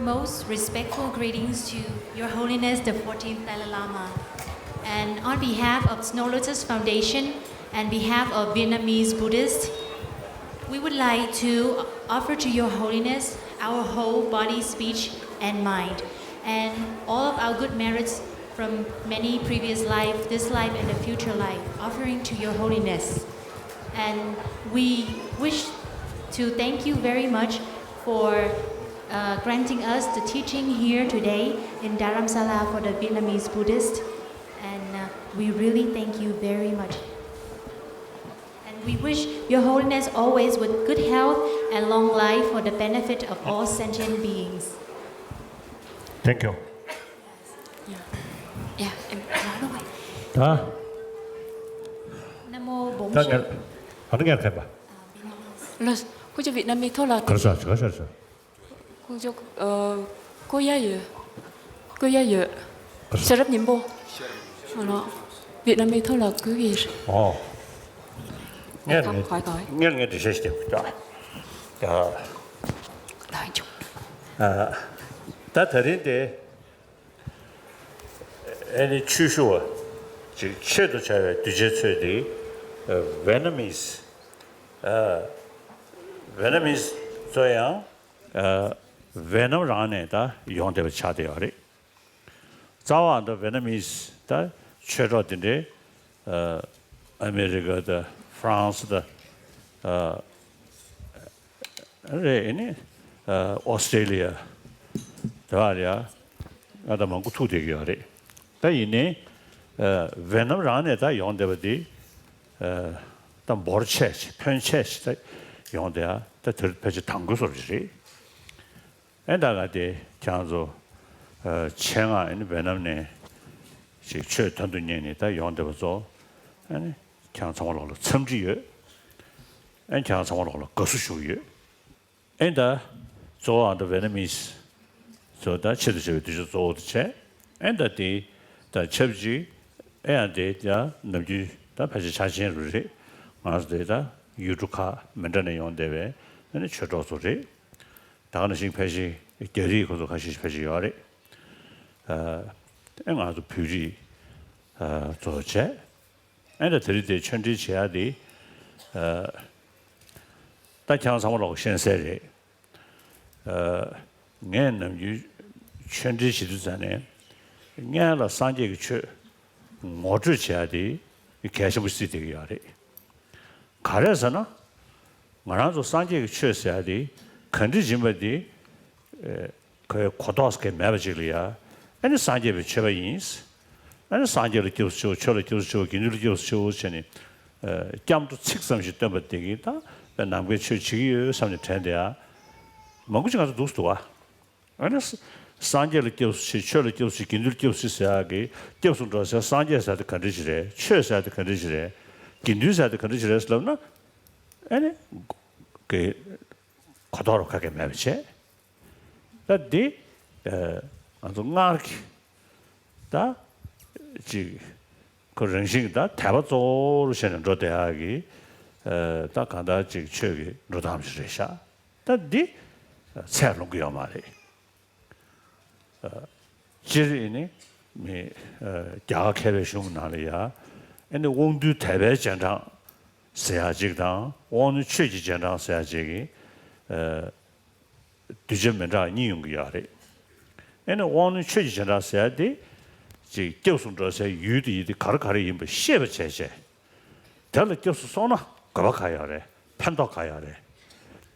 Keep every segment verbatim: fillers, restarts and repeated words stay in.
Most respectful greetings to Your Holiness the fourteenth Dalai Lama. And on behalf of Snow Lotus Foundation and behalf of Vietnamese Buddhists, we would like to offer to Your Holiness our whole body, speech, and mind, and all of our good merits from many previous life, this life, and the future life, offering to Your Holiness. And we wish to thank you very much for uh, granting us the teaching here today in Dharamsala for the Vietnamese Buddhist. And uh, we really thank you very much. And we wish Your Holiness always with good health and long life for the benefit of all sentient beings. Thank you. Yeah, and another way. ད Namo Bổn ད་ངས་ག་འདྲ་ངས་མཁྱེན་པ། ལགས། ཁོང་ཚོ་ཝེད་ནམ་མི་ཐོག་ལ། གར་སོང་གར་སོང་། ཁོང་ཚོ་ཨ་ཀོ་ཡ་ཡོད། ཀོ་ཡ་ཡོད། ཤེས་རབ་སྙིང་པོ། ཨ་ལོ། ཝེད་ནམ་མི་ཐོག་ལ་ཀོ་ཡ་ཡོད། ཨོ། ངས་ག་ག་ག་ངས་ངས་འགྲེལ་བཤད་ཞིག་བརྒྱབ་དགོས་ད། ལ་ཡོད། ད་ད་རིང་དེ་ཨེ་ནི་ཆོས་ཞུ་བ་ཅིག་ཆེད་དུ་བྱ་བའི་གདུལ་བྱའི་ཚོས་དེ་ཝེ་ནམ་མིས་ཝེ་ནམ་མིས་ཚོ་ཡང་ཝེ་ནམ་རང་ནས་ད་ཡོང་བསྡད་པ་ཆགས་བསྡད་ཡོད་རེད། རྩ་བ་འདི་ཝེ་ནམ་མིས་ད་ཆོས་གྲོགས་དེ་འདྲའི་ཨ་མེ་རི་ཀ་དང་ཧྥ་རན་སི་དང་ཨ་རེད། ཨེ་ནི་ཨ་ཨོ་སི་ཀྲེ་ལི་ཡ་དེ་བ་རེད། ང་ད་མང་པོ་ཐུག་བསྡད་ཀྱི་ཡོད་རེད། ད་ཡིན་ནའི་ཨ་ཝེ་ནམ་རང་ནས་ད་ཡོང་བསྡད་པ་དེ་ཨ་ད་འབོར་ཆེ་ཆེ་ཕོན་ཆེ་ཆེ་ད་ཡོང་བསྡད་ཡ་ད་དེ་ཕལ་ཆེར་དང་པོ་བཟོ་འདྲ་ཅིག་རེད། ཨེ་ད་ང་དེ་ཁྱེད་རང་ཚོ་ཨ་ཆེད་མངགས་ཨེ་ནི་ཝེ་ནམ་ནས་ཅིག་ཆོས་དོན་དུ་གཉེར་ནས་ད་ཡོང་བསྡད་པ་ཚོ་ཨེ་ནི་ཁྱེད་རང་ཚང་མ་ལོག་ལ་འཚམས་འདྲི་ཡོད། ཨེ་ཁྱེད་རང་ཚང་མ་ལོག་ལ་དགའ་བསུ་ཞུ་གི་ཡོད། ཨེ་ད་གཙོ་བོ་ཨ་ད་ཝེ་ནམ་མིས་ཚོ་ད་ཆེད་དུ་བྱ་བའི་གདུལ་བྱ་གཙོ་བོ་དེ་བྱས། ཨེ་ད་དེ་ད་ཆབས་ཅིག་ཨེ་ཡང་དེ་ད་ནམ་རྒྱུན་ད་ཕལ་ཆེར་འཆར་ཅན་རུ་རེད། ང་ཚོ་དེ་ད་ཡུལ་གྲུ་ཁག་མི་འདྲ་ནས་ཡོང་བསྡད་པའི་ཨེ་ནི་ཆོས་གྲོགས་ཚོ་རེད། ད་ག་ནང་བཞིན་ཕལ་ཆེར་རྒྱ་རིགས་ཁོ་ཚོ་ཁ་ཤས་ཤིག་ཕལ་ཆེར་ཡོད་རེད། ཨ་ཨེ་ང་ཚོ་བོད་རིགས་ཨ་ཚོ་བྱས། ཨེ་ད་དེ་རིང་དེ་ཆོས་འབྲེལ་བྱེད་ཡ་དེ་ཨ་ད་ཁྱེད་རང་ཚང་མ་ལོག་ཤེས་གསལ་རེད། ཨ་ངས་ནམ་རྒྱུན་ཆོས་འབྲེལ་བྱེད་དུས་ཙམ་ནས་སྔོན་ལ་སངས་རྒྱས་ཀྱི་ཆོས་ངོ་སྤྲོད་བྱེད་ཡ་དེ་གལ་ཆེན་པོ་བརྩིས་བསྡད་ཀྱི་ཡོད་རེད། ག་རེ་ཟེར་ན། ང་རང་ཚོ་སངས་རྒྱས་ཀྱི་ཆོས་ཟེར་ཡ་དེ་ག་འདྲ་ཡིན་པ་དེ་ཨེ་ཁོའི་གོ་རྟོགས་སྐལ་མེད་པ་ཅིག་ལ་ཡ། ཨ་ནི་སངས་རྒྱས་པའི་ཆོས་པ་ཡིན། ཨ་ནི་སངས་རྒྱས་ལ་སྐྱབས་སུ་མཆིའོ། ཆོས་ལ་སྐྱབས་སུ་མཆིའོ། དགེ་འདུན་ལ་སྐྱབས་སུ་མཆིའོ་བྱས་ནས་ཨེ་སྐྱབས་འགྲོ་ཚིག་ཙམ་ཞིག་བཏོན་པ་དེ་གིས་ད་དཔེ་ནམ་མཁའི་ཆོས་བྱེད་ཀྱི་ཡོད་བསམ་ནས་དྲན་བསྡད་ཡ། མང་པོ་ཅིག་ང་ཚོ་འདུག་སེ་འདུག་བ། ཨ་ནི་སངས་རྒྱས་ལ་སྐྱབས་སུ་མཆི། ཆོས་ལ་སྐྱབས་སུ་མཆི། དགེ་འདུན་ལ་སྐྱབས་སུ་མཆི་ཟེར་ཡག་གི་སྐྱབས་སུ་འགྲོ་ཟེར། སངས་རྒྱས་ཟེར་དེ་ག་འདྲ་ཞིག་རེད། ཆོས་ཟེར་དེ་ག་འདྲ་ཞིག་རེད། དགེ་འདུན་ཟེར་དེ་ག་འདྲ་ཞིག་རེད་ལབ་ན། ཨ་ནི་གི་གོ་རྟོགས་རུ་ཁ་སྐད་མེད་པ་བྱས། ད་འདི་ང་ཚོ་སྔར་གྱི་ད་ཅིག་ཁོ་རང་བཞིན་གྱི་ད་དད་པ་གཙོ་བོར་བྱས་ནས་འགྲོ་བསྡད་ཡག་གི་ད་གང་ལྟར་ཅིག་ཆོས་ཀྱི་འགྲོ་སྟངས་ཤིག་རེད་ཤག་ད་འདི་ཚད་ལོངས་ཀྱི་ཡོད་མ་རེད། སྤྱིར་ཨེ་ནི་མི་རྒྱ་གར་མཁས་པའི་གཞུང་ནང་ལ་ཡ་ཨེ་ནི་དབང་རྟུལ་དད་པའི་རྗེས་འབྲང་ཟེར་ཡག་ཅིག་དང་། དབང་རྣོན་ཆོས་ཀྱི་རྗེས་འབྲང་ཟེར་ཡག་ཅིག་གི་གདུལ་བྱ་མི་འདྲ་གཉིས་ཡོང་གི་ཡོད་རེད། ཨེ་ནི་དབང་རྣོན་ཆོས་ཀྱི་རྗེས་འབྲང་ཟེར་ཡག་དེ་ཅིག་སྐྱབས་སུ་འགྲོ་སའི་ཡུལ་དེ་ཡིན་དེ་ག་རེ་ག་རེ་ཡིན་པ་ཤེས་པ་བྱས་བྱས། དེ་ལ་སྐྱབས་སུ་སོང་ན་དགོས་པ་ག་ཡོད་རེད། ཕན་ཐོགས་ག་ཡོད་རེད།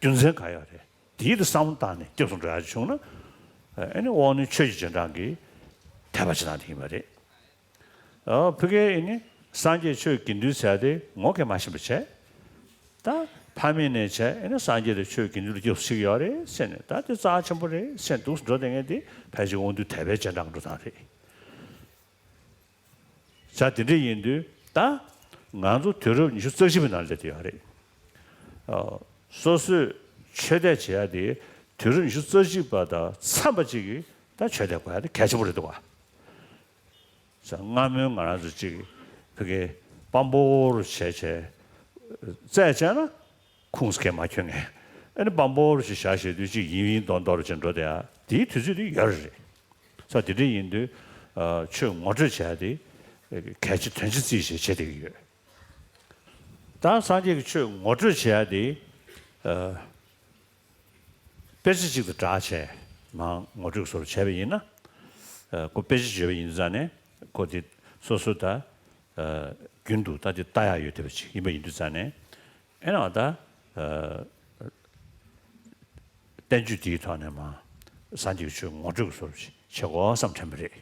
རྒྱུ་མཚན་ག་ཡོད་རེད། དེའི་དེ་བསམ་བློ་བཏང་ནས་སྐྱབས་སུ་འགྲོ་ཡག་བྱུང་ན། ཨེ་ནི་དབང་རྣོན་ཆོས་ཀྱི་རྗེས་འབྲང་གི་དད་པ་བྱེད་སྟངས་དེ་ཡིན་པ་རེད། ཨ་ཕ་གིའི་ཨེ་ནི་སངས་རྒྱས་ཆོས་དགེ་འདུན་ཟེར་ཡག་དེ་ངོ་སྐལ་མ་ཤེས་པ་བྱས། ད་ཕ་མེས་ནས་བྱས་ཨེ་ནི་སངས་རྒྱས་དང་ཆོས་དགེ་འདུན་ལ་སྐྱབས་སུ་མཆི་གི་ཡོད་རེད་ཟེར་ནས། ད་དེ་རྩ་ཆེན་པོ་རེད་ཟེར་ནས་འདུག་སེ་འགྲོ་བསྡད་མཁན་དེ་ཕལ་ཆེར་དབང་རྟུལ་དད་པའི་རྗེས་འབྲང་གི་འགྲོ་སྟངས་རེད། ས་དེ་འདྲ་ཡིན་དུས་ད་ང་ཚོ་དུས་རབས་ཉི་ཤུ་རྩ་གཅིག་པའི་ནང་སླེབས་བསྡད་ཡོད་རེད། ཨ་སོ་སོས་ཆོས་དད་བྱེད་ཡག་དེ་དུས་རབས་ཉི་ཤུ་རྩ་གཅིག་པ་དང་འཚམས་པ་ཅིག་གིས་ད་ཆོས་དད་དགོས་ཡག་དེ་གལ་ཆེན་པོ་རེད་འདུག་ག་ས་སྔ་མོའི་ང་རང་ཚོ་ཅིག་ཕ་གིའི་དཔང་པོ་རུ་བྱས་བྱས་བཙལ་བྱས་ན། ཁུངས་སྐྱེལ་མ་ཁྱོད་ངས་ ཨ་ནི་སྦོམ་པོ་ཞིག་བཞག་བཞག་དུས་ཅིག་ཡིན་ཡིན་མདོག་མདོག་ཅིག་འགྲོ་བསྡད་ཡ་དེའི་དུས་ཚོད་དེ་ཡོད་རེད། ས་དེ་འདྲ་ཡིན་དུས་ཆོས་ངོ་སྤྲོད་བྱས་ཏེ་གལ་ཆེ་དོན་ཆེ་བརྩིས་བྱས་བྱེད་བསྡད་ཀྱི་ཡོད། ད་སངས་རྒྱས་ཀྱི་ཆོས་ངོ་སྤྲོད་བྱས་ཏེ་དཔེ་ཆ་གཅིག་དང་སྦྲགས་བྱས་མར་ངོ་སྤྲོད་བཟོ་འདྲ་བྱས་པ་ཡིན་ན། ཁོ་དཔེ་ཆ་བརྗོད་པ་ཡིན་དུས་ཙང་ནས་ཁོ་དེ་སོ་སོ་ད་རྒྱུན་དུ་ད་དེ་ལྟ་ཡག་ཡོད་བསྡད་པ་ཅིག་ཡིན་པ་ཡིན་དུས་ཙང་ནས། ཨེ་ན་ད་བསྟན་བཅོས་དེའི་ཐོག་ནས་མར་སངས་རྒྱས་ཀྱི་ཆོས་ངོ་སྤྲོད་ཀྱི་བཟོ་འདྲ་བྱེད་དགོས་བསམ་དྲན་པ་རེད།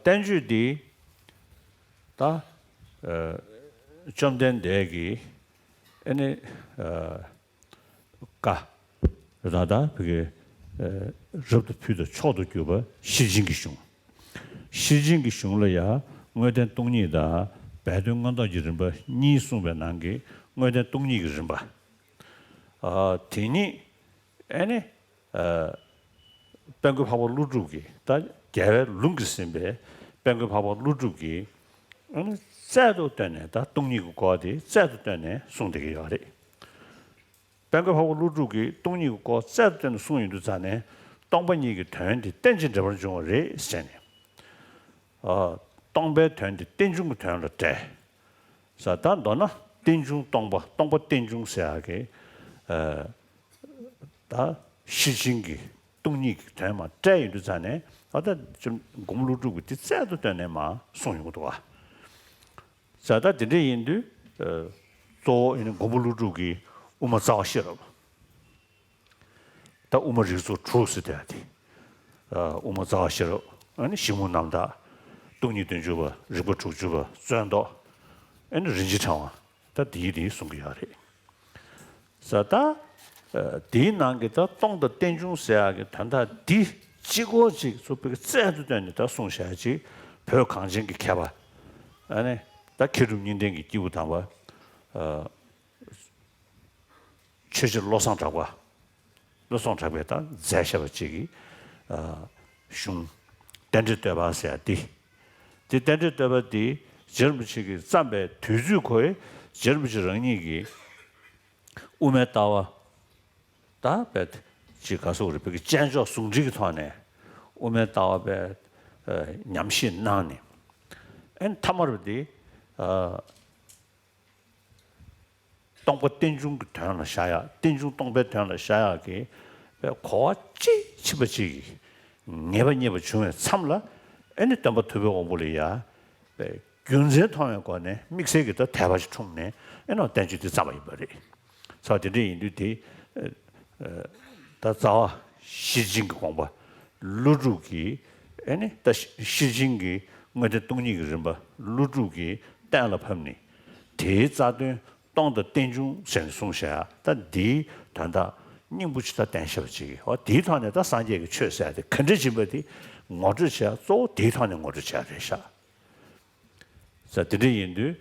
བསྟན་བཅོས་འདི་ད་བཅོམ་ལྡན་འདས་ཀྱིས་ཨེ་ནི་བཀའ་ད་ལྟ་བི་གའི་རབ་ཏུ་ཕུལ་དང་མཆོག་ཏུ་གྱུར་པ་ཤེར་ཕྱིན་གྱི་གཞུང་། ཤེར་ཕྱིན་གྱི་གཞུང་ལ་ཡང་དངོས་བསྟན་སྟོང་ཉིད་དང་སྦས་དོན་མངོན་རྟོགས་ཀྱི་རིམ་པ་གཉིས་གསུངས་པའི་ནང་གི་དངོས་བསྟན་སྟོང་ཉིད་ཀྱི་རིམ་པ། དེ་ཉིད་ཨེ་ནི། དཔལ་མགོན་འཕགས་པ་ཀླུ་སྒྲུབ་ཀྱིས་ད་རྒྱལ་བའི་ལུང་གིས་ཟིན་པའི་དཔལ་མགོན་འཕགས་པ་ཀླུ་སྒྲུབ་ཀྱིས་རྩལ་དུ་བཏོན་ནས་ད་སྟོང་ཉིད་ཀྱི་སྐོར་དེ་རྩལ་དུ་བཏོན་ནས་གསུངས་བསྡད་ཀྱི་ཡོད་རེད། དཔལ་མགོན་འཕགས་པ་ཀླུ་སྒྲུབ་ཀྱིས་སྟོང་ཉིད་ཀྱི་སྐོར་རྩལ་དུ་བཏོན་ནས་གསུངས་ཡོང་དུས་ཙང་ནས་སྟོང་པ་ཉིད་ཀྱི་དོན་དེ་རྟེན་ཅིང་འབྲེལ་པར་འབྱུང་བ་རེད་ཟེར་ནས། སྟོང་པའི་དོན་དེ་རྟེན་འབྱུང་གི་དོན་ལ་འབྲེལ། ས་ད་མདོར་ན་རྟེན་འབྱུང་སྟོང་པ་སྟོང་པ་རྟེན་འབྱུང་ཟེར་ཡག་གི་ད་ཤེར་ཕྱིན་གྱི་སྟོང་ཉིད་ཀྱི་དོན་མར་བཀྲལ་ཡོང་དུས་ཙང་ནས་ཨ་ད་ཅིག་མགོན་པོ་ཀླུ་སྒྲུབ་ཀྱིས་དེ་རྩལ་དུ་བཏོན་ནས་མར་གསུངས་ཡོང་གི་འདུག་བ། ས་ད་དེ་འདྲ་ཡིན་དུས་གཙོ་བོ་ཡིན་ན་མགོན་པོ་ཀླུ་སྒྲུབ་ཀྱི་དབུ་མ་རྩ་བ་ཤེས་རབ། ད་དབུ་མ་རིགས་ཚོགས་དྲུག་ཟེར་དེ་ཡ་དེ། དབུ་མ་རྩ་བ་ཤེས་རབ། ཨ་ནི་ཞིབ་མོ་རྣམ་དག། སྟོང་ཉིད་བདུན་ཅུ་པ། རིགས་པ་དྲུག་ཅུ་པ། རྩོད་ཟློག་ཨ་ནི་རིན་ཆེན་ཕྲེང་བ། ད་དེའི་རིགས་གསུང་གི་ཡོད་རེད། ས་ད། དེའི་ནང་གི་ད་སྟོང་དང་རྟེན་འབྱུང་ཟེར་ཡག་གི་དོན་དག་འདི་གཅིག་པོ་གཅིག་ཚུར་བོད་ཀྱི་རྩལ་དུ་བཏོན་ནས་ད་གསུངས་བཞག་ཅིག་བོད་གངས་ཅན་གྱི་མཁས་པ། ཨ་ནི་ད་མཁས་གྲུབ་གཉིས་ལྡན་གྱི་སྐྱེས་བུ་དམ་པ། ཆོས་རྗེ་བློ་བཟང་གྲགས་པ། བློ་བཟང་གྲགས་པས་ད་མཛད་བཞག་པ་ཅིག་གི་གཞུང་རྟེན་འབྲེལ་བསྟོད་པ་ཟེར་ཡ་འདི། འདི་རྟེན་འབྲེལ་བསྟོད་པ་འདི་རྗེ་རིན་པོ་ཆེ་གིས་བརྩམས་པའི་དུས་ཚོད་ཁོའི་རྗེ་རིན་པོ་ཆེ་རང་ཉིད་ཀྱི་དབུ་མའི་ལྟ་བ་ད་བས་ཅིག་ག་སོགས་རེད་བོད་ཀྱི་སྤྱན་སྦྱོར་ཟུང་འབྲེལ་གྱི་ཐོག་ནས་དབུ་མའི་ལྟ་བ་བས་ཉམས་བཞེས་གནང་ནས། ཨེ་མཐའ་མར་འདི། སྟོང་པ་རྟེན་འབྱུང་གི་དོན་ལ་བཞག་ཡག་རྟེན་འབྱུང་སྟོང་པའི་དོན་ལ་བཞག་ཡག་གི་གོ་བ་དཔྱིས་ཕྱིན་པ་ཅིག་ངེས་པ་རྙེད་པ་བྱུང་བའི་མཚམས་ལ་ཨེ་ནི་སྟོན་པ་ཐུབ་པའི་དབང་པོ་ལ་ཡ་རྒྱུ་མཚན་མཐོང་བའི་སྒོ་ནས་དམིགས་བསལ་གྱི་ད་དད་པ་ཞིག་འཁྲུངས་ནས་ཨེ་ནོ་བསྟན་བཅོས་འདི་བརྩམས་པ་ཡིན་པ་རེད། ཚ་དེ་འདྲ་ཡིན་དུས་དེ། ད་རྩ་བ་ཤེར་ཕྱིན་གྱི་དགོངས་པ་ཀླུ་སྒྲུབ་ཀྱིས་ཨེ་ནི་ད་ཤེར་ཕྱིན་གྱི་དངོས་བསྟན་སྟོང་ཉིད་ཀྱི་རིམ་པ་ཀླུ་སྒྲུབ་ཀྱིས་གཏན་ལ་ཕབ་ནས་དེའི་རྩ་དོན་སྟོང་དང་རྟེན་འབྱུང་ཟེར་ནས་གསུངས་བཞག་ད་འདིའི་དོན་དག་སྙིང་པོ་ཅིག་ད་བསྟན་བཞག་པ་ཅིག་ཨོ་དེའི་ཐོག་ནས་ད་སངས་རྒྱས་ཀྱི་ཆོས་ཟེར་ཡ་དེ་ག་འདྲ་ཡིན་པ་དེ་ངོ་སྤྲོད་བྱེད་ཡ་གཙོ་བོ་དེའི་ཐོག་ནས་ངོ་སྤྲོད་བྱེད་ཡ་རེད་ཤག་ས་དེ་འདྲ་ཡིན་དུས།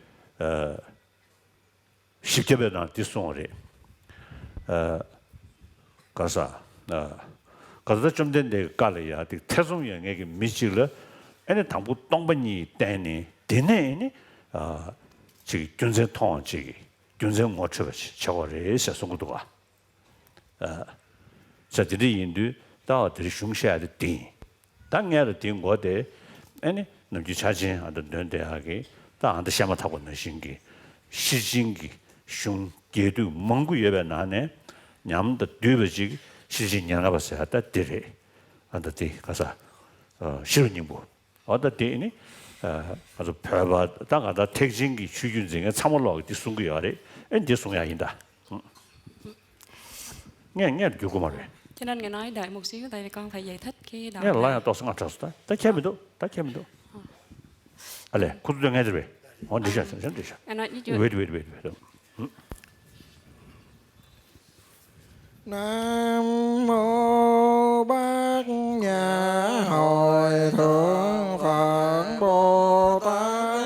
བཞི་བརྒྱ་པའི་ནང་འདི་གསུངས་པ་རེད། ག་ས། ག་ས་བཅོམ་ལྡན་འདས་ཀྱི་བཀའ་ལ་ཡ་དེ་ཐེ་ཚོམ་ཡོད་མཁན་གྱི་མི་གཅིག་ལ་ཨེ་ནི་དང་པོ་སྟོང་པ་ཉིད་བསྟན་ནས་དེ་ནས་ཨེ་ནི་ཅིག་རྒྱུ་མཚན་མཐོང་བ་ཅིག་རྒྱུ་མཚན་ངོ་འཕྲོད་པ་ཅིག་བྱ་དགོས་རེད་ཟེར་གསུང་གི་འདུག་ག་ས་དེ་འདྲ་ཡིན་དུས་ལྟ་བ་དེར་གཞུང་བཤད་ཡ་དེ་དེ་ཡིན། ད་ངས་ལ་དེའི་མགོ་དེ་ཨེ་ནི་ནམ་རྒྱུན་ཆ་ཆེན་ཨ་ད་འདོན་བསྡད་ཡག་གི་ད་ཨ་ད་བཤད་མ་ཐག་པ་ནང་བཞིན་གྱི་ཤེར་ཕྱིན་གྱི་གཞུང་རྒྱས་བསྡུས་མང་པོ་ཡོད་པའི་ནང་ནས་ཉམས་དང་བསྡུས་པ་ཅིག་ཤེར་ཕྱིན་ཉེར་ལྔ་པ་ཟེར་ཡ་ད་དེ་རེད། ཨ་ད་དེ་ག་ས་ཤེས་རབ་སྙིང་པོ། ཨ་ད་དེ་ནི་ང་ཚོ་བོད་པ་ད་ང་ད་ཐེག་ཆེན་གྱི་ཆོས་བརྒྱུད་འཛིན་མཁན་ཚང་མ་ལོག་གི་དེ་གསུང་གི་ཡོད་རེད། ཨེ་འདི་གསུང་ཡག་ཡིན་ད། ངས་ངས་བསྒྱུར་དགོས་མ་རེད། Cho nên ngày nay đại mục sư tại con phải giải thích cái đoạn ངས་ལ་ཡང་ཏོག་ཙམ་སྔ་དྲགས་སོང་ད་ད་ཁྱད་མི་འདུག་ད་ཁྱད་མི་འདུག་ཨ་ལས་ཁོ་ཚོ་ལ་ངས་དེ་རེད། འོ་འདི་ཤ་ཤ་འདི་ཤ། Wait wait wait wait. Nam mô Bát Nhã Hội Thượng Phật Bồ Tát.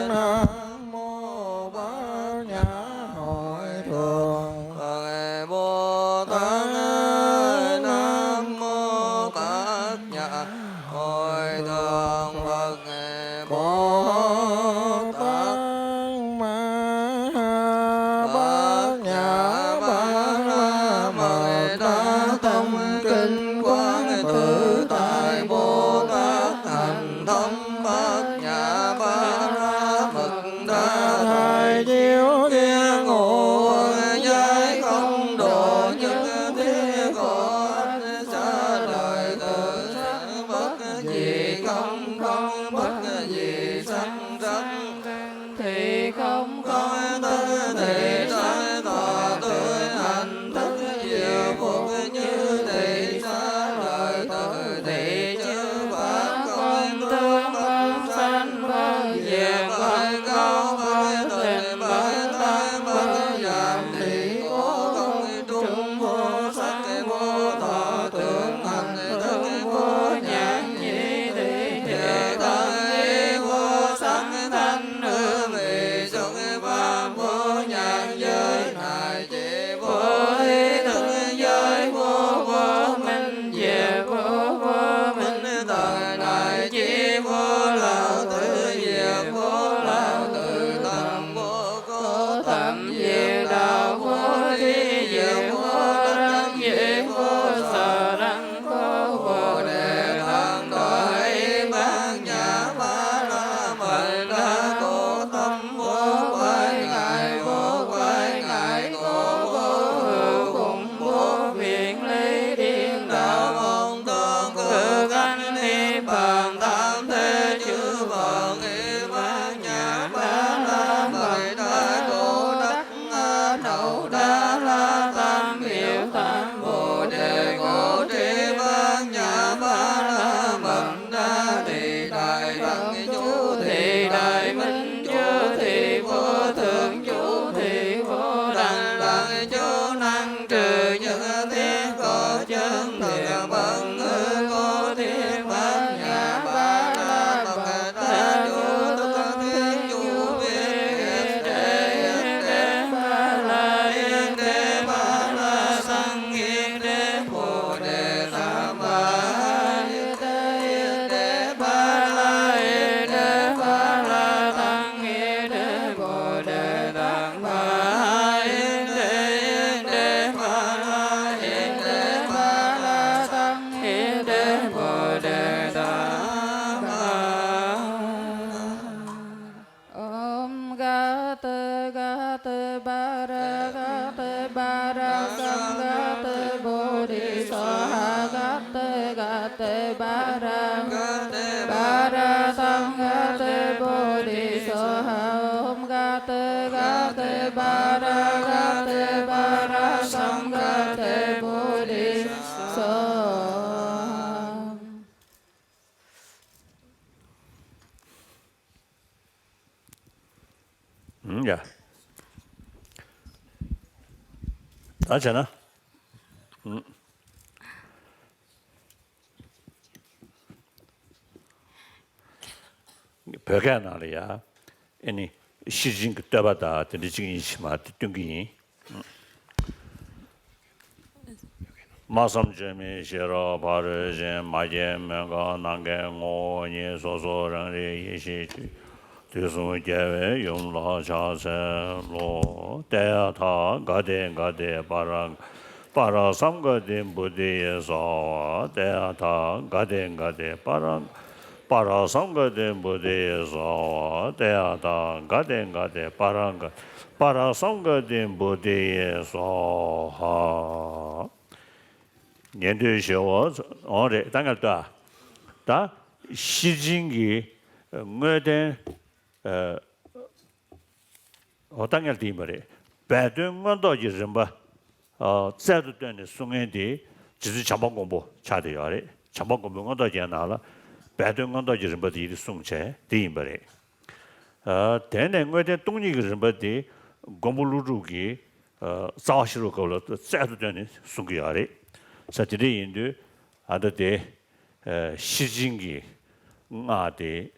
Nam mô Bát Nhã Hội Thượng Phật Bồ Tát. Nam mô Bát Nhã Hội Thượng Phật Bồ Tát Ma Ha. Bát Nhã Bát Gate bara samgate bodhi swaha. Gate gate bara gate bara samgate bodhi swaha. Om gate gate bara gate bara samgate bodhi swaha. ཨུམ། ཡ། ད་བྱས་ན། ཨུམ། བོད་སྐད་ནང་ལ་ཡ། ཨེ་ནི། ཤེར་ཕྱིན་གྱི་བསྟོད་པ་དང་དེ་འདྲ་ཅིག་ཡིན་ཕྱིན་མ་དེ་སྟོན་གྱི་ཡིན། སྨྲ་བསམ་བརྗོད་མེད་ཤེས་རབ་ཕ་རོལ་ཕྱིན། མ་སྐྱེས་མུན་ཁ་ནམ་མཁའི་ངོ་བོ་ཉིད། སོ་སོ་རང་རིག་ཡེ་ཤེས་སྤྲོས། དུས་གསུམ་རྒྱལ་བའི་ཡུམ་ལ་ཕྱག་འཚལ་ལོ། ཏདྱ་ཐཱ། ག་ཏེ་ག་ཏེ་པཱ་ར་པཱ་ར་སཾ་ག་ཏེ་བོ་དྷི་ཡེ་སྭཱ་ཧཱ། ཏདྱ་ཐཱ། ག་ཏེ་ག་ཏེ་པཱ་ར་པཱ་ར་སཾ་ག་ཏེ་བོ་དྷི་ཡེ་སྭཱ་ཧཱ། ཏདྱ་ཐཱ། ག་ཏེ་ག་ཏེ་པཱ་ར་ག་པཱ་ར་སཾ་ག་ཏེ་བོ་དྷི་ཡེ་སྭཱ་ཧཱ། ཉན་ཐོས་ཞི་བ། འོ་རེད། ད་ངས་ལྟོས་ཨ། ད་ཤེར་ཕྱིན་གྱི་དངོས་བསྟན། ཨ། འོ་ད་ངས་འདི་ཡིན་པ་རེད། སྦས་དོན་མངོན་རྟོགས་ཀྱི་རིམ་པ། ཨ། རྩལ་དུ་བཏོན་ནས་གསུང་མཁན་དེ་རྗེ་བཙུན་བྱམས་པ་མགོན་པོ་ཆགས་བསྡད་ཡོད་རེད། བྱམས་པ་མགོན་པོའི་མངོན་རྟོགས་རྒྱན་ནང་ལ་སྦས་དོན་མངོན་རྟོགས་ཀྱི་རིམ་པ་དེ་ཡི་དེ་གསུངས་བྱས་དེ་ཡིན་པ་རེད། ཨ། དེ་ནས་དངོས་བསྟན་སྟོང་ཉིད་ཀྱི་རིམ་པ་དེ་མགོན་པོ་ཀླུ་སྒྲུབ་ཀྱིས། ཨ། རྩ་བ་ཤེས་རབ་སྐབས་ལ་རྩལ་དུ་བཏོན་ནས་གསུང་གི་ཡོད་རེད། ས་དེ་འདྲ་ཡིན་དུས་ཨ་ད་དེ། ཨ། ཤེར་ཕྱིན་གྱི་སྔགས་དེ།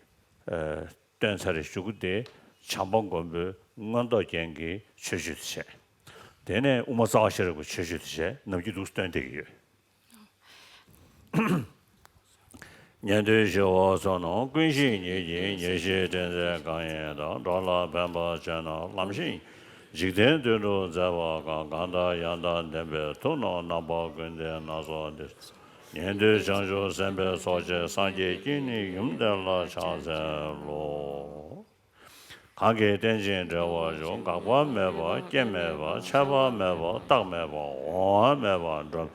ཨ། བཏོན་ཚར་རེ་གཞུག་གུ་དེ་བྱམས་པ་མགོན་པོའི་མངོན་རྟོགས་རྒྱན་གྱི་མཆོད་བརྗོད་དེ་བྱས། དེ་ནས་དབུ་མ་རྩ་བ་ཤེས་རབ་ཀྱི་མཆོད་བརྗོད་དེ་བྱས། ནམ་རྒྱུན་འདུག་སྟོན་བསྡད་ཀྱི་ཡོད། ཉན་ཐོས་ཞི་བ་ཚོགས་རྣམས་ཀུན་ཤེས་ཉིད་ཀྱིས། ཉེར་ཞིའི་ཕྲིན་ཚེགས་གང་ཡིན་དང་། འགྲོ་ལ་ཕན་པར་བྱེད་རྣམས་ལམ་ཤེས་ཡིན། འཇིག་རྟེན་དོན་སྒྲུབ་མཛད་པ་གང་། གང་དག་ཡང་དག་བདེན་པའི་མཐུ་རྣམས། རྣམ་པ་ཀུན་ལྡན་སྣ་ཚོགས་འདིར། ཉན་ཐོས་བྱང་ཆུབ་སེམས་དཔའི་ཚོགས་བཅས། སངས་རྒྱས་ཀྱི་ནི་ཡུམ་དེ་ལ་ཕྱག་འཚལ་ལོ། གང་གིས་རྟེན་ཅིང་འབྲེལ་བར་འབྱུང་། འགག་པ་མེད་པ་སྐྱེ་མེད་པ། ཆད་པ་མེད་པ་རྟག་མེད་པ། འོང་བ་མེད་པ་འགྲོ་མེད།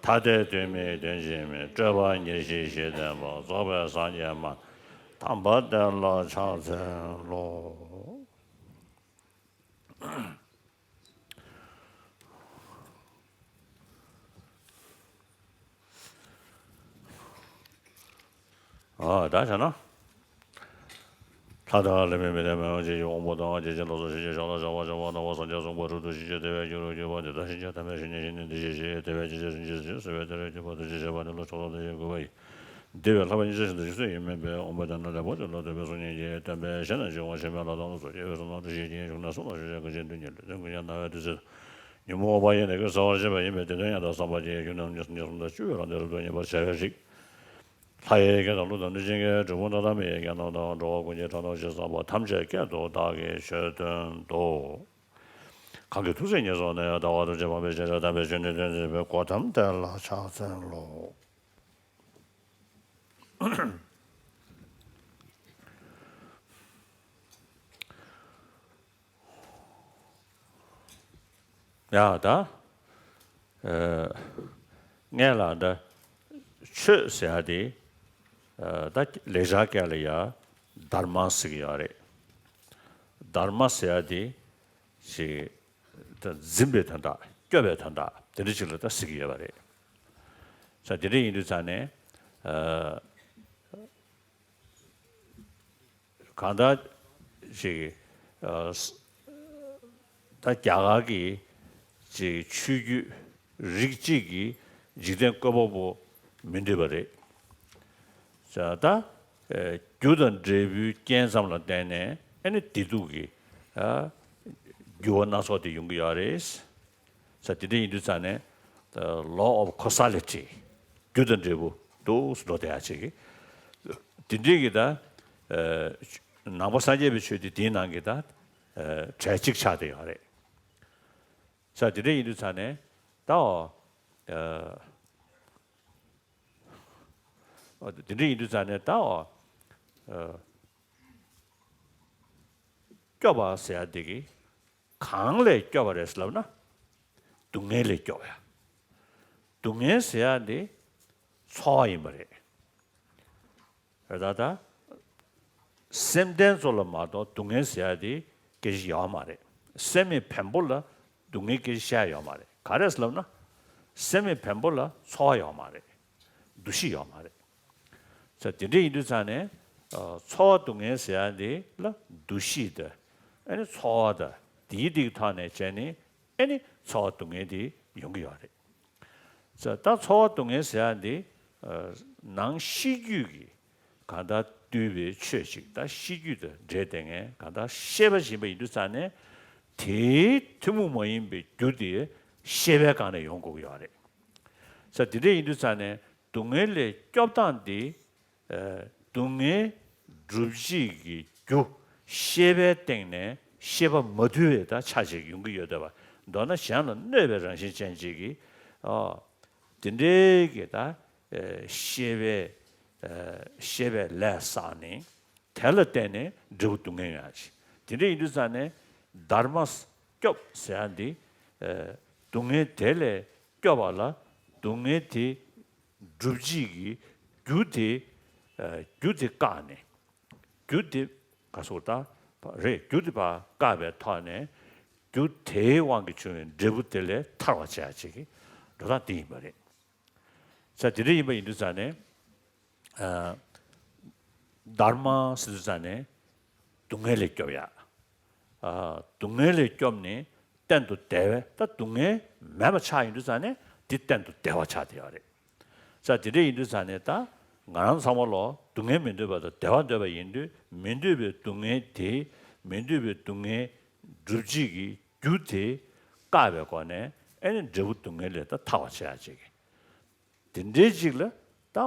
ཐ་དད་དོན་མེད་དོན་གཅིག་མིན། སྤྲོས་པ་ཉེར་ཞི་ཞི་བསྟན་པ། རྫོགས་པའི་སངས་རྒྱས་མ་དམ་པ་དེ་ལ་ཕྱག་འཚལ་ལོ། ཨ། ད་བྱས་ན། ལྷ་དང་ལྷ་མིན་མི་ལྡན་མི་དབང་བཅས་ཀྱི་དབང་པོ་དང་། རྒྱལ་ཆེན་ལ་སོགས་ཞིང་གཤེགས་ཤཱཀྱ་ལ་སོགས་པ་འཇམ་དཔལ་དང་། སངས་རྒྱས་གསུངས་པ་སྒྲུབ་ཏུ་ཞིང་གཤེགས་དེ་བས་རྒྱལ་བར་གྱུར་པ་དེ་དག་གཤིན་རྗེའི་ཐ་མའི་བཤེས་གཉེན་བཞི་ནི་འདི་ཞེས་བྱ། དེ་བས་ཇི་སྲིད་གཤིན་རྗེའི་གཟུགས་སུ་ཡོད་པ་དེ་ལ་ཆོས་ཐམས་ཅད་ཀྱི་མཆོག་ཏུ་གྱུར་པ་ཡི། དེ་བས་ལྷག་པའི་སྙིང་རྗེ་ཤིན་ཏུ་རྗེ་བཙུན་ཡོད་མིན་པས། འོངས་པ་དེ་ན་ལེགས་པར་ཐོས་ལ་འདོད་པའི་གསུང་སྙིང་རྗེ། སྟོན་པས་གཞན་དང་ཕྱོགས་མ་ཞེན་པའི་ལྷ་དང་ལྷ་ཚོགས། སྐྱེ་བོའི་བསོད་ནམས་བཀྲ་ཤིས་ཀྱིས། བཞུགས་གནས་གསུམ་ལ་ཕྱག་བྱས། གངས་ཅན་སྡུད་ཉིད་ལས། དོན་ཀུན་ཀྱང་སྣང་བའི་དུས་གསུམ་དུ། ཉོན་མོངས་པ་ཡེ་ནས་ཀུན་སེལ་བར་བྱེད་པ་ཡིན་པས། དེ་དོན་ཡང་དག་བསམ་པ་ཅན། ཡུལ་རྣམས་ཉེར་གསུམ་དང་བཅུ་པའི་རང་སྡེ་རབ་ཏུ་ངེས་པར་བྱ་བའི་རིགས། ལྷ་ཡི་སྐད་དང་ཀླུ་དང་གནོད་སྦྱིན་སྐད། གྲུལ་བུམ་དག་དང་མི་ཡི་སྐད་རྣམས་དང་། འགྲོ་བ་ཀུན་གྱི་སྒྲ་རྣམས་ཇི་ཙམ་པ། ཐམས་ཅད་སྐད་དུ་བདག་གིས་ཆོས་སྟོན་ཏོ། གང་གི་ཐུགས་སྲས་ཉེར་བཟུང་ནས། ལྟ་བ་ཐམས་ཅད་སྤངས་པའི་ཕྱིར། དམ་པའི་ཆོས་ནི་སྟོན་མཛད་པའི། གོའུ་ཏམ་དེ་ལ་ཕྱག་འཚལ་ལོ། ཡ་ད། ཨ། ངས་ལབ་ད། ཆོས་ཟེར་ཡ་དེ། ཨ། ད་ལེགས་སྦྱར་སྐད་ལ་ཡ། དྷརྨ་ཟེར་གྱི་ཡོད་རེད། དྷརྨ་ཟེར་ཡ་དེ། ཞིག་ད་འཛིན་པའི་དོན་དག། སྐྱོབ་པའི་དོན་དག་དེ་འདྲ་ཅིག་ལ་ད་ཟེར་གྱི་ཡོད་པ་རེད། ས་དེ་འདྲ་ཡིན་དུས་ཙང་ནས། ཨ། གང་ལྟར་ཅིག་ཨ། ད་རྒྱ་གར་གྱི་ཅིག་ཆོས་བརྒྱུད་རིགས་གཅིག་གི་འཇིག་རྟེན་བཀོད་པ་པོ་མི་འདུས་པ་རེད། ས་ད། ཨ། རྒྱུ་དང་འབྲས་བུའི་རྐྱེན་ཙམ་ལ་བརྟེན་ནས་ཨ་ནི་བདེ་སྡུག་གི། ཨ། འགྱུར་བ་སྣ་ཚོགས་དེ་ཡོང་གི་ཡོད་རེད། ས་དེ་འདྲ་ཡིན་དུས་ཙང་ནས། ཨ། law of causality། རྒྱུ་དང་འབྲས་བུ་འདུག་སེ་འགྲོ་བསྡད་ཡ་ཅིག་གི། དེ་འདྲའི་གི་ད། ཨ། ནང་པ་སངས་རྒྱས་པའི་ཆོས་དེ་དེའི་ནང་གི་ད། ཨ། གྲས་གཅིག་ཆགས་བསྡད་ཡོད་རེད། ས་དེ་འདྲ་ཡིན་དུས་ཙང་ནས་ད། ཨ། ཨ། དེ་འདྲ་ཡིན་དུས་ཙང་ནས་ད། ཨ། སྐྱོབ་པ་ཟེར་ཡ་དེ་གི། གང་ལས་སྐྱོབ་པ་རེད་ལབ་ན། སྡུག་བསྔལ་ལས་སྐྱོབ་ཡ། སྡུག་བསྔལ་ཟེར་ཡ་འདི་ཚོར་བ་ཡིན་པ་རེད། རེད་ད་ད། སེམས་ལྡན་ཚོ་ལ་མ་གཏོགས་སྡུག་བསྔལ་ཟེར་ཡ་དེ་སྐད་ཆ་ཡོད་མ་རེད། སེམས་མེད་བེམ་པོ་ལ་སྡུག་བསྔལ་སྐད་ཆ་བཤད་ཡ་ཡོད་མ་རེད། ག་རེ་ལབ་ན། སེམས་མེད་བེམ་པོ་ལ་ཚོར་བ་ཡོད་མ་རེད། འདུ་ཤེས་ཡོད་མ་རེད། ས་དེ་འདྲ་ཡིན་དུས་ཙང་ནས། ཨ། ཚོར་བ་སྡུག་བསྔལ་ཟེར་ཡ་དེ་ལ་འདུ་ཤེས་དང་། ཨ་ནི་ཚོར་བ་དང་དེའི་སྟེང་ཐོག་ནས་བྱས་ནས། ཨ་ནི་ཚོར་བ་སྡུག་བསྔལ་དེ་ཡོང་གི་ཡོད་རེད། ཙ། ད་ཚོར་བ་སྡུག་བསྔལ་ཟེར་ཡ་འདི། ཨ། ནང་གཤིས་རྒྱུད་ཀྱི་གང་ལྟར་བསྡུས་པའི་ཆོས་ཅིག་ད་གཤིས་རྒྱུད་དང་འབྲེལ་བསྡད་མཁན་གང་ལྟར་ཤེས་པ་ཡིན་པ་ཡིན་དུས་ཙང་ནས། དེའི་ཐུན་མོང་མ་ཡིན་པའི་རྒྱུ་དེ་ཤེས་པའི་སྒང་ནས་ཡོང་དགོས་ཀྱི་ཡོད་རེད། ཙ། དེ་འདྲ་ཡིན་དུས་ཙང་ནས་སྡུག་བསྔལ་ལས་སྐྱོབ་སྟངས་འདི། ཨ། སྡུག་བསྔལ་སྒྲུབ་བྱེད་ཀྱི་རྒྱུ་ཤེས་པའི་སྟེང་ནས་ཤེས་པ་མ་དུལ་བའི་ད་ཆ་ཞིག་ཡོང་གི་ཡོད་བསྡད་པ། མདོར་ན་གཞན་ལ་གནོད་པའི་རང་བཞིན་ཅན་ཅིག་གིས། ཨ། དེ་འདྲའི་གི་ད། ཨ། ཤེས་པའི། ཨ། ཤེས་པའི་ལས་བསགས་ནས། དེ་ལ་བརྟེན་ནས་འབྲས་བུ་སྡུག་བསྔལ་ཡོང་ཡ་ཅིག་དེ་འདྲ་ཡིན་དུས་ཙང་ནས་དྷརྨ་སྐྱོབ་ཟེར་ཡ་འདི། ཨ། སྡུག་བསྔལ་དེ་ལས་སྐྱོབ་པ་ལ་སྡུག་བསྔལ་དེ་སྒྲུབ་བྱེད་ཀྱི་རྒྱུ་དེ། ཨ། རྒྱུ་དེ་བཀག་ནས། རྒྱུ་དེ་ག་སོགས་ད་རེད། རྒྱུ་དེ་ཕར་བཀག་པའི་ཐོག་ནས་རྒྱུ་དེའི་དབང་གིས་བྱུང་བའི་འབྲས་བུ་དེ་ལས་ཐར་བར་བྱེད་ཡ་ཅིག་གི་འགྲོ་སྟངས་དེ་ཡིན་པ་རེད། ས་དེ་འདྲ་ཡིན་པ་ཡིན་དུས་ཙང་ནས། ཨ། དྷརྨ་ཟེར་དུས་ཙང་ནས་སྡུག་བསྔལ་ལས་སྐྱོབ་ཡ། ཨ། སྡུག་བསྔལ་ལས་སྐྱོབ་ནས་གཏན་དུ་བདེ་བའི། ད་སྡུག་བསྔལ་མེད་པ་ཆགས་ཡིན་དུས་ཙང་ནས་འདི་གཏན་དུ་བདེ་བ་ཆགས་བསྡད་ཡོད་རེད། ས་དེ་འདྲ་ཡིན་དུས་ཙང་ནས་ད་ང་རང་ཚང་མ་ལོ་སྡུག་བསྔལ་མི་འདོད་པ་དང་བདེ་བ་འདོད་པ་ཡིན་དུས། མི་འདོད་པའི་སྡུག་བསྔལ་དེ། མི་འདོད་པའི་སྡུག་བསྔལ་སྒྲུབ་བྱེད་ཀྱི་རྒྱུ་དེ་བཀག་པའི་སྒོ་ནས། ཨ་ནི་འབྲས་བུ་སྡུག་བསྔལ་ལས་ད་ཐར་བར་བྱེད་ཡ་ཅིག་དེ་འདྲའི་ཅིག་ལ་ད་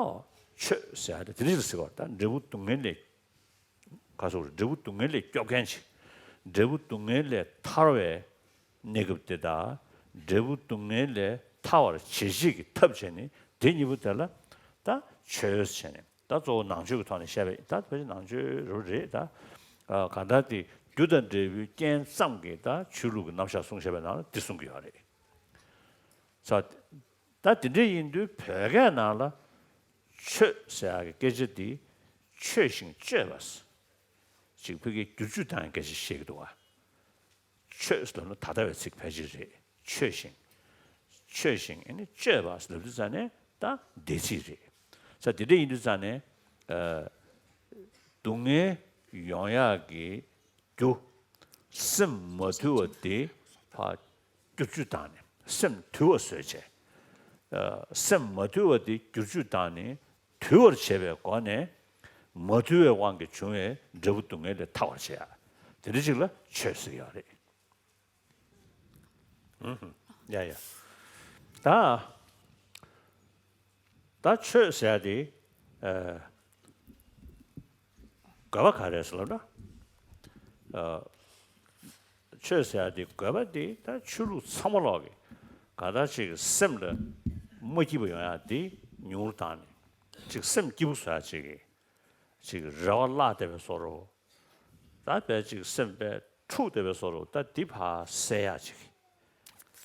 ཆོས་ཟེར་ཡ་དེ་དེ་འདྲ་ཅིག་ཟེར་བ། ད་འབྲས་བུ་སྡུག་བསྔལ་ལས། ག་སོགས་རེད། འབྲས་བུ་སྡུག་བསྔལ་ལས་སྐྱོབ་མཁན་ཅིག་འབྲས་བུ་སྡུག་བསྔལ་ལས་ཐར་བའི་གནས་སྐབས་དེ་དང་། འབྲས་བུ་སྡུག་བསྔལ་ལས་ཐར་བར་བྱེད་བྱེད་ཀྱི་ཐབས་བྱས་ནས། དེ་གཉིས་པོ་དེ་ལ་ད་ཆོས་བྱས་ནས། ད་གཙོ་བོ་ནང་ཆོས་ཀྱི་ཐོག་ནས་བཤད་པ་ཡིན། ད་ཕལ་ཆེར་ནང་ཆོས་རུ་རེད་ད། ཨ། གང་ལྟར་དེ་རྒྱུ་དང་འབྲས་བུའི་རྐྱེན་ཙམ་གྱིས་ད་ཆོས་ལུགས་ཀྱི་རྣམ་གཞག་གསུང་བཤད་པའི་ནང་ལ་འདི་གསུང་གི་ཡོད་རེད། ས། ད་དེ་འདྲ་ཡིན་དུས་བོད་སྐད་ནང་ལ་ཆོས་ཟེར་ཡག་གི་སྐད་ཆ་འདི་ཆོས་བཞིན་སྤྱོད་པ། ཅིག་བོད་སྐད་བསྒྱུར་བཅོས་བཏང་ཡག་སྐད་ཆ་བཤད་ཀྱི་འདུག་བ། ཆོས་ལབ་ན་ད་ལྟ་བའི་ཚིག་ཕལ་ཆེར་རེད། ཆོས་བཞིན། ཆོས་བཞིན་ཨ་ནི་སྤྱོད་པ་ལབ་དུས་ཙང་ནས་ད་འདས་ཚིག་རེད། ས་དེ་འདྲ་ཡིན་དུས་ཙང་ནས། ཨ། སྡུག་བསྔལ་ཡོང་ཡག་གི་རྒྱུ། སེམས་མ་དུལ་བ་དེ་ཕར་བསྒྱུར་བཅོས་བཏང་ནས་སེམས་དུལ་བ་བཟོས་བྱས། ཨ། སེམས་མ་དུལ་བ་དེ་བསྒྱུར་བཅོས་བཏང་ནས་དུལ་བར་བྱེད་པའི་སྒོ་ནས། མ་དུལ་བའི་དབང་གིས་བྱུང་བའི་འབྲས་བུ་སྡུག་བསྔལ་ལས་ཐར་བར་བྱེད་ཡ། དེ་འདྲ་ཅིག་ལ་ཆོས་ཟེར་གྱི་ཡོད་རེད། ཨུ་ཧུ། ཡ་ཡ། ད། ད་ཆོས་ཟེར་ཡ་དེ། ཨ། དགོས་པ་ག་རེ་རེད་ཟེར་ལབ་ན། ཨ། ཆོས་ཟེར་ཡ་དེ་དགོས་པ་དེ་ད་ཆོས་ལུགས་ཚང་མ་ལོག་གི་གང་ལྟར་ཅིག་སེམས་ལ་མ་སྐྱིད་པ་ཡོང་ཡ་དེ་ཉུང་རུ་བཏང་ནས། ཅིག་སེམས་སྐྱིད་པོ་བཟོ་ཡ་ཅིག་གི། ཅིག་རེ་བ་བརླག་བསྡད་པའི་བཟོ་འདྲ། ད་དཔེ་ཅིག་སེམས་དཔེ་འཁྲུགས་བསྡད་པའི་བཟོ་འདྲ། ད་འདི་ཕར་སེལ་ཡ་ཅིག་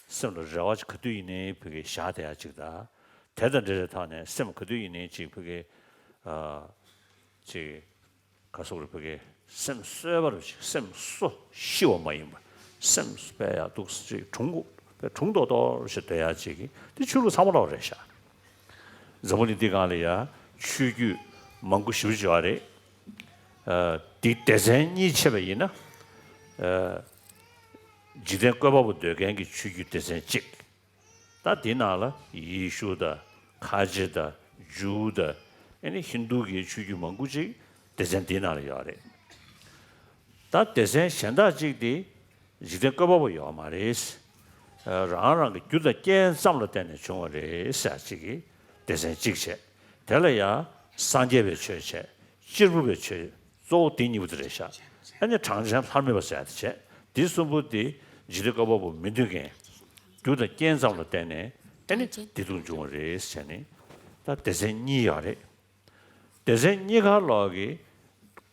སེམས་ལ་རེ་བ་ཅིག་ག་དུས་ཡིན་ནའི་བོད་སྐད་བཞག་བསྡད་ཡ་ཅིག་དང་། དེ་དང་འབྲེལ་བའི་ཐོག་ནས་སེམས་ག་དུས་ཡིན་ནའི་ཅིག་བོད་སྐད། ཨ། ཅིག་ག་སོགས་རེད། བོད་སྐད་སེམས་གསོ་བ་རུ་ཅིག་སེམས་གསོ་ཤི་བ་མ་ཡིན་པ། སེམས་དཔེ་ཡག་འདུག་ཅིག་གྲུང་དཔེ་གྲུང་ཏོག་ཏོ་ཞིག་སྡོད་ཡ་ཅིག་གི་འདི་ཆོས་ལུགས་ཚང་མ་ལོག་རེད་ཤག་འཛམ་བུ་གླིང་འདི་སྒང་ལ་ཡ་ཆོས་བརྒྱུད་མང་པོ་ཞེ་པོ་ཅིག་ཡོད་རེད། ཨ། འདི་སྡེ་ཚན་གཉིས་ཕྱེ་བ་ཡིན་ན། ཨ། འཇིག་རྟེན་བཀོད་པ་པོ་འདོད་མཁན་གྱི་ཆོས་བརྒྱུད་སྡེ་ཚན་གཅིག་ད་འདི་ནང་ལ་ཡེ་ཤུ་དང་ཁ་ཆེ་དང་ཇུའུ་དང་། ཨ་ནི་ཧིན་དུ་གི་ཆོས་བརྒྱུད་མང་པོ་ཅིག་སྡེ་ཚན་འདི་ནང་ལ་ཡོད་རེད། ད་སྡེ་ཚན་གཞན་དག་ཅིག་དེ་འཇིག་རྟེན་བཀོད་པ་པོ་ཡོད་མ་རེད། རང་རང་གི་རྒྱུ་དང་རྐྱེན་ཙམ་ལ་བརྟེན་ནས་བྱུང་བ་རེད་ཟེར་ཅིག་གི་སྡེ་ཚན་གཅིག་བྱས། དེ་ལ་ཡང་སངས་རྒྱས་པའི་ཆོས་བྱས། གཅེར་བུ་པའི་ཆོས། གཙོ་བོ་དེ་གཉིས་པོ་དེ་རེད་ཤག་ཨ་ནི་གྲངས་ཅན་ལྷར་མེད་པ་ཟེར་ཡ་དེ་བྱས། དེ་གསུམ་པོ་དེ་འཇིག་རྟེན་བཀོད་པ་པོ་མི་འདོད་མཁན། རྒྱུ་དང་རྐྱེན་ཙམ་ལ་བརྟེན་ནས་ཨ་ནི་བདེ་སྡུག་འབྱུང་བ་རེད་ཟེར་ནས། ད་སྡེ་ཚན་གཉིས་ཡོད་རེད། སྡེ་ཚན་གཉིས་ཀ་ལོག་གི་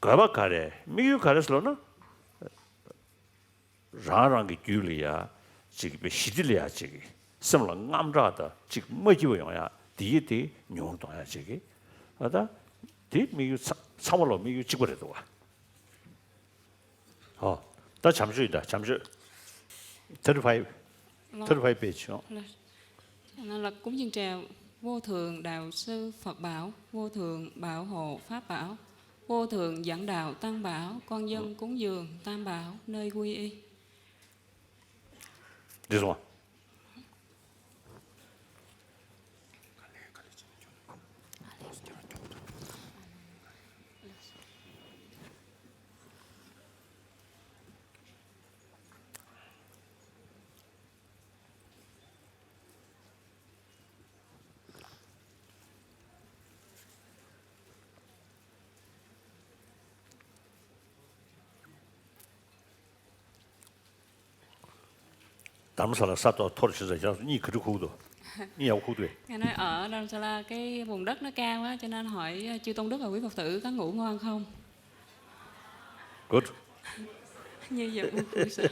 དགོས་པ་ག་རེ། དམིགས་ཡུལ་ག་རེ་ཟེར་ལབ་ན། རང་རང་གི་རྒྱུད་ལ་ཡ་ཅིག་པའི་ཞི་བདེ་ལ་ཡ་ཅིག་སེམས་ལ་དངངས་སྐྲག་དང་ཅིག་མ་སྐྱིད་པ་ཡོང་ཡ་དེ་ཡི་དེ་ཉུང་རུ་གཏོང་ཡ་ཅིག་གི་ཨ་ད་དེ་དམིགས་ཡུལ་ཚ་ཚང་མ་ལོ་དམིགས་ཡུལ་གཅིག་པ་རེད་འདུག་བ། ཨོ། ད་བྱམས་ཆོས་ཡིན་ད་བྱམས་ཆོས། thirty five, thirty five page ཨོ། Nó là cúng dường trào: Vô thượng đạo sư Phật bảo, vô thượng bảo hộ Pháp bảo, vô thượng giảng đạo Tăng bảo, con dân cúng dường Tam bảo nơi quy y. This one. དྷ་རམ་ས་ལ་ས་ཐོག་འཐོར་ཕྱིན་ས་ཞག་གཉིད་ག་འདྲ་ཁུག་འདུག་གཉིད་ཡག་པོ་ཁུག་འདུག Nghe nói ở Dharamsala cái vùng đất nó cao quá cho nên hỏi, ờ, chư Tôn Đức ở Quý Phật tử có ngủ ngon không? Good. Như vậy cũng không sao.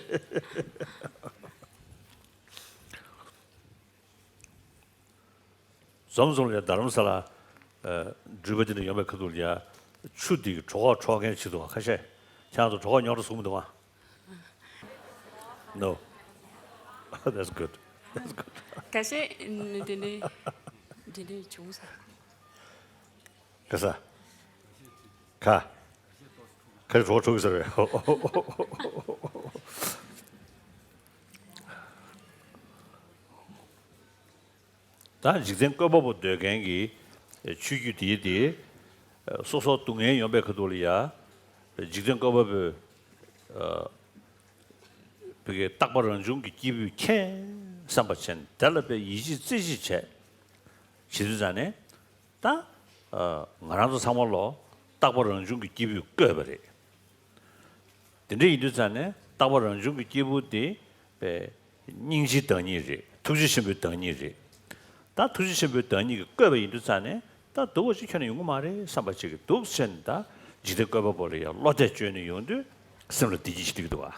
འཛོམས་འཛོམས་ལ་རྡ་རམ་ས་ལ་འགྲུལ་པ་འདི་ནས་ཡོང་པའི་ཁ་ཐུག་ལ་ཡ་ཆུ་འདི་གི་གྲོད་ཁོག་འཕྲོག་མཁན་ཅིག་འདུག་ཁ་ཤས་ཁྱེད་རང་ཚོ་གྲོད་ཁོག་ཉོག་དྲ་ཟུག་མི་འདུག་ཨ། No. That's good. That's good. ཁ་ཤས་འདི་འདྲའི་འདི་འདྲའི་བྱུང་ས། ག་ས། ག། ག་རེ་གྲོགས་འཕྲོག་གི་ཟེར་བས། ད་འཇིག་རྟེན་བཀོད་པ་པོ་འདོད་མཁན་གྱི་ཆོས་བརྒྱུད་དེའི་དེ་སོ་སོ་སྡུག་བསྔལ་ཡོང་པའི་ཁ་ཐུག་ལ་ཡ་འཇིག་རྟེན་བཀོད་པ་པོའི་བོད་ཀྱི་རྟག་པ་རང་བྱུང་གི་སྐྱེས་བུས་མཁྱེན་བསམ་པ་བྱས་ནས་དེ་ལ་དཔེ་ཡིད་ཆེས་རྩེ་གཅིག་བྱས་བྱེད་དུས་ཙང་ནས། ད། ཨ། ང་རང་ཚོ་ཚང་མ་ལོ་རྟག་པ་རང་བྱུང་གི་སྐྱེས་བུས་བཀོད་པ་རེད། དེ་འདྲ་ཡིན་དུས་ཙང་ནས་རྟག་པ་རང་བྱུང་གི་སྐྱེས་བུ་དེ་པའི་སྙིང་རྗེའི་བདག་ཉིད་རེད། ཐུགས་རྗེ་ཆེན་པོའི་བདག་ཉིད་རེད། ད་ཐུགས་རྗེ་ཆེན་པོའི་བདག་ཉིད་ཀྱིས་བཀོད་པ་ཡིན་དུས་ཙང་ནས་ད་སྡུག་པ་ཅིག་ཁྱོན་ནས་ཡོང་གི་མ་རེད་བསམ་པ་ཅིག་གི་འདུག་ཟེར་ནས་ད་འཇིག་རྟེན་བཀོད་པ་པོ་ལ་ཡང་བློ་གཏད་བཅོལ་ནས་ཡོང་དུས་སེམས་ལ་བདེ་སྐྱིད་ཅིག་སླེབས་ཀྱི་འདུག་བ།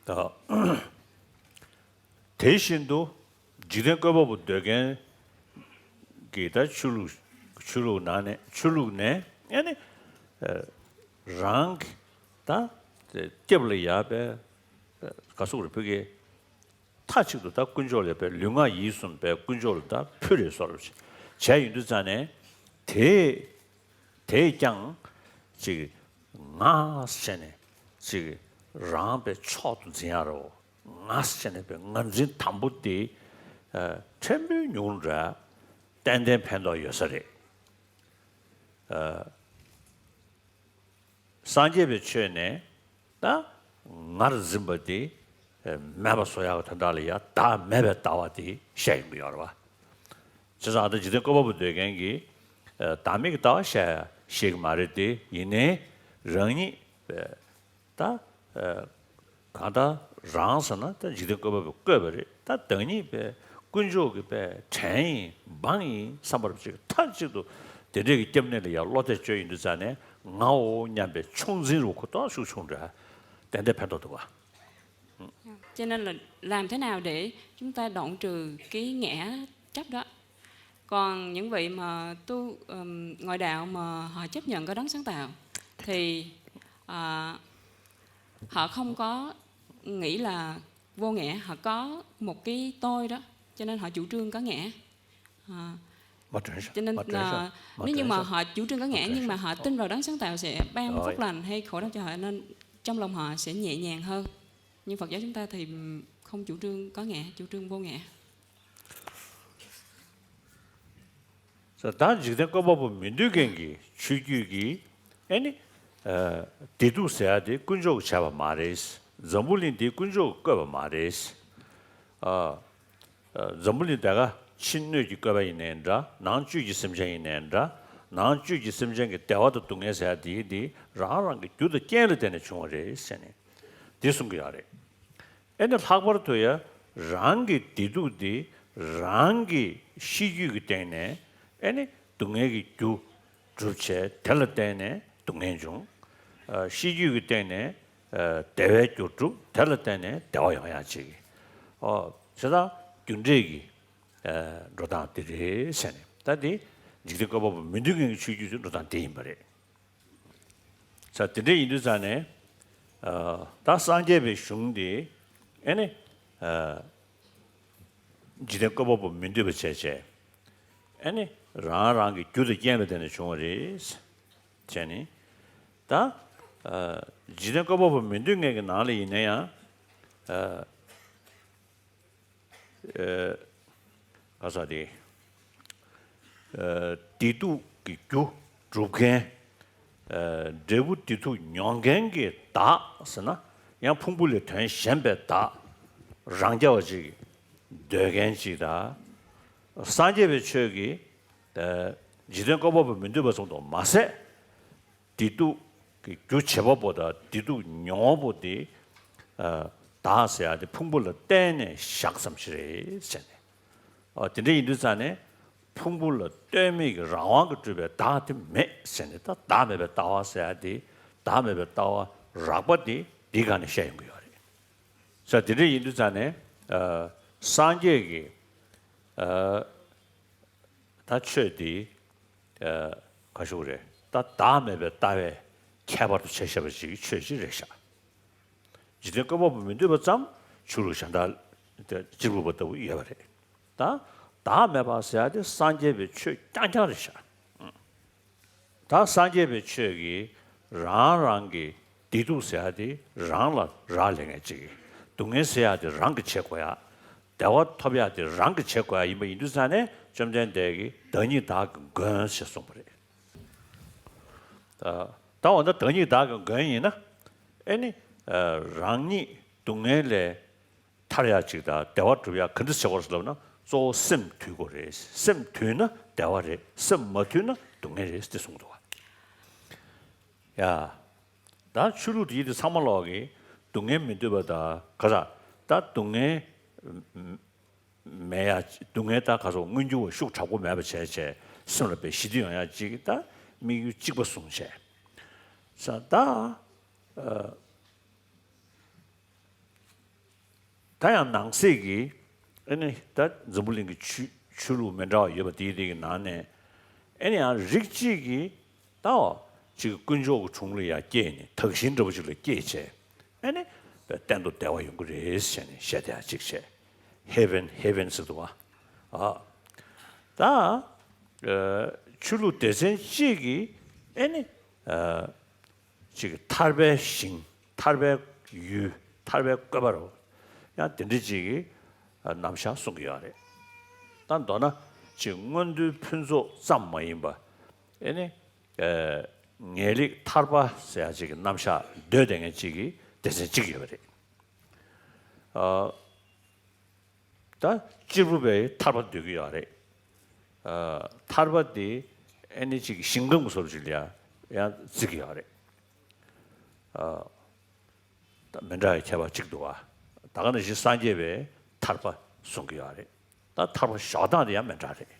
ད། དེ་བཞིན་དུ་འཇིག་རྟེན་བཀོད་པ་པོ་འདོད་མཁན་གྱི་ད་ཆོས་ལུགས་ཆོས་ལུགས་ནང་ནས་ཆོས་ལུགས་ནས་ཨ་ནི་རང་གི་ད་སྐྱབས་ལ་ཡར་པའི་ག་སུ་རེ་ཕུལ་གི་མཐའ་གཅིག་ཏུ་ད་དཀོན་མཆོག་ལ་པའི་ལུས་ངག་ཡིད་གསུམ་པའི་དཀོན་མཆོག་ལ་ད་ཕུལ་རེ་སོར་བྱས་ཡིན་དུས་ཙང་ནས་དེ་དེས་ཀྱང་ཅིག་ང་ཟེར་ནས་ཅིག་རང་པའི་མཆོག་ཏུ་འཛིན་ཡ་རོ། ང་ཟེར་ནས་པའི་ངར་འཛིན་དམ་པོ་དེ་ཕྲན་བུ་ཉུང་འདྲ་ཏན་ཏན་ཕན་ཐོགས་ཡོད་ས་རེད། སངས་རྒྱས་པའི་ཆོས་ནས་ད་ངར་འཛིན་པ་དེ་མེད་པ་བཟོ་ཡག་གི་དོན་དག་ལ་ཡ་བདག་མེད་པའི་ལྟ་བ་དེ་བཤད་ཡོང་གི་ཡོད་རེད་བ། བྱས་ཙང་ད་འཇིག་རྟེན་བཀོད་པ་པོ་འདོད་མཁན་གྱིས་བདག་མེད་ཀྱི་ལྟ་བ་བཤད་ཤེས་ཀྱི་མ་རེད་དེ་ཡིན་ནའི་རང་ཉིད་ད། གང་ལྟར་རང་ཟེར་ན་ད་འཇིག་རྟེན་བཀོད་པ་པོས་བཀོད་པ་རེད། ད་བདག་ཉིད་པའི་དཀོན་མཆོག་གི་པའི་བྲན་ཡིན་འབངས་ཡིན་བསམ་པར་ཅིག་མཐའ་གཅིག་ཏུ་དེ་འདྲས་ཀྱི་སྐྱབས་གནས་ལ་ཡང་བློ་གཏད་བཅོལ་ཡིན་དུས་ཙང་ནས་ངའོ་སྙམ་པའི་ཕྱོགས་འཛིན་རུ་ཁོ་ཏོག་ཤུགས་ཆུང་འདྲ་ཏན་ཏན་ཕན་ཐོགས་འདུག་བ། Cho nên là làm thế nào để chúng ta đoạn trừ cái ngã chấp đó? Còn những vị mà tu, ừm, ngoại đạo mà họ chấp nhận có đấng sáng tạo thì, à, họ không có nghĩ là vô ngã, họ có một cái tôi đó, cho nên họ chủ trương có ngã. À, cho nên là nếu như mà họ chủ trương có ngã nhưng mà họ tin vào đấng sáng tạo sẽ ban phước lành hay khổ đau cho họ nên trong lòng họ sẽ nhẹ nhàng hơn. Nhưng Phật giáo chúng ta thì, ừm, không chủ trương có ngã, chủ trương vô ngã. ད་འཇིག་རྟེན་བཀོད་པ་པོ་མི་འདོད་མཁན་གྱི་ཆོས་བརྒྱུད་ཀྱིས་ཨེ་ནི་བདེ་སྡུག་ཟེར་ཡ་དེ་དཀོན་མཆོག་གིས་བྱས་པ་མ་རེད། འཛམ་བུ་གླིང་འདི་དཀོན་མཆོག་གིས་བཀོད་པ་མ་རེད། ཨ། འཛམ་བུ་གླིང་དེ་ག་ཕྱི་སྣོད་ཀྱིས་བཀོད་པ་ཡིན་ནའི་འདྲ། ནང་བཅུད་ཀྱི་སེམས་ཅན་ཡིན་ནའི་འདྲ། ནང་བཅུད་ཀྱི་སེམས་ཅན་གྱི་བདེ་བ་དང་སྡུག་བསྔལ་ཟེར་ཡ་དེ་དེ་རང་རང་གི་རྒྱུ་དང་རྐྱེན་ལ་བརྟེན་ནས་བྱུང་བ་རེད་ཟེར་ནས་འདི་གསུང་གི་ཡོད་རེད། ཨེ་ནི་ལྷག་པར་དུ་ཡང་རང་གི་བདེ་སྡུག་འདི་རང་གི་ཤེས་རྒྱུད་ཀྱི་སྟེང་ནས་ཨེ་ནི་སྡུག་བསྔལ་གྱི་རྒྱུ་སྒྲུབ་བྱས་དེ་ལ་བརྟེན་ནས་སྡུག་བསྔལ་འབྱུང་། ཨ། ཤེས་རྒྱུད་ཀྱི་སྟེང་ནས་ བདེ་བའི་རྒྱུར་གྲུབ། དེ་ལ་བརྟེན་ནས་བདེ་བ་ཡོང་ཡག་ཅིག་ཨོ་བྱས་ཙང་རྒྱུ་འབྲས་ཀྱི་འགྲོ་སྟངས་དེ་རེད་ཟེར་ནས། ད་དེ་འཇིག་རྟེན་བཀོད་པ་པོ་མི་འདུལ་མཁན་གྱི་ཆོས་བརྒྱུད་ཀྱི་འགྲོ་སྟངས་དེ་ཡིན་པ་རེད། ས་དེ་འདྲ་ཡིན་དུས་ཙང་ནས། ད་སངས་རྒྱས་པའི་གཞུང་འདི་ཨེ་ནི། འཇིག་རྟེན་བཀོད་པ་པོ་མི་འདུལ་བ་བྱས་བྱས། ཨེ་ནི། རང་རང་གི་རྒྱུ་དང་རྐྱེན་ལ་བརྟེན་ནས་བྱུང་བ་རེད། བྱས་ནས། ད། འཇིག་རྟེན་བཀོད་པ་པོ་མི་འདུལ་མཁན་གྱི་ནང་ལ་ཡིན་ན་ཡང་། ག་ས་དེ། བདེ་སྡུག་གི་རྒྱུ་སྒྲུབ་མཁན། འབྲས་བུ་བདེ་སྡུག་མྱོང་མཁན་གྱི་བདག་ཟེར་ན། ཡང་ཕུང་པོ་ལས་དོན་གཞན་པའི་བདག་རང་རྐྱ་བ་ཅིག་འདོད་མཁན་ཅིག་དང་། སངས་རྒྱས་པའི་ཆོས་ཀྱི། འཇིག་རྟེན་བཀོད་པ་པོ་མི་འདུལ་བ་ཙམ་དུ་མ་ཟད། བདེ་སྡུག་གི་རྒྱུ་བྱེད་པ་པོ་དང་བདེ་སྡུག་མྱོང་བ་པོ་དེ། བདག་ཟེར་ཡག་དེ་ཕུང་པོ་ལ་བརྟེན་ནས་བཞག་ཙམ་ཞིག་རེད་ཟེར་ནས། ཨོ་དེ་འདྲ་ཡིན་དུས་ཙང་ནས་ཕུང་པོ་ལ་ལྟོས་མེད་ཀྱི་རང་དབང་གིས་གྲུབ་པའི་བདག་དེ་མེད་ཟེར་ནས། ད་བདག་མེད་པའི་ལྟ་བ་ཟེར་ཡག་དེ། བདག་མེད་པའི་ལྟ་བ་རགས་པ་དེ་འདིའི་སྒང་ནས་བཤད་ཡོང་གི་ཡོད་རེད། ས་དེ་འདྲ་ཡིན་དུས་ཙང་ནས། སངས་རྒྱས་ཀྱི། ད་ཆོས་འདི། ག་ཞུ་རེད། ད་བདག་མེད་པའི་ལྟ་བའི་ཁྱད་པར་དུ་བྱས་བཤད་པ་ཞིག་ཆོས་ཅིག་རེད་ཤག་འཇིག་རྟེན་བཀོད་པ་པོ་མི་འདུལ་བ་ཙམ་ཆོས་ལུགས་གཞན་དག་སྤྱིར་བུ་པ་ལྟ་བུ་ཡོད་པ་རེད། ད་བདག་མེད་པ་ཟེར་ཡ་དེ་སངས་རྒྱས་པའི་ཆོས་རྐྱང་རྐྱང་རེད་ཤག་ད་སངས་རྒྱས་པའི་ཆོས་ཀྱིས་རང་རང་གི་བདེ་སྡུག་ཟེར་ཡ་དེ་རང་ལ་རག་ལས་མཁན་ཅིག་སྡུག་བསྔལ་ཟེར་ཡ་དེ་རང་གིས་བྱེད་དགོས་ཡ། བདེ་བ་ཐོབ་ཡ་དེ་རང་གིས་བྱེད་དགོས་ཡ་ཡིན་པ་ཡིན་དུས་ཙང་ནས་བཅོམ་ལྡན་འདས་ཀྱིས་བདག་ཉིད་བདག་གི་མགོན་ཞེས་གསུངས་པ་རེད། ད་འོ་ན་བདག་ཉིད་བདག་གི་མགོན་ཡིན་ན། ཨེ་ནི། རང་ཉིད་སྡུག་བསྔལ་ལས་ཐར་ཡག་ཅིག་དང་བདེ་བ་སྒྲུབ་ཡག་ག་འདྲ་བྱེད་དགོས་ཟེར་ལབ་ན། གཙོ་བོ་སེམས་དུལ་དགོས་རེད། སེམས་དུལ་ན་བདེ་བ་རེད། སེམས་མ་དུལ་ན་སྡུག་བསྔལ་རེད་ཟེར་གསུངས་འདུག་བ། ཡ། ད་ཆོས་ལུགས་དེ་ཡིན་དུས་ཚང་མ་ལོག་གིས་སྡུག་བསྔལ་མི་འདོད་པ་དང་ག་ས། ད་སྡུག་བསྔལ་མེད་ཡ། སྡུག་བསྔལ་ད་ག་སོ་མངོན་འགྱུར་བ་ཤུགས་དྲག་པོ་མེད་པ་བྱས་བྱས་སེམས་ལ་དཔེ་ཞི་བདེ་ཡོང་ཡ་ཅིག་ད་དམིགས་ཡུལ་གཅིག་པ་བཟུང་བྱས། ས་ད། ད་ཡང་ནང་གསེས་ཀྱི་ཨེ་ནི་ད་འཛམ་བུ་གླིང་གི་ཆོས་ཆོས་ལུགས་མི་འདྲ་བ་ཡོད་པ་དེའི་རིགས་ཀྱི་ནང་ནས། ཨེ་ནི་ཡང་རིགས་གཅིག་གིས་ད་བ་ཅིག་དཀོན་མཆོག་གི་དྲུང་ལ་ཡང་སྐྱེས་ནས་དག་ཞིང་འདྲ་བོ་ཅིག་ལ་སྐྱེས་བྱས། ཨེ་ནི་གཏན་དུ་བདེ་བ་ཡོང་གི་རེད་ཟེར་ནས་བཤད་བསྡད་ཡ་ཅིག་བྱས། ཧེ་ཝན་ཧེ་ཝན་ཟེར་འདུག་བ། ཨ་ད་ཆོས་ལུགས་སྡེ་ཚན་གཅིག་གིས་ཨེ་ནི། ཅིག་ཐར་པའི་ཞིང་། ཐར་པའི་ཡུལ། ཐར་པའི་བཀོད་པ་རུ་ཡང་དེ་འདྲ་ཅིག་གི་རྣམ་གཞག་གསུང་གི་ཡོད་རེད། ད་མདོར་ན་ཅིག་མངོན་མཐོའི་ཕུན་ཚོགས་ཙམ་མ་ཡིན་པ། ཨེ་ནི། ངེས་ལེགས་ཐར་པ་ཟེར་ཡ་ཅིག་གི་རྣམ་གཞག་འདོད་བསྡད་མཁན་ཅིག་གི་སྡེ་ཚན་གཅིག་ཡོད་པ་རེད། ད་གཅེར་བུ་པའི་ཐར་པ་འདོད་ཀྱི་ཡོད་རེད། ཨ། ཐར་པ་དེ་ཨེ་ནི་ཅིག་ཞིང་ཁམས་སོགས་ཅིག་ལ་ཡང་བརྩི་གི་ཡོད་རེད། ཨ། ད་མི་འདྲ་བའི་ཁྱད་པར་གཅིག་འདུག་བ། ད་ག་ནང་བཞིན་སངས་རྒྱས་པའི་ཐར་པ་གསུང་གི་ཡོད་རེད། ད་ཐར་པ་བཞག་སྟངས་དེ་ཡང་མི་འདྲ་རེད།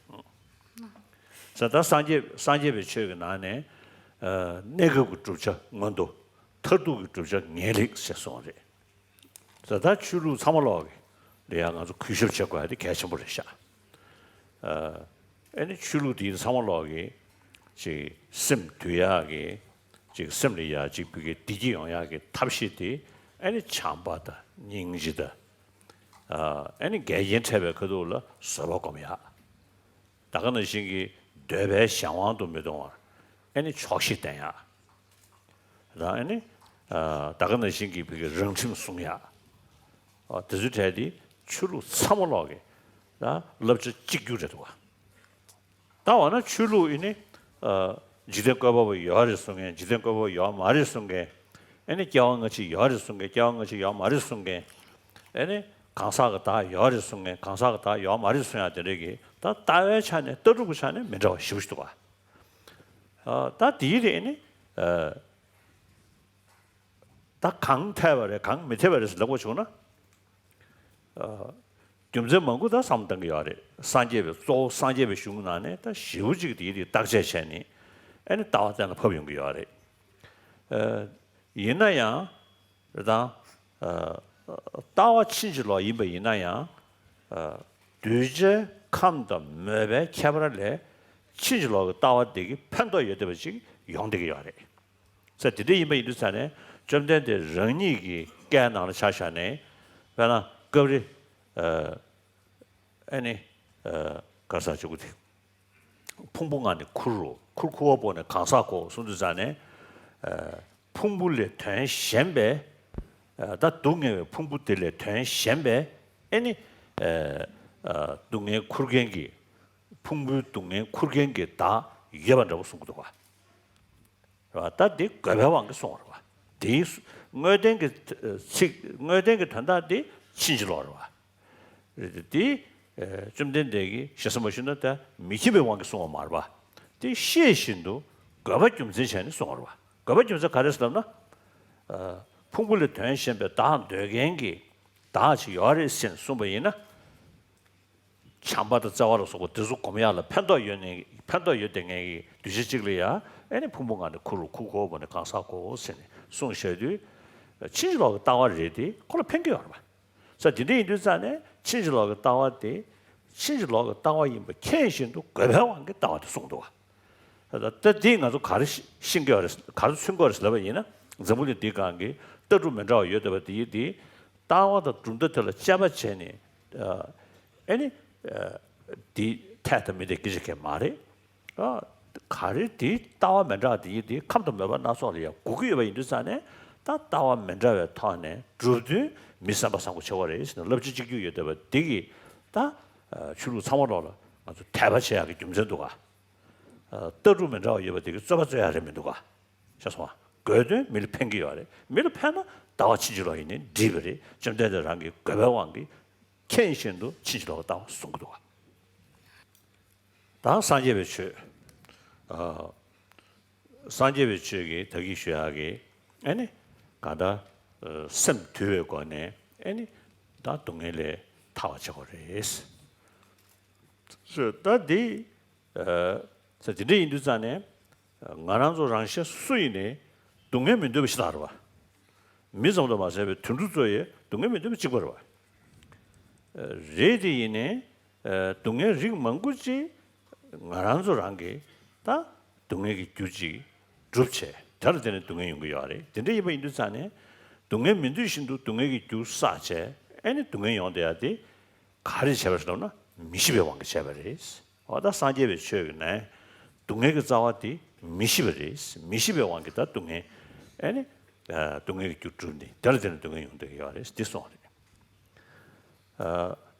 ས་ད་སངས་རྒྱས་སངས་རྒྱས་པའི་ཆོས་ཀྱི་ནང་ནས། ཨ། གནས་སྐབས་ཀྱི་བསྒྲུབ་བྱ་མངོན་མཐོ། མཐར་ཐུག་གི་བསྒྲུབ་བྱ་ངེས་ལེགས་ཞེས་གསུངས་པ་རེད། ད་ལྟ་ཆོས་ལུགས་ཚང་མ་ལོག་གི་ལ་ཡང་ང་ཚོ་གུས་ཞབས་བྱེད་དགོས་ཡ་དེ་གལ་ཆེན་པོ་རེད་ཤག་ཨ་ནི་ཆོས་ལུགས་དེ་ཚང་མ་ལོག་གི་ཅིག་སེམས་དུལ་ཡག་གི། ཅིག་སེམས་ལ་ཡ་ཅིག་བུ་གའི་བདེ་སྐྱིད་ཡོང་ཡག་གི་ཐབས་ཤེས་དེ། ཨ་ནི་བྱམས་པ་དང་སྙིང་རྗེ་དང་། ཨ་ནི་འགལ་རྐྱེན་འཕྲད་པའི་ཁ་ཐུག་ལ་བཟོད་པ་སྒོམ་ཡག་ད་ག་ནང་བཞིན་གྱི་འདོད་པའི་གཞན་དབང་དུ་མི་གཏོང་བར་ཨེ་ནི་ཆོག་ཤེས་བསྟེན་ཡག་ད་ཨེ་ནི་ད་ག་ནང་བཞིན་གྱི་བོད་ཀྱི་རང་ཁྲིམས་སྲུང་ཡག་དེ་ཚོའི་གྲས་དེ་ཆོས་ལུགས་ཚང་མ་ལོག་གི་ད་བསླབ་བྱ་གཅིག་གྱུར་རེད་འདུག་བ། ད་འོ་ན་ཆོས་ལུགས་ཨེ་ནི་འཇིག་རྟེན་བཀོད་པ་པོ་ཡོད་རེད་གསུང་མཁན། འཇིག་རྟེན་བཀོད་པ་པོ་ཡོད་མ་རེད་གསུང་མཁན། ཨེ་ནི་སྐྱེ་བ་སྔ་ཕྱི་ཡོད་རེད་གསུང་མཁན། སྐྱེ་བ་སྔ་ཕྱི་ཡོད་མ་རེད་གསུང་མཁན། ཨེ་ནི་གང་ཟག་གི་བདག་ཡོད་རེད་གསུང་མཁན། གང་ཟག་གི་བདག་ཡོད་མ་རེད་གསུང་ཡག་དེ་འདྲ་གི་ད་ལྟ་བའི་ཆ་ནས་ལྟ་གྲུབ་ཀྱི་ཆ་ནས་མི་འདྲ་བ་ཞེ་པོ་ཞིག་འདུག་ག་ད་དེའི་རིགས་ནི་ད་གང་འཐད་པ་རེད་གང་མི་འཐད་པ་རེད་ཟེར་ལབ་དགོས་བྱུང་ན། རྒྱུ་མཚན་མང་པོ་ད་བསམ་བློ་གཏང་གི་ཡོད་རེད། སངས་རྒྱས་པའི་གཙོ་བོ་སངས་རྒྱས་པའི་གཞུང་ནང་ནས་ད་ཞེ་པོ་ཅིག་དེའི་རིགས་བརྟག་དཔྱད་བྱས་ནས་ཨེ་ནི་ལྟ་བ་གཏན་ལ་ཕབ་ཡོང་གི་ཡོད་རེད། ཡིན་ན་ཡང་ རེད་དང་། ལྟ་བ་ཕྱིན་ཅི་ལོག་ཡིན་པ་ཡིན་ན་ཡང་། གདུལ་བྱའི་ཁམས་དང་མོས་པའི་ཁྱད་པར་ལས་ཕྱིན་ཅི་ལོག་གི་ལྟ་བ་འདི་གིས་ཕན་ཐོགས་ཡོད་བསྡད་པ་ཅིག་ཡོང་བསྡད་ཀྱི་ཡོད་རེད། ས་དེ་འདྲ་ཡིན་པ་ཡིན་དུས་ཙང་ནས་བཅོམ་ལྡན་འདས་རང་ཉིད་ཀྱི་བཀའི་ནང་ལ་ཆ་བཞག་ནས། དཔེར་ན་སྐབས་རེ་ཨ་ནི་ག་ས་བཅུག་གི་དེ། ཕུང་པོ་ལྔ་ནི་ཁུར་རོ། ཁུར་ཁུ་བ་པོ་ནི་གང་ཟག་གོ་གསུངས་དུས་ཙང་ནས། ཕུང་པོ་ལས་དོན་གཞན་པའི། ད་སྡུག་བསྔལ་བའི་ཕུང་པོ་དེ་ལས་དོན་གཞན་པའི་ཨེ་ནི། སྡུག་བསྔལ་ཁུར་མཁན་གྱི། ཕུང་པོའི་སྡུག་བསྔལ་ཁུར་མཁན་གྱི་བདག་ཡོད་པ་འདྲ་བོ་གསུང་གི་འདུག་བ། རེད་བ། ད་འདི་དགོས་པའི་དབང་གིས་གསུངས་པ་རེད་བ། དེའི་དངོས་བསྟན་གྱི་ཚིག་དངོས་བསྟན་གྱི་དོན་དག་འདི་ཕྱིན་ཅི་ལོག་རེད་བ། རེད་དེ། དེ་བཅོམ་ལྡན་འདས་ཀྱིས་ཞེ་ས་མ་ཞུས་ན་ད་མི་ཤེས་པའི་དབང་གིས་གསུངས་པ་མ་རེད་བ། དེ་ཤེས་བཞིན་དུ་དགོས་པ་རྒྱུ་མཚན་བྱས་ནས་གསུངས་པ་རེད་བ། དགོས་པ་རྒྱུ་མཚན་ག་རེ་ཟེར་ལབ་ན། ཕུང་པོ་ལས་དོན་གཞན་པའི་བདག་འདོད་མཁན་གྱི་བདག་ཅིག་ཡོད་རེད་ཟེར་ནས་གསུངས་པ་ཡིན་ན། བྱམས་པ་དང་བརྩེ་བ་ལ་སོགས་པ་དེ་ཚོ་སྒོམ་ཡག་ལ་ཕན་ཐོགས་ཡོད་ནས་ཕན་ཐོགས་ཡོད་བསྡད་མཁན་གྱི་གདུལ་བྱ་གཅིག་ལ་ཡང་ཨེ་ནི་ཕུང་པོ་ལྔ་ནི་ཁུར་རོ། ཁུར་ཁུ་བ་པོ་ནི་གང་ཟག་གོ་ཟེར་ནས་གསུངས་བཞག་དུས། ཕྱིན་ཅི་ལོག་གི་ལྟ་བ་རེད་དེ་ཁོ་ལ་ཕན་གྱི་ཡོད་རེད་བ། ས་དེ་འདྲ་ཡིན་དུས་ཙང་ནས་ཕྱིན་ཅི་ལོག་གི་ལྟ་བ་དེ་ཕྱིན་ཅི་ལོག་གི་ལྟ་བ་ཡིན་པ་མཁྱེན་བཞིན་དུ་དགོས་པའི་དབང་གིས་ལྟ་བ་དེ་གསུངས་འདུག་བ། ད་ལྟ་འདི་ང་ཚོ་ག་རེ་ཤེས་ཀྱི་ཡོད་རེད། ག་རེ་མཚོན་གྱི་ཡོད་རེད་ལབ་པ་ཡིན་ན། འཛམ་བུ་གླིང་འདིའི་སྒང་གི་ལྟ་གྲུབ་མི་འདྲ་བ་ཡོད་བསྡད་པ་དེ་ཡིན་དེ། ལྟ་བ་དང་གྲུབ་མཐའ་དེ་ལ་དཔྱད་པ་བྱས་ནས། ཨེ་ནི། འདི་འཐད་དང་མི་འཐད་སྐད་ཆ་གང་ཡང་མ་རེད། ག་རེ་དེ་ལྟ་བ་མི་འདྲ་བ་དེ་ཡིན་དེ་ཁམས་དང་མོས་པ་སྣ་ཚོགས་ལ་ཡང་གོ་གི་ཡོད་པ་ཡིན་དུས་ཙང་ནས། ད་ལྟ་བ་མི་འདྲ་བའི་ཐོག་ནས་གྲུབ་དོན་མི་བསམ་པ་བསམ་དགོས་ཆེ་བ་རེད་ཟེར་ནས་བསླབ་བྱ་གཅིག་གྱུར་ཡོད་བསྡད་པ་དེ་གིས་ད་ཆོས་ལུགས་ཚང་མ་ལོག་ལ་ང་ཚོ་དད་པ་བྱེད་ཡག་གི་རྒྱུ་མཚན་འདུག་ག་ལྟ་གྲུབ་མི་འདྲ་བ་ཡོད་པ་དེ་གིས་རྩོད་པ་རྩོད་ཡག་རེད་མི་འདུག་ག་ཤེས་སོང་ང་། དགོས་དོན་མི་ལ་ཕན་གྱི་ཡོད་རེད། མི་ལ་ཕན་ན་ལྟ་བ་ཕྱིན་ཅི་ལོག་ཡིན་ནའི་འགྲིག་པ་རེད། བཅོམ་ལྡན་འདས་རང་གི་དགོས་པའི་དབང་གིས་མཁྱེན་བཞིན་དུ་ཕྱིན་ཅི་ལོག་གི་ལྟ་བ་གསུང་གི་འདུག་ག་ད་སངས་རྒྱས་པའི་ཆོས། ཨ། སངས་རྒྱས་པའི་ཆོས་ཀྱི་ད་གིན་ཞུ་ཡག་གི་ཨེ་ནི་གང་ལྟར། ཨ། སེམས་དུལ་བའི་སྒོ་ནས་ཨེ་ནི་ད་སྡུག་བསྔལ་ལས་ཐར་བ་བྱེད་དགོས་རེད། ད་འདི། ཨ། ས་དེ་འདྲ་ཡིན་དུས་ཙང་ནས་ང་རང་ཚོ་རང་གཞན་སུ་ཡིན་ནའི་སྡུག་བསྔལ་མི་འདོད་པ་ཞིག་ལ་རེད་བ། མི་ཙམ་དུ་མ་ཟད་པའི་དུད་འགྲོ་ཚོ་ཡི་སྡུག་བསྔལ་མི་འདོད་པ་གཅིག་པ་རེད་བ། རེད་དེ་ཡིན་ནའི། སྡུག་བསྔལ་རིགས་མང་པོ་ཅིག་ང་རང་ཚོ་རང་གིས་ད་སྡུག་བསྔལ་གྱི་རྒྱུ་ཅིག་སྒྲུབ་བྱས་དེ་ལ་བརྟེན་ནས་སྡུག་བསྔལ་ཡོང་གི་ཡོད་རེད། དེ་འདྲ་ཡིན་པ་ཡིན་དུས་ཙང་ནས་སྡུག་བསྔལ་མི་འདོད་བཞིན་དུ་སྡུག་བསྔལ་གྱི་རྒྱུ་བསགས་བྱས་ཨེ་ནི་སྡུག་བསྔལ་ཡོང་བསྡད་ཡ་དེ་ག་རེ་བྱས་པ་རེད་ལབ་ན་མི་ཤེས་པའི་དབང་གིས་བྱས་པ་རེད། འོ་ད་སངས་རྒྱས་པའི་ཆོས་ཀྱི་ནང་སྡུག་བསྔལ་གྱི་རྩ་བ་དེ་མི་ཤེས་པ་རེད། མི་ཤེས་པའི་དབང་གིས་ད་སྡུག་བསྔལ་ཨེ་ནི་སྡུག་བསྔལ་གྱི་རྒྱུ་གྲུབ་ནས་དེ་ལ་བརྟེན་ནས་སྡུག་བསྔལ་ཡོང་བསྡད་ཀྱི་ཡོད་རེད་འདི་གསུངས་རེད།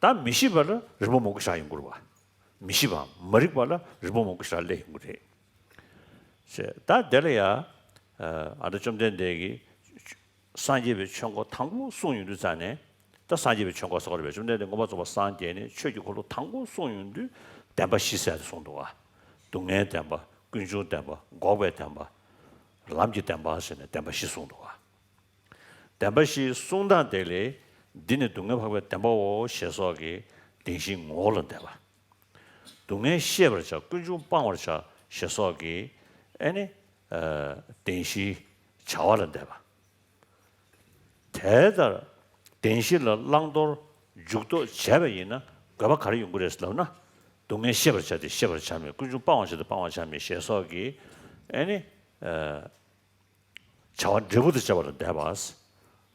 ད་མི་ཤེས་པ་ལ་རིགས་པ་མང་པོ་བཞག་ཡོང་གི་རེད་བ། མི་ཤེས་པའམ་མ་རིག་པ་ལ་རིགས་པ་མང་པོ་ཞིག་སླེབས་ཡོང་གི་རེད། ཞེས་ད་དེ་ལ་ཡང་ཨ་ད་བཅོམ་ལྡན་འདས་ཀྱིས་སངས་རྒྱས་པའི་ཆོས་འཁོར་དང་པོ་གསུངས་ཡོང་དུས་ཙང་ནས་ད་སངས་རྒྱས་པའི་ཆོས་འཁོར་ཟེར་བ་རེད་པས། བཅོམ་ལྡན་འདས་མངོན་པར་རྫོགས་པར་སངས་རྒྱས་ནས་ཆོས་ཀྱི་འཁོར་ལོ་དང་པོ་གསུངས་ཡོང་དུས་བདེན་པ་བཞི་ཟེར་ཏེ་གསུངས་འདུག་བ། སྡུག་བསྔལ་བདེན་པ། ཀུན་འབྱུང་བདེན་པ། འགོག་པའི་བདེན་པ། ལམ་གྱི་བདེན་པ་ཟེར་ནས་བདེན་པ་བཞི་གསུངས་འདུག་བ། བདེན་པ་བཞིའི་གསུང་དང་དེ་ལས་འདི་ནི་སྡུག་བསྔལ་འཕགས་པའི་བདེན་པའོ་ཞེས་སོགས་ཀྱི་བདེན་བཞིའི་ངོ་བོ་ལ་འདས་པ། སྡུག་བསྔལ་ཤེས་པར་བྱ། ཀུན་འབྱུང་སྤང་བར་བྱ་ཞེས་སོགས་ཀྱི་ཨེ་ནི་བདེན་བཞིའི་བྱ་བ་ལ་འདས་པ། དེ་ལྟར་བདེན་བཞི་ལ་བླང་དོར་འཇུག་ལྡོག་བྱས་པ་ཡིན་ན་དགོས་པ་ག་རེ་ཡོང་གི་རེད་ལབ་ན། སྡུག་བསྔལ་ཤེས་པར་བྱ་སྟེ་ཤེས་པར་བྱ་མེད། ཀུན་འབྱུང་སྤང་བར་བྱ་སྟེ་སྤང་བར་བྱ་མེད་ཞེས་སོགས་ཀྱི་ཨེ་ནི། བྱ་བ་འབྲས་བུ་དང་བཅས་པ་ལ་འདས་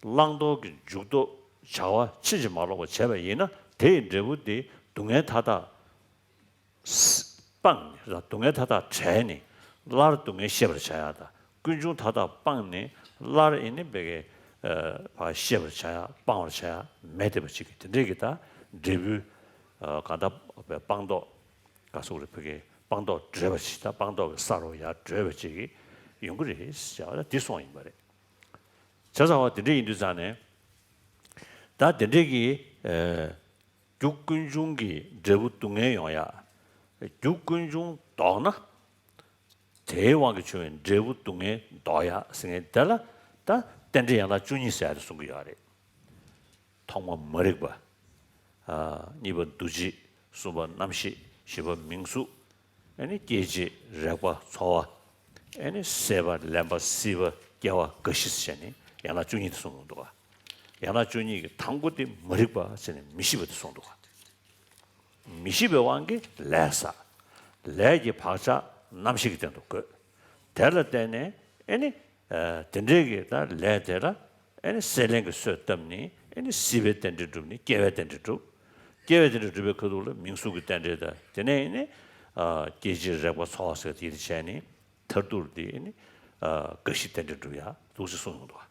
པ། བླང་དོར་གྱི་འཇུག་ལྡོག་བྱ་བ་ཕྱིན་ཅི་མ་ལོག་པར་བྱས་པ་ཡིན་ན་དེ་ཡི་འབྲས་བུ་དེ་སྡུག་བསྔལ་མཐའ་དག་སྤངས་ནས་སྡུག་བསྔལ་མཐའ་དག་བྲལ་ནས་སླར་སྡུག་བསྔལ་ཤེས་པར་བྱ་ཡག་དང་ཀུན་འབྱུང་མཐའ་དག་སྤངས་ནས་སླར་ཨེ་ནི་བེ་གའི་ཕར་ཤེས་པར་བྱ་ཡག་སྤང་བར་བྱ་ཡག་མེད་བསྡད་པ་ཅིག་གི་དེ་འདྲའི་གི་ད་འབྲས་བུ་གང་ལྟར་སྤངས་རྟོགས། ག་སོགས་རེད་བོད་སྐད་སྤངས་རྟོགས་བགྲོད་པ་ཞིག་དང་སྤངས་རྟོགས་ཀྱི་ས་རུ་ཡར་བགྲོད་པ་ཅིག་ཡོང་གི་རེད་ཟེར་བ་ལ་འདི་གསུངས་ཡིན་པ་རེད། བྱས་ཙང་བ་དེ་འདྲ་ཡིན་དུས་ཙང་ནས་ད་དེ་འདྲའི་གི་རྒྱུ་ཀུན་འབྱུང་གི་འབྲས་བུ་སྡུག་བསྔལ་ཡོང་ཡ། རྒྱུ་ཀུན་འབྱུང་ལྡོག་ན་དེའི་དབང་གིས་བྱུང་བའི་འབྲས་བུ་སྡུག་བསྔལ་ལྡོག་ཡ་ཟེར་མཁན་དེ་ལ་ད་རྟེན་འབྲེལ་ཡན་ལག་བཅུ་གཉིས་ཟེར་ཡ་དེ་གསུང་གི་ཡོད་རེད། ཐོག་མ་མ་རིག་པ། ཨ། གཉིས་པ་འདུ་བྱེད། གསུམ་པ་རྣམ་ཤེས། བཞི་པ་མིང་གཟུགས། ཨ་ནི་སྐྱེ་མཆེད། རེག་པ། ཚོར་བ། ཨ་ནི་སྲེད་པ། ལེན་པ། སྲིད་པ། སྐྱེ་བ། རྒ་ཤི་ཟེར་ནས་ ཡན་ལག་བཅུ་གཉིས་དེ་གསུངས་ཡོང་འདུག་ག་ཡན་ལག་བཅུ་གཉིས་ཀྱི་དང་པོ་དེ་མ་རིག་པ་ཟེར་ནས་མི་ཤེས་པ་དེ་གསུངས་འདུག་ག་མི་ཤེས་པའི་དབང་གིས་ལས་བསགས། ལས་ཀྱི་བག་ཆགས་རྣམ་ཤེས་ཀྱི་སྟེང་དུ་བཀོད། དེ་ལ་བརྟེན་ནས་ཨེ་ནི། དེ་འདྲའི་གི་ད་ལས་དེ་ལ་ཨེ་ནི་སྲེད་ལེན་གྱི་གསོས་བཏབ་ནས་ཨེ་ནི་སྲིད་པའི་རྟེན་འབྲེལ་བསྒྲུབས་ནས་སྐྱེ་བའི་རྟེན་འབྲེལ་བསྒྲུབས། སྐྱེ་བའི་རྟེན་འབྲེལ་བསྒྲུབས་པའི་ཁ་ཐུག་ལ་མིང་གཟུགས་ཀྱི་རྟེན་འབྲེལ་དང་དེ་ནས་ཨེ་ནི། སྐྱེ་མཆེད་རེག་པ་ཚོར་བ་ཟེར་དེ་དེ་བྱས་ནས་མཐར་ཐུག་དེ་ཨེ་ནི། རྒ་ཤི་རྟེན་འབྲེལ་བསྒྲུབ་ཡ་འདུག་ཅེས་གསུངས་ཡོང་འདུག་ག་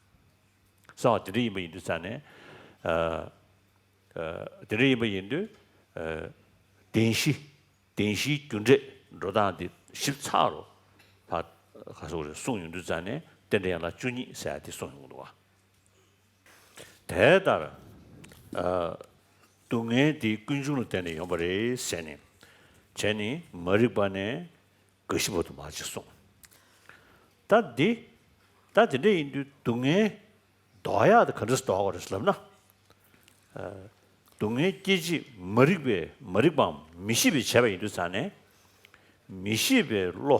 གསང་བ་དེ་འདྲ་ཡིན་པ་ཡིན་དུས་ཙང་ནས། དེ་འདྲ་ཡིན་པ་ཡིན་དུས། བདེན་བཞི། བདེན་བཞིའི་རྒྱུ་འབྲས་འགྲོ་སྟངས་འདི་ཞིབ་ཚགས་རུ་ཕར་ག་སོགས་རེ་གསུངས་ཡོང་དུས་ཙང་ནས་རྟེན་འབྲེལ་ཡན་ལག་བཅུ་གཉིས་ཟེར་ཡ་དེ་གསུངས་ཡོང་གི་འདུག་བ། དེ་ལྟར། སྡུག་བསྔལ་འདི་ཀུན་འབྱུང་ལ་བརྟེན་ནས་ཡོང་བ་རེད་ཟེར་ནས། བྱས་ནས་མ་རིག་པ་ནས་རྒ་ཤི་བར་དུ་མར་ཅིག་གསུངས། ད་འདི། ད་དེ་འདྲ་ཡིན་དུས་སྡུག་བསྔལ་ལྡོག་ཡག་དེ་ག་འདྲས་ལྡོག་དགོས་རེད་ལབ་ན། སྡུག་བསྔལ་སྐྱེད་བྱེད་མ་རིག་པས་མ་རིག་པའམ་མི་ཤེས་པས་བྱས་པ་ཡིན་དུས་ཙང་ནས། མི་ཤེས་པའི་བློ།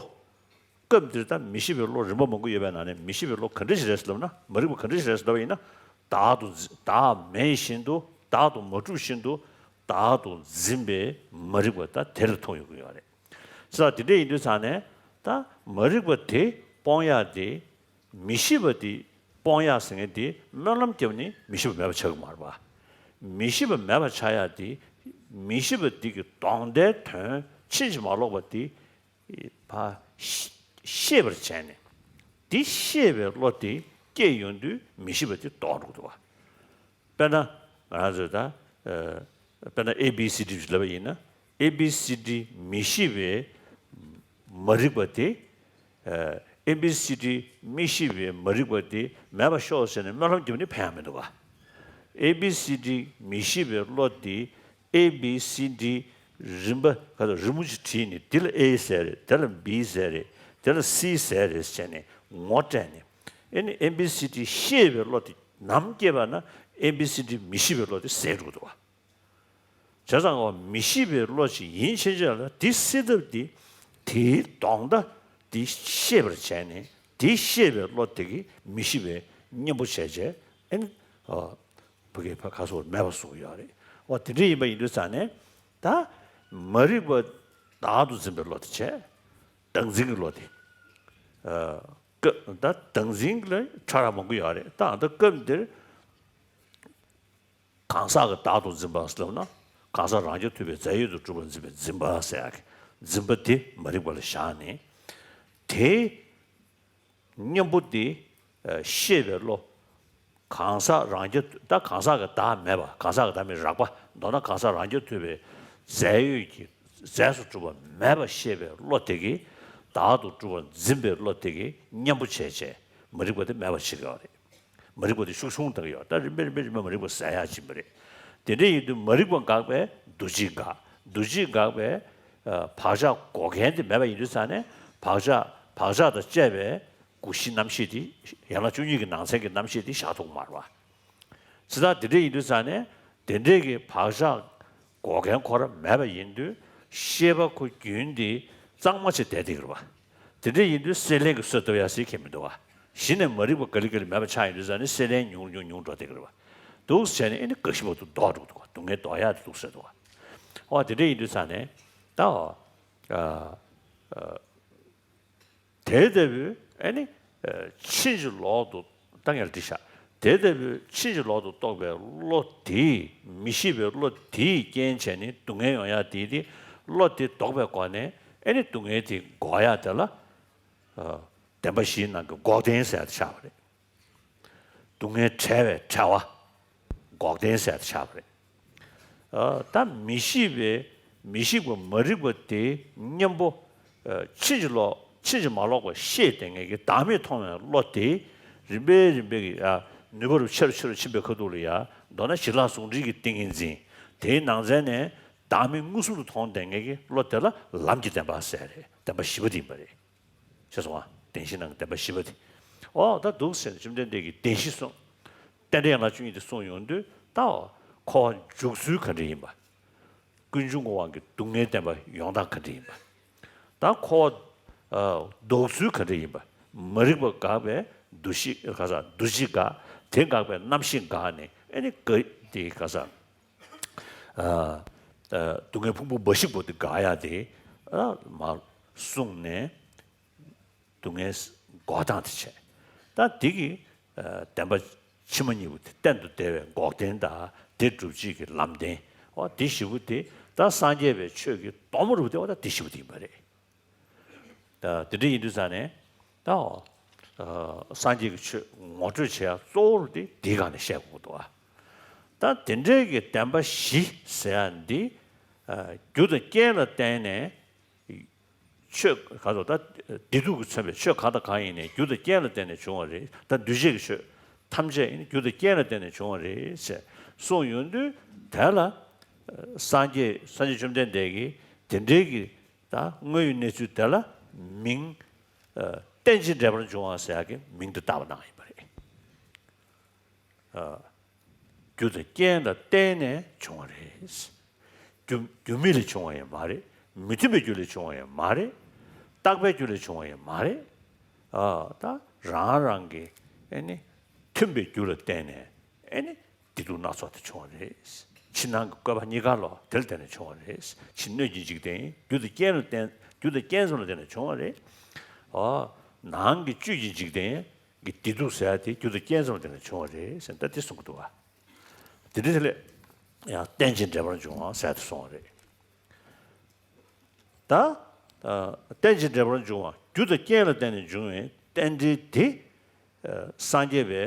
སྐབས་འདིར་ད་མི་ཤེས་པའི་བློ་རིམ་པ་མང་པོ་ཡོད་པའི་ནང་ནས་མི་ཤེས་པའི་བློ་ག་འདྲ་ཞིག་རེད་ལབ་ན། མ་རིག་པ་ག་འདྲ་ཞིག་རེད་ལབ་པ་ཡིན་ན། བདག་ཏུ་འཛིན། བདག་མེད་བཞིན་དུ། བདག་ཏུ་མ་གྲུབ་བཞིན་དུ། བདག་ཏུ་འཛིན་པའི་མ་རིག་པ་ད་དེ་ལ་མཐོང་ཡོང་གི་ཡོད་རེད། ས་དེ་འདྲ་ཡིན་དུས་ཙང་ནས་ད་མ་རིག་པ་དེ་སྤོང་ཡག་དེ། མི་ཤེས་པ་དེ་སྤོང་ཡག་ཟེར་མཁན་དེ་སྨོན་ལམ་བརྒྱབ་ནས་མི་ཤེས་པ་མེད་པ་ཆགས་ཀྱི་མ་རེད་པ། མི་ཤེས་པ་མེད་པ་ཆགས་ཡག་དེ། མི་ཤེས་པ་དེ་གི་ལྡོག་ཟླའི་དོན་ཕྱིན་ཅི་མ་ལོག་པ་དེ་ཕར་ཤེས་པར་བྱས་ནས། དེ་ཤེས་པའི་བློ་དེ་སྐྱེས་ཡོང་དུས་མི་ཤེས་པ་དེ་ལྡོག་འགྲོ་གི་འདུག་བ། དཔེར་ན། ང་རང་ཚོས་ད། དཔེར་ན་ཨེ་བི་སི་ཌི་ལབ་པ་ཡིན་ན། ཨེ་བི་སི་ཌི་མི་ཤེས་པའི་མ་རིག་པ་དེ། ཨེ་བི་སི་ཌི་མི་ཤེས་པའི་མ་རིག་པ་དེ་མེད་པར་ཤོག་ཟེར་ནས་སྨོན་ལམ་རྒྱབ་ནས་ཕན་ཡག་མི་འདུག་ག་ཨེ་བི་སི་ཌི་མི་ཤེས་པའི་བློ་དེ་ཨེ་བི་སི་ཌི་རིམ་པ་ག་ཚོད་རི་མོ་ཅིག་བྲིས་ནས་དེ་ལ་ཨེ་ཟེར་རེད། དེ་ལ་བི་ཟེར་རེད། དེ་ལ་སི་ཟེར་རེད་ཟེར་ནས་ངོ་སྤྲད་ནས། ཨེ་ནི་ཨེ་བི་སི་ཌི་ཤེས་པའི་བློ་དེ་ནམ་སྐྱེས་པ་ན་ཨེ་བི་སི་ཌི་མི་ཤེས་པའི་བློ་དེ་ཟད་འགྲོ་གི་འདུག་བ། བྱས་ཙང་འོ་མི་ཤེས་པའི་བློ་ཞིག་ཡིན་ཕྱིན་ཆད་ལ་དེ་སེལ་ཐབས་དེ་དེའི་ལྡོག་ཟླ་དེ་ཤེས་པར་བྱས་ནས་དེ་ཤེས་པའི་བློ་དེ་གིས་མི་ཤེས་པའི་གཉེན་པོ་བྱས་བྱས་ཨེ་ནི་ཨ་ཕ་གིའི་ཕ་ཁ་སོགས་མེད་པ་བཟོ་གི་ཡོད་རེད། འོ་དེ་འདྲ་ཡིན་པ་ཡིན་དུས་ཙང་ནས་ད་མ་རིག་པ་བདག་ཏུ་འཛིན་པའི་བློ་དེ་བྱས། བདག་འཛིན་གྱི་བློ་དེ། ཨ་སྐབས་ད་བདག་འཛིན་ལ་ཕྲ་རགས་མང་པོ་ཡོད་རེད། ད་ད་སྐབས་འདིར། གང་ཟག་གི་བདག་ཏུ་འཛིན་པ་ཟེར་ལབ་ན། གང་ཟག་རང་རྐྱ་ཐུབ་པའི་རྫས་ཡོད་དུ་གྲུབ་པར་འཛིན་པའི་འཛིན་པ་ཟེར་ཡག་གི་འཛིན་པ་དེ་མ་རིག་པ་ལ་བཞག་ནས། དེའི་གཉེན་པོ་དེ་ཤེས་པའི་བློ། གང་ཟག་རང་རྐྱ་ད་གང་ཟག་གི་བདག་མེད་པ། གང་ཟག་གི་བདག་མེད་རགས་པ། མདོར་ན་གང་ཟག་རང་རྐྱ་ཐུབ་པའི་རྫས་ཡོད་ཀྱི་རྫས་སུ་གྲུབ་པ་མེད་པ་ཤེས་པའི་བློ་དེ་གིས་བདག་ཏུ་གྲུབ་པར་འཛིན་པའི་བློ་དེ་གིས་གཉེན་པོ་བྱས་བྱས་མ་རིག་པ་དེ་མེད་པ་བྱེད་ཀྱི་ཡོད་རེད། མ་རིག་པ་དེ་ཤུགས་ཆུང་བཏང་གི་ཡོད། ད་རིམ་པས་རིམ་པས་རིམ་པས་མ་རིག་པ་ཟད་ཡག་ཕྱིན་པ་རེད། དེ་འདྲ་ཡིན་དུས་མ་རིག་པ་འགགས་པས་འདུ་བྱེད་འགག་འདུ་བྱེད་འགགས་པས་བག་ཆགས་འགོག་མཁན་དེ་མེད་པ་ཡིན་དུས་ཙང་ནས་བག་ཆགས་བག་ཆགས་དང་བཅས་པའི་ཀུན་གཞི་རྣམ་ཤེས་དེ་ཡན་ལག་བཅུ་གཉིས་ཀྱི་ནང་ཚན་གྱི་རྣམ་ཤེས་དེ་བཞག་ཐུབ་ཀྱི་མ་རེད་པ། ཇི་ལྟར་དེ་འདྲ་ཡིན་དུས་ཙང་ནས་དེ་འདྲའི་གི་བག་ཆགས་འགོག་མཁན་ཁོ་རང་མེད་པ་ཡིན་དུས་ཤེས་པ་ཁོ་རྒྱུན་དེ་གཙང་མ་ཆེ་བསྡད་བསྡད་ཀྱི་རེད་པ། དེ་འདྲ་ཡིན་དུས་སྲེད་ལེན་གྱི་གསོས་བཏབ་ཡག་ཟེར་མཁན་མི་འདུག་པ། གཞི་ནས་མ་རིག་པ་ག་ལེ་ག་ལེ་མེད་པ་ཆགས་ཡོང་དུས་ཙང་ནས་སྲེད་ལེན་ཉུང་ཉུང་ཉུང་འགྲོ་བསྡད་ཀྱི་རེད་པ། འདུག་སེ་བྱས་ནས་ཨེ་ནི་རྒ་ཤི་བར་དུ་ལྡོག་འགྲོ་གི་འདུག་པ། སྡུག་བསྔལ་ལྡོག་ཡག་དེ་འདུག་སེ་འདུག་པ། འོ་དེ་འདྲ་ཡིན་དུས་ཙང་ནས་ད་འོ། ཨ། ཨ། དེ་ལྟ་བུའི་ཨེ་ནི། ཕྱིན་ཅི་ལོག་ཏུ་ད་ངས་འདི་བཞག་དེ་ལྟ་བུའི་ཕྱིན་ཅི་ལོག་ཏུ་རྟོགས་པའི་བློ་དེས་མི་ཤེས་པའི་བློ་དེས་རྐྱེན་བྱས་ནས་སྡུག་བསྔལ་ཡོང་ཡག་དེ་དེ་བློ་དེ་ལྡོག་པའི་སྒོ་ནས་ཨེ་ནི་སྡུག་བསྔལ་དེ་འགོག་ཡག་དེ་ལ། བདེན་པ་བཞིའི་ནང་གི་འགོག་བདེན་ཟེར་ཡག་དེ་ཆགས་པ་རེད། སྡུག་བསྔལ་བྲལ་བའི་བྲལ་བ། འགོག་བདེན་ཟེར་ཡག་དེ་ཆགས་པ་རེད། ཨ། ད་མི་ཤེས་པའི་མི་ཤེས་པ་མ་རིག་པ་དེའི་གཉེན་པོ། ཨ། ཕྱིན་ཅི་ལོག་ཕྱིན་ཅི་མ་ལོག་པ་ཤེས་བསྡད་མཁན་གྱི་བདག་མེད་མཐོང་བའི་བློ་དེ་རིམ་པས་རིམ་པས་ཀྱི་ཡ་ནུས་པ་རུ་ཆེ་རུ་ཆེ་རུ་ཕྱིན་པའི་ཁ་ཐུག་ལ་ཡ་མདོར་ན་ཞི་ལྷག་ཟུང་འབྲེལ་གྱི་ཏིང་ངེ་འཛིན་དེའི་ནང་ཚན་ནས་བདག་མེད་མངོན་སུམ་དུ་མཐོང་བསྡད་མཁན་གྱི་བློ་དེ་ལ་ལམ་གྱི་བདེན་པ་ཟེར་རེད། བདེན་པ་བཞི་པ་དེ་ཡིན་པ་རེད། ཤེས་སོང་ང་། བདེན་བཞིའི་ནང་གི་བདེན་པ་བཞི་པ་དེ། འོ་ད་འདུག་ཟེར་ནས་བཅོམ་ལྡན་འདས་ཀྱིས་བདེན་བཞི་གསུངས། རྟེན་འབྲེལ་ཡན་ལག་བཅུ་གཉིས་དེ་གསུངས་ཡོང་དུས་ད་འཁོར་བ་འཇུག་ཚུལ་ག་འདྲ་ཡིན་པ། ཀུན་འབྱུང་གི་དབང་གིས་སྡུག་བསྔལ་བདེན་པ་ཡོང་སྟངས་ག་འདྲ་ཡིན་པ། ད་འཁོར་བ་ལྡོག་ཚུལ་ག་འདྲ་ཡིན་པ། མ་རིག་པ་འགགས་པས་ འདུ་ཤེས་ག་ས་འདུ་བྱེད་འགག་དེ་འགག་པའི་རྣམ་ཤེས་འགག་ནས་ཨེ་ནི་ག་དེ་ག་ས་སྡུག་བསྔལ་ཕུང་པོ་འབའ་ཞིག་པོ་དེ་འགག་ཡ་དེ་མར་གསུངས་ནས། སྡུག་བསྔལ་འགོག་སྟངས་དེ་བྱས། ད་འདི་གི་བདེན་པ་ཕྱི་མ་གཉིས་པོ་དེ་གཏན་དུ་བདེ་བའི་འགོག་བདེན་དང་དེ་སྒྲུབ་བྱེད་ཀྱི་ལམ་བདེན། འོ་འདི་བཞི་པོ་དེ་ད་སངས་རྒྱས་པའི་ཆོས་ཀྱི་གདོང་མ་རུ་དེ་འོ་ད་འདི་བཞི་པོ་དེ་ཡིན་པ་རེད། ད་དེ་འདྲ་ཡིན་དུས་ཙང་ནས་ད་འོ་སངས་རྒྱས་ཀྱི་ཆོས་ངོ་སྤྲོད་བྱེད་ཡ་གཙོ་བོ་དེ་འདིའི་སྒང་ནས་བཤད་དགོས་འདུག་ཨ། ད་དེ་འདྲའི་གི་བདེན་པ་བཞི་ཟེར་ཡ་འདི་རྒྱུ་དང་རྐྱེན་ལ་བརྟེན་ནས། ཆོས་ག་ཚོད་ད་བདེ་སྡུག་གིས་མཚོན་པའི་ཆོས་གང་དང་གང་ཡིན་ནའི་རྒྱུ་དང་རྐྱེན་ལ་བརྟེན་ནས་བྱུང་བ་རེད། ད་འདུས་བྱས་ཀྱི་ཆོས་ཐམས་ཅད་ཡིན་རྒྱུ་དང་རྐྱེན་ལ་བརྟེན་ནས་བྱུང་བ་རེད་ཅེས་གསུངས་ཡོང་དུས་དེ་ལ་སངས་རྒྱས་སངས་རྒྱས་བཅོམ་ལྡན་འདས་ཀྱིས་དེ་འདྲའི་གི་ད་དངོས་ཡོད་གནས་ཚུལ་དེ་ལ་མིང་རྟེན་ཅིང་འབྲེལ་པར་འབྱུང་བ་ཟེར་ཡག་གི་མིང་དེ་བཏགས་པ་གནང་ཡིན་པ་རེད། རྒྱུ་དང་རྐྱེན་ལ་བརྟེན་ནས་བྱུང་བ་རེད། རྒྱུ་རྒྱུ་མེད་ལས་བྱུང་བ་ཡང་མ་རེད། མི་མཐུན་པའི་རྒྱུ་ལས་བྱུང་བ་ཡང་མ་རེད། རྟག་པའི་རྒྱུ་ལས་བྱུང་བ་ཡང་མ་རེད། ཨ་ད་རང་རང་གི་ཨེ་ནི་མཐུན་པའི་རྒྱུ་ལ་བརྟེན་ནས་ཨེ་ནི་བདེ་སྡུག་སྣ་ཚོགས་དེ་བྱུང་བ་རེད། ཕྱི་ནང་གི་བཀོད་པ་གཉིས་ཀ་ལོ་དེ་ལ་བརྟེན་ནས་བྱུང་བ་རེད། ཕྱི་སྣོད་ཀྱི་འཇིག་རྟེན་རྒྱུ་དང་རྐྱེན་ལ་བརྟེན་རྒྱུ་དང་རྐྱེན་ཙམ་ལ་བརྟེན་ནས་བྱུང་བ་རེད། ཨ་ནང་གི་བཅུད་ཀྱི་འཇིག་རྟེན། གི་བདེ་སྡུག་ཟེར་ཡ་དེ་རྒྱུ་དང་རྐྱེན་ཙམ་ལ་བརྟེན་ནས་བྱུང་བ་རེད་ཟེར་ད་དེ་གསུང་གི་འདུག་བ། དེ་འདྲའི་ཐད་ལ་ཡང་རྟེན་ཅིང་འབྲེལ་པར་འབྱུང་བ་ཟེར་ཡ་དེ་གསུངས་པ་རེད། ད་རྟེན་ཅིང་འབྲེལ་པར་འབྱུང་བ་རྒྱུ་དང་རྐྱེན་ལ་བརྟེན་ནས་འབྱུང་བའི་རྟེན་འབྲེལ་དེ་སངས་རྒྱས་པའི་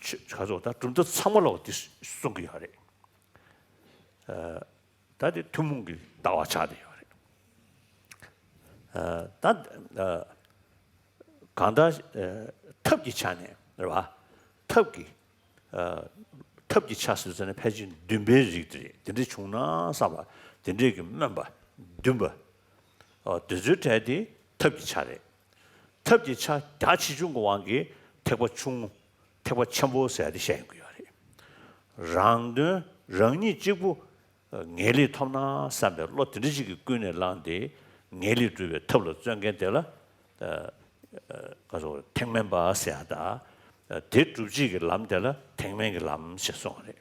ཆོས་ག་ཚོད་ད་གྲུབ་མཐའ་ཚང་མ་ལ་བ་དེ་གསུང་གི་ཡོད་རེད། ད་དེ་ཐུན་མོང་གི་ལྟ་བ་ཆགས་བསྡད་ཡོད་རེད། ད་གང་ལྟར་ཐབས་ཀྱི་ཆ་ནས་རེད་བ། ཐབས་ཀྱི་ཐབས་ཀྱི་ཆ་ཟེར་ཙ་ནས་ཕལ་ཆེར་འདུན་པའི་རིགས་དེ་རེད། དེ་འདྲ་བྱུང་ན་བསམ་པ་དེ་འདྲས་ཀྱི་སྨོན་པ་འདུན་པ་དེ་ཚོའི་གྲས་དེ་ཐབས་ཀྱི་ཆ་རེད། ཐབས་ཀྱི་ཆ་རྒྱ་ཆེ་ཆུང་གི་དབང་གིས་ཐེག་པ་ཆུང་ངུ་ཐེག་པ་ཆེན་པོ་ཟེར་ཡ་དེ་བཤད་ཡོང་གི་ཡོད་རེད། རང་དོན་རང་ཉིད་གཅིག་པུ་ངེས་ལེགས་ཐོབ་ན་བསམ་པའི་བློ་དེ་འདྲ་ཞིག་གིས་ཀུན་ནས་བསླངས་ཏེ་ངེས་ལེགས་སྒྲུབ་པའི་ཐབས་ལ་བརྩོན་མཁན་དེ་ལ་ག་ཚོད་ཐེག་དམན་པ་ཟེར་ཡ་ད་དེ་སྒྲུབ་བྱེད་ཀྱི་ལམ་དེ་ལ་ཐེག་དམན་གྱི་ལམ་ཞེས་གསུངས་པ་རེད།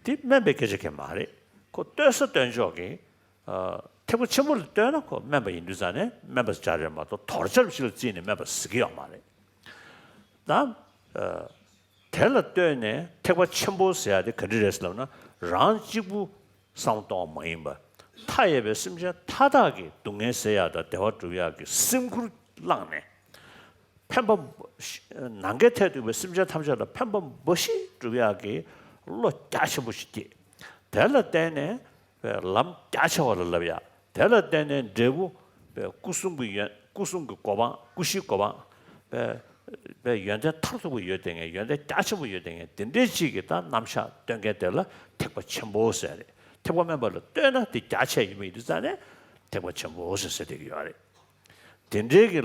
དེ་དམན་པའི་སྐད་ཆ་གང་མ་རེད། ཁོ་ལྟོས་ས་ལྟོས་འཇོག་གིས་ཐེག་པ་ཆེན་པོ་ལ་ལྟོས་ན་ཁོ་དམན་པ་ཡིན་དུས་ཙང་ནས་དམན་པ་ཟེར་རེད་མ་གཏོགས་དོར་བྱ་ཞིག་ལ་བརྩིས་ནས་དམན་པ་ཟེར་གྱི་ཡོད་མ་རེད། ད། དེ་ལ་ལྟོས་ནས་ཐེག་པ་ཆེན་པོ་ཟེར་ཡ་དེ་ག་འདྲ་རེད་ཟེར་ལབ་ན་རང་གཅིག་པུ་བསམ་བློ་གཏོང་བ་མ་ཡིན་པར་མཐའ་ཡས་པའི་སེམས་ཅན་མཐའ་དག་གི་སྡུག་བསྔལ་སེལ་ཡག་དང་བདེ་བ་སྒྲུབ་ཡག་གི་སེམས་ཁུར་བླངས་ནས་ཕན་པ་ནམ་མཁའི་མཐས་གཏུགས་པའི་སེམས་ཅན་ཐམས་ཅད་ལ་ཕན་པ་འབའ་ཞིག་སྒྲུབ་ཡག་གི་བློ་རྒྱ་ཆེན་པོ་ཞིག་སྐྱེས། དེ་ལ་བརྟེན་ནས་ལམ་རྒྱ་ཆེ་བ་ལ་བསླབ་ཡག་དེ་ལ་བརྟེན་ནས་འབྲས་བུ་སྐུ་གསུང་གི་ཡོན་སྐུ་གསུང་གི་གོ་འཕང་སྐུ་བཞིའི་གོ་འཕང་པའི་ཡོན་ཏན་མཐར་ཐུག་པ་ཡོད་དེ་ངས་ཡོན་ཏན་རྒྱ་ཆེན་པོ་ཡོད་དེ་ངས་དེ་འདྲའི་ཅིག་གི་ད་རྣམ་གཞག་སྟོན་མཁན་དེ་ལ་ཐེག་པ་ཆེན་པོ་ཟེར་རེད། ཐེག་པ་དམན་པ་ལ་ལྟོས་ན་དེ་རྒྱ་ཆེ་ཡིན་པ་ཡིན་དུས་ཙང་ནས་ཐེག་པ་ཆེན་པོ་ཟེར་ཟེར་བསྡད་ཀྱི་ཡོད་རེད། དེ་འདྲའི་གི་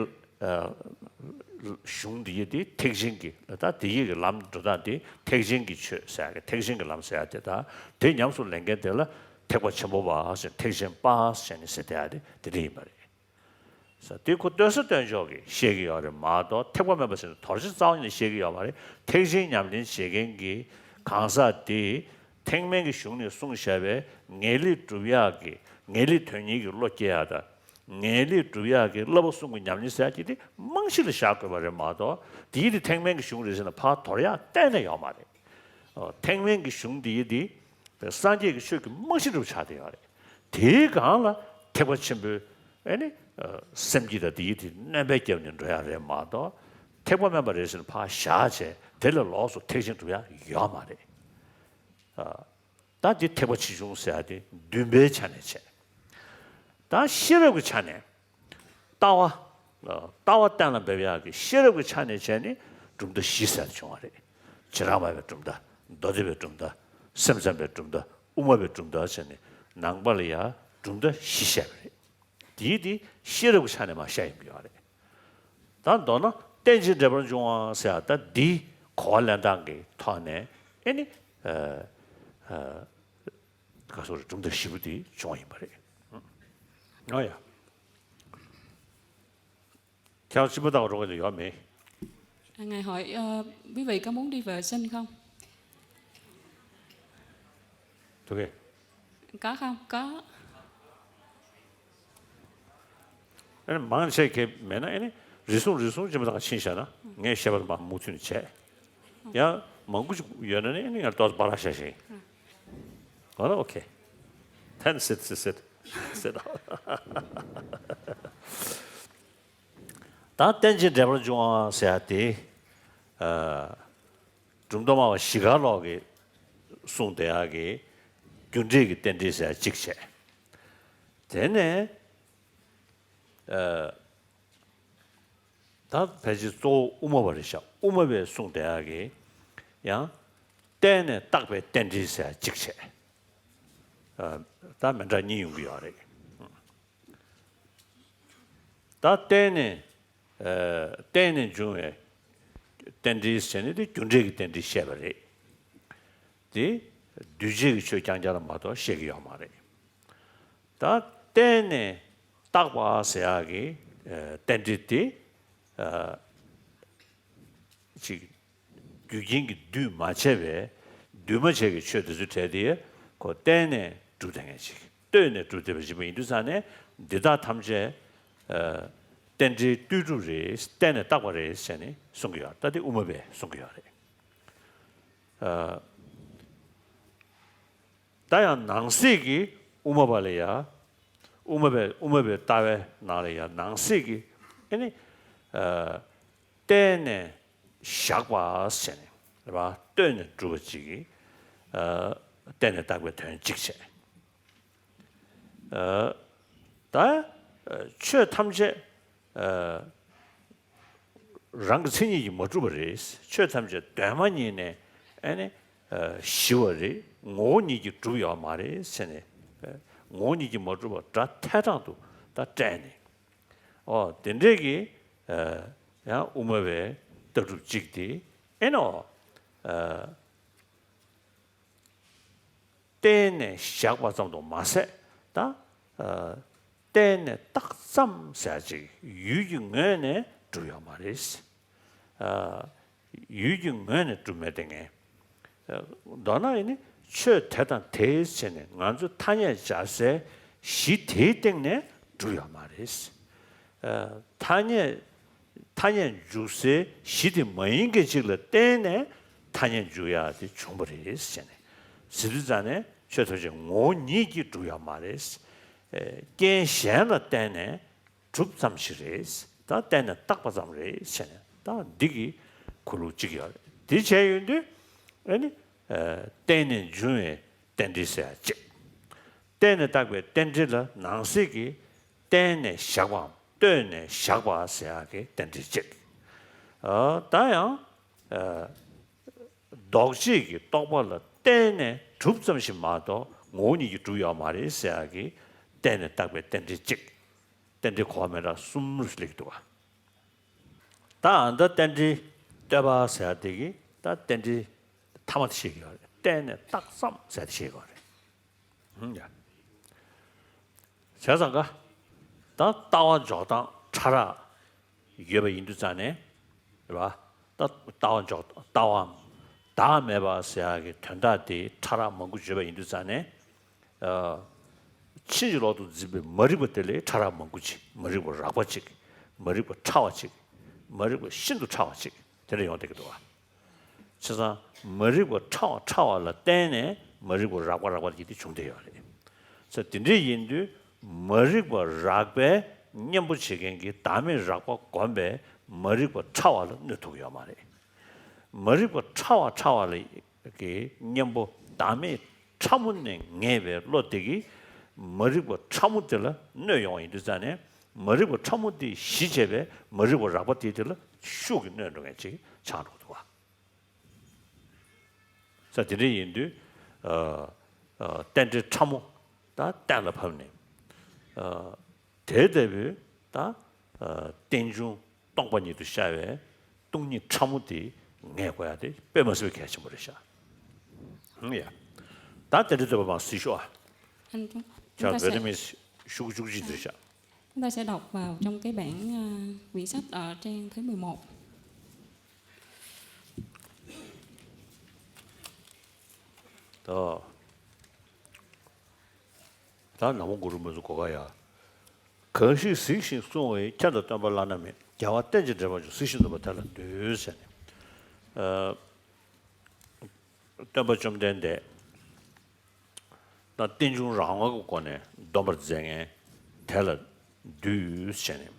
གཞུང་འདི་ཡི་དེ་ཐེག་ཆེན་གྱི་ད་དེ་ཡི་གི་ལམ་འགྲོ་སྟངས་དེ་ཐེག་ཆེན་གྱི་ཆོས་ཟེར་ཡ་གི་ཐེག་ཆེན་གྱི་ལམ་ཟེར་ཡ་དེ་ད་དེ་ཉམས་སུ་ལེན་མཁན་དེ་ལ་ཐེག་པ་ཆེན་པོ་པ་ཟེར་ཐེག་ཆེན་པ་ཟེར་ནས་ཟེར་བསྡད་ཡ་དེ་དེ་འདྲ་ཡིན་པ་རེད། ས་དེ་ཁོ་ལྟོས་ས་ལྟོས་འཇོག་གིས་བཤད་ཀྱི་ཡོད་རེད་མ་གཏོགས་ཐེག་པ་དམན་པ་ཟེར་ནས་དོར་བྱ་རྩ་བ་ཉིད་ནས་བཤད་ཀྱི་ཡོད་མ་རེད། ཐེག་ཆེན་ཉམས་ལེན་བྱེད་མཁན་གྱི་གང་ཟག་དེ་ཐེག་དམན་གྱི་གཞུང་ནས་གསུངས་བཞག་པའི་ངེས་ལེགས་སྒྲུབ་ཡག་གི་ངེས་ལེགས་དོན་གཉེར་གྱི་བློ་སྐྱེ་ཡག་དང་། ངེས་ལེགས་སྒྲུབ་ཡག་གི་བསླབ་པ་གསུམ་གྱི་ཉམས་ལེན་ཟེར་ཡག་གི་དེ་རྨང་གཞི་ལ་བཞག་དགོས་པ་རེད་མ་གཏོགས་དེའི་དེ་ཐེག་དམན་གྱི་གཞུང་རེད་ཟེར་ན་ཕར་དོར་ཡག་གཏན་ནས་ཡོད་མ་རེད། ཨོ། ཐེག་དམན་གྱི་གཞུང་འདིའི་དེ་སངས་རྒྱས་ཀྱི་ཆོས་ཀྱི་རྨང་གཞི་འདྲ་བོ་ཆགས་བསྡད་ཡོད་རེད། དེའི་སྒང་ལ་ཐེག་པ་ཆེན་པོའི་ཨེ་ནི་སེམས་བསྐྱེད་དང་དེའི་དེ་སྣོན་པའི་རྒྱབ་ནས་འགྲོ་ཡག་རེད་མ་གཏོགས་ཐེག་པ་དམན་པ་རེད་ཟེར་ན་ཕར་བཞག་བྱས་དེ་ལས་ལོགས་སུ་ཐེག་ཆེན་སྒྲུབ་ཡག་ཡོད་མ་རེད། ཨ། ད་འདི་ཐེག་པ་ཆེ་ཆུང་ཟེར་ཡག་དེ་འདུན་པའི་ཆ་ནས་བྱས། ད་ཤེས་རབ་ཀྱི་ཆ་ནས་ལྟ་བ། ལྟ་བ་གཏན་ལ་འབེབས་ཡག་གི་ཤེས་རབ་ཀྱི་ཆ་ནས་བྱས་ནས་གྲུབ་མཐའ་བཞི་ཟེར་བྱུང་བ་རེད། བྱེ་བྲག་སྨྲ་བའི་གྲུབ་མཐའ། མདོ་སྡེ་པའི་གྲུབ་མཐའ། སེམས་ཙམ་པའི་གྲུབ་མཐའ། དབུ་མ་པའི་གྲུབ་མཐའ་བྱས་ནས་ནང་པ་ལ་ཡང་གྲུབ་མཐའ་བཞི་བཤད་པ་རེད། དེའི་དེ་ཤེས་རབ་ཀྱི་ཆ་ནས་མར་བཤད་ཡོང་གི་ཡོད་རེད། ད་མདོར་ན་རྟེན་ཅིང་འབྲེལ་པར་འབྱུང་བ་ཟེར་ཡག་ད་འདི་གོ་བ་ལེན་སྟངས་ཀྱི་ཐོག་ནས་ཨེ་ནི། ཨ། ཨ། ག་སོགས་རེད་གྲུབ་མཐའ་བཞི་པོ་དེ་བྱུང་བ་ཡིན་པ་རེད། ཨ་ཡ། Theo Simon đọc rồi có gì hỏi mình? À, ngài hỏi ờ, quý vị có muốn đi vệ sinh không? Được kìa. Có không? Có. ཨ་ནི་མང་ཆེ་གེ་མེད་ན་ཨ་ནི་རེ་ཟུང་རེ་ཟུང་ཅི་མ་ཐག་ཕྱིན་བཞག་ན་ངས་བཤད་པ་ལ་མ་མུ་མཐུད་ནས་བྱས། ཡང་མང་པོ་ཅིག་ཡོད་ན་ནི་ཨ་ནི་ང་ཏོག་ཙམ་པར་ར་བཞག་ཤིང་། ཨ་ལ་ཨོ་ཁེ། ཐན་སིད་སིད་སིད་སིད། ད་རྟེན་ཅིང་འབྲེལ་པར་འབྱུང་བ་ཟེར་ཡ་དེ། ཨ། གྲུབ་མཐའ་སྨྲ་བ་བཞི་ཀ་ལོག་གིས་གསུངས་བསྡད་ཡག་གི་རྒྱུ་འབྲས་ཀྱི་རྟེན་འབྲེལ་ཟེར་ཡ་གཅིག་བྱས། དེ་ནས་ཨ། ད་ཕལ་ཆེར་གཙོ་བོ་དབུ་མ་པ་རེད་ཤག་དབུ་མ་པས་གསུངས་བསྡད་ཡག་གི་ཡང་བརྟེན་ནས་བཏགས་པའི་རྟེན་འབྲེལ་ཟེར་ཡ་གཅིག་བྱས། ཨ། ད་མི་འདྲ་གཉིས་ཡོང་གི་ཡོད་རེད། ད་བརྟེན་ནས་ཨ། བརྟེན་ནས་འབྱུང་བའི་རྟེན་འབྲེལ་ཟེར་ནས་དེ་རྒྱུ་འབྲས་ཀྱི་རྟེན་འབྲེལ་བཤད་པ་རེད། དེ་འདུས་བྱས་ཀྱི་ཆོས་རྐྱང་རྐྱང་ལ་མ་གཏོགས་བཤད་ཀྱི་ཡོད་མ་རེད། ད་བརྟེན་ནས་བཏགས་པ་ཟེར་ཡག་གི་ཨ། རྟེན་འབྲེལ་དེ་ཨ། ཅིག་རྒྱུ་རྐྱེན་གྱིས་འདུས་མ་བྱས་པའི་འདུས་མ་བྱས་ཀྱི་ཆོས་དེ་ཚོའི་གྲས་དེ་ཁོ་བརྟེན་ནས་གྲུབ་བསྡད་མཁན་ཅིག་ལྟོས་ནས་གྲུབ་བསྡད་པ་ཅིག་ཡིན་དུས་ཙང་ནས་འདི་དག་ཐམས་ཅད་ཨ། རྟེན་འབྲེལ་ལྟོས་གྲུབ་རེད། བརྟེན་ནས་བཏགས་པ་རེད་ཟེར་ནས་གསུང་གི་ཡོད། ད་དེ་དབུ་མ་པས་གསུང་གི་ཡོད་རེད། ཨ། ད་ཡང་ནང་གསེས་ཀྱི་དབུ་མ་པ་ལ་ཡང་། དབུ་མ་པའི་དབུ་མ་པའི་ལྟ་བའི་ནང་ལ་ཡང་ནང་གསེས་ཀྱི་ཨ་ནི་ཨ། བརྟེན་ནས་བཞག་པ་ཟེར་ནས་རེད་པ། ལྟོས་ནས་གྲུབ་པ་གཅིག་གིས་ཨ། བརྟེན་ནས་བཏགས་པའི་དོན་གཅིག་བྱས། ཨ། ད་ཨ། ཆོས་ཐམས་ཅད་ཨ། རང་གི་མཚན་ཉིད་ཀྱིས་མ་གྲུབ་པ་རེད། ཆོས་ཐམས་ཅད་གདོད་མ་ཉིད་ནས་ཨ་ནི་ཨ། ཞི་བ་རེད། ངོ་བོ་ཉིད་ཀྱིས་གྲུབ་ཡོད་མ་རེད་ཟེར་ནས། ཨ། ངོ་བོ་ཉིད་ཀྱིས་མ་གྲུབ་པ་སྒྲ་ཐལ་དྲག་ཏུ་ད་བཀྲལ་ནས། ཨོ་དེ་འདྲས་ཀྱི་ཨ། ཡང་དབུ་མ་པའི་ལྟ་གྲུབ་གཅིག་དེ་ཨེ་ནོ། ཨ། བརྟེན་ནས་བཞག་པ་ཙམ་དུ་མ་ཟད་ད། ཨ། བརྟེན་ནས་བཏགས་ཙམ་ཟེར་ཅིག་ཡུལ་གྱི་ངོས་ནས་གྲུབ་ཡོད་མ་རེད། ཨ། ཡུལ་གྱི་ངོས་ནས་གྲུབ་མེད་དེ་ངས། ཨ། མདོར་ན་ཡིན་ནི་ཆོས་དེ་དང་དེའི་ཆ་ནས་ང་ཚོས་ཐ་སྙད་སྦྱར་སའི་གཞི་དེའི་སྟེང་ནས་གྲུབ་ཡོད་མ་རེད། ཨ། ཐ་སྙད། ཐ་སྙད་འཇུག་སའི་གཞི་དེ་མ་ཡིན་མཁན་ཅིག་ལ་བརྟེན་ནས་ཐ་སྙད་འཇུག་ཡག་དེ་བྱུང་བ་རེད་ཟེར་ནས། ཟེར་དུས་ཙང་ནས་ཆོས་ཐམས་ཅད་ངོ་བོ་ཉིད་ཀྱིས་གྲུབ་ཡོད་མ་རེད། ཨེ། རྐྱེན་གཞན་ལ་བརྟེན་ནས་གྲུབ་ཙམ་ཞིག་རེད། ད་བརྟེན་ནས་བཏགས་པ་ཙམ་རེད་ཟེར་ནས་ད་འདི་གི་གོ་ལུགས་གཅིག་ཡོད་རེད། དེ་བྱས་ཡོང་དུས་ཨ་ནི། ཨེ། བརྟེན་ནས་འབྱུང་བའི་རྟེན་འབྲེལ་ཟེར་ཡག་གཅིག་བརྟེན་ནས་བཏགས་པའི་རྟེན་འབྲེལ་ལ་ནང་གསེས་ཀྱི་བརྟེན་ནས་བཞག་པའམ་ལྟོས་ནས་བཞག་པ་ཟེར་ཡག་གི་རྟེན་འབྲེལ་གཅིག་ཨ། ད་ཡང་ཨ། ལྡོག་བྱེད་ཀྱི་རྟོག་པ་ལ་བརྟེན་ནས་གྲུབ་ཙམ་ཞིག་མ་གཏོགས་ངོ་བོ་ཉིད་ཀྱིས་གྲུབ་ཡོད་མ་རེད་ཟེར་ཡག་གི་བརྟེན་ནས་བཏགས་པའི་རྟེན་འབྲེལ་གཅིག་རྟེན་འབྲེལ་གོ་བ་མི་འདྲ་གསུམ་རུ་སླེབས་ཀྱི་འདུག་ག་ད་ཨ་ད་རྟེན་འབྲེལ་ལྟོས་པ་ཟེར་ཡག་དེ་གིས་ད་རྟེན་འབྲེལ་ཐ་མ་དེ་བཤད་ཀྱི་ཡོད་རེད། བརྟེན་ནས་བཏགས་ཙམ་ཟེར་ཡག་དེ་བཤད་ཀྱི་ཡོད་རེད། ཧུམ་ཡ། བྱས་ཙང་ཀ་ད་ལྟ་བ་འཇོག་སྟངས་ཕྲ་རགས་ཡོད་པ་ཡིན་དུས་ཙང་ནས་རེད་པ། ད་ལྟ་བ་འཇོག་ལྟ་བའམ་བདག་མེད་པ་ཟེར་ཡག་གི་དོན་དག་དེ་ཕྲ་རགས་མང་པོ་བརྗོད་པ་ཡིན་དུས་ཙང་ནས། ཨ། ཕྱིན་ཅི་ལོག་ཏུ་འཛིན་པའི་མ་རིག་པ་དེ་ལས་ཕྲ་རགས་མང་པོ་ཅིག་མ་རིག་པ་རགས་པ་ཅིག་མ་རིག་པ་ཕྲ་བ་ཅིག་མ་རིག་པ་ཤིན་ཏུ་ཕྲ་བ་ཅིག་དེ་འདྲ་ཡོང་བསྡད་ཀྱི་འདུག་ག་བྱས་ཙང་མ་རིག་པ་ཕྲ་བ་ཕྲ་བ་ལ་བརྟེན་ནས་མ་རིག་པ་རགས་པ་རགས་པ་ཅིག་དེ་བྱུང་བསྡད་ཡོད་རེད། བྱས་དེ་འདྲ་ཡིན་དུས་མ་རིག་པ་རགས་པའི་གཉེན་པོ་བྱེད་མཁན་གྱི་བདག་མེད་རགས་པ་བསྒོམས་པས་མ་རིག་པ་ཕྲ་བ་ལ་གནོད་ཐུབ་ཀྱི་ཡོད་མ་རེད། མ་རིག་པ་ཕྲ་བ་ཕྲ་བ་ལ་གི་གཉེན་པོ་བདག་མེད་ཕྲ་མོ་ནས་ངེས་པའི་བློ་དེ་གིས་མ་རིག་པ་ཕྲ་མོ་དེ་ལ་གནོད་ཡོང་བ་ཡིན་དུས་ཙང་ནས་མ་རིག་པ་ཕྲ་མོ་དེ་ཞི་བྱས་པས་མ་རིག་པ་རགས་པ་དེ་དེ་ལ་ཤུགས་ཀྱིས་གནོད་འགྲོ་མཁན་ཅིག་ཆགས་འགྲོ་གི་འདུག་བ། ས་དེ་འདྲ་ཡིན་དུས་ཨ་ཨ་རྟེན་འབྲེལ་ཕྲ་མོ་ད་གཏན་ལ་ཕབ་ནས་ཨ་དེ་ལྟ་བུའི་ད་ཨ་རྟེན་འབྱུང་སྟོང་པ་ཉིད་དུ་ཤར་བའི་སྟོང་ཉིད་ཕྲ་མོ་དེ་ངེས་དགོས་ཡ་དེ་དཔེ་མ་སྲིད་པའི་གལ་ཆེན་པོ་རེད་ཤག་ཧུམ་ཡ། ད་དེ་འདྲ་འདོད་པ་མ་སྲིད་ཤོག་ཨ། ཨ་ནི་ཁྱོད་ད་བོད་ནས་མི་ཤུགས་བཅུག་ཅིག་འདུག་ཤག Chúng ta sẽ đọc vào trong cái bản à, quyển sách ở trang thứ mười một. ད་ད་ནང་མོ་གུ་རུ་མི་ཚོ་གོ་ག་ཡ། གང་ཞིག་གཟིགས་ཤིང་བསྲུང་བའི། ཁྱབ་དང་སྟོན་པ་བླ་ན་མེད། རྒྱལ་བ་རྟེན་ཅིང་འབྲེལ་བར་འབྱུང་། གཟིགས་ཤིང་འདུན་པ་དེ་ལ་འདུད་ཟེར་ནས། སྟོན་པ་བཅོམ་ལྡན་འདས་ད་རྟེན་འབྱུང་རང་དབང་གི་སྒོ་ནས་སྡོམ་པར་མཛད་མཁན་དེ་ལ་འདུད་ཟེར་ནས་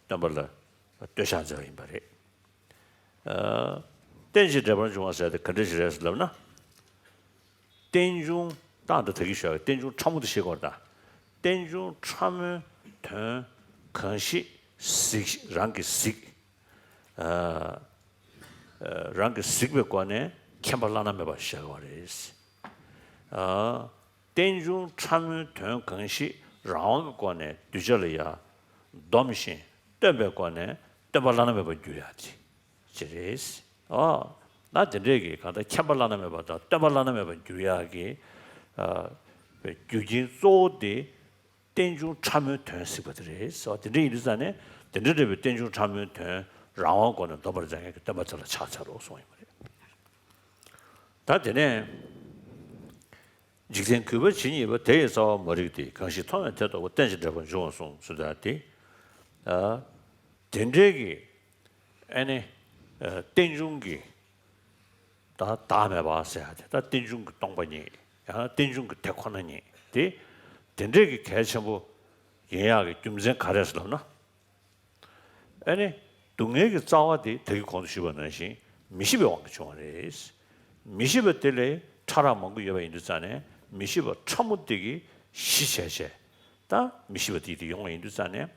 སྟོན་པ་ལ་བསྟོད་ཕྱག་མཛད་པ་ཡིན་པ་རེད། རྟེན་ཅིང་འབྲེལ་པར་འབྱུང་བ་ཟེར་དེ་ག་འདྲ་ཞིག་རེད་ཟེར་ལབ་ན། རྟེན་འབྱུང་ད་འདི་ད་གི་ཞུ་བ་རྟེན་འབྱུང་ཕྲ་མོ་དེ་ཤེས་དགོས་རེད་ད། རྟེན་འབྱུང་ཕྲ་མོའི་དོན་གང་ཞིག་གཟིགས་རང་གིས་གཟིགས། རང་གིས་གཟིགས་པའི་སྒོ་ནས་མཁྱེན་པ་བླ་ན་མེད་པ་ཤར་བ་རེད། རྟེན་འབྱུང་ཕྲ་མོའི་དོན་གང་ཞིག་རང་དབང་གི་སྒོ་ནས་གདུལ་བྱ་ལ་ཡ་སྡོམ་ཞིང་སྟོན་པའི་སྒོ་ནས་སྟོན་པ་བླ་ན་མེད་པར་འགྱུར་ཡ་དེ་ཅི་རེད། ཨོ། ད་དེ་འདྲས་ཀྱི་གང་ལྟར་མཁྱེན་པ་བླ་ན་མེད་པ་དང་སྟོན་པ་བླ་ན་མེད་པར་འགྱུར་ཡག་གི་རྒྱུ་རྐྱེན་གཙོ་བོ་དེ་རྟེན་འབྱུང་ཕྲ་མོའི་དོན་གཟིགས་པ་དེ་རེད་ཟེར་བ་དེ་འདྲ་ཡིན་དུས་ཙང་ནས་དེ་འདྲ་འདྲ་བའི་རྟེན་འབྱུང་ཕྲ་མོའི་དོན་རང་དབང་སྒོ་ནས་སྡོམ་པར་མཛད་མཁན་གྱི་སྟོན་པ་དེ་ལ་ཕྱག་འཚལ་ལོ་གསུངས་ཡོད་པ་རེད། ད་དེ་ནས། འཇིག་རྟེན་གུས་པ་ཇི་སྙེད་པ། དེ་ཡི་རྩ་བ་མ་རིག་སྟེ། གང་ཞིག་མཐོང་བས་དེ་རྟོགས་པ། རྟེན་ཅིང་འབྲེལ་པར་འབྱུང་བ་གསུངས་ཟེར་ད་དེ། དེ་འདྲའི་གི་ཨ་ནི་རྟེན་འབྱུང་གི་ད་བདག་མེད་པ་ཟེར་ཡ་དེ་ད་རྟེན་འབྱུང་གི་སྟོང་པ་ཉིད་ཡང་ན་རྟེན་འབྱུང་གི་དེ་ཁོ་ན་ཉིད་དེ་དེ་འདྲའི་གི་གལ་ཆེན་པོ་ཡིན་ཡག་གི་རྒྱུ་མཚན་ག་རེ་ཟེར་ལབ་ན། ཨ་ནི། སྡུག་བསྔལ་གྱི་རྩ་བ་དེ་ད་གིན་གོང་དུ་ཞུས་པ་ནང་བཞིན་མི་ཤེས་པའི་དབང་གིས་བྱུང་བ་རེད། མི་ཤེས་པ་དེ་ལས་ཕྲ་རགས་མང་པོ་ཡོད་པ་ཡིན་དུས་ཙང་ནས་མི་ཤེས་པ་ཕྲ་མོ་དེ་གིས་གཞི་བྱས་བྱས། ད་མི་ཤེས་པ་དེ་དེ་ཡོང་བ་ཡིན་དུས་ཙང་ནས་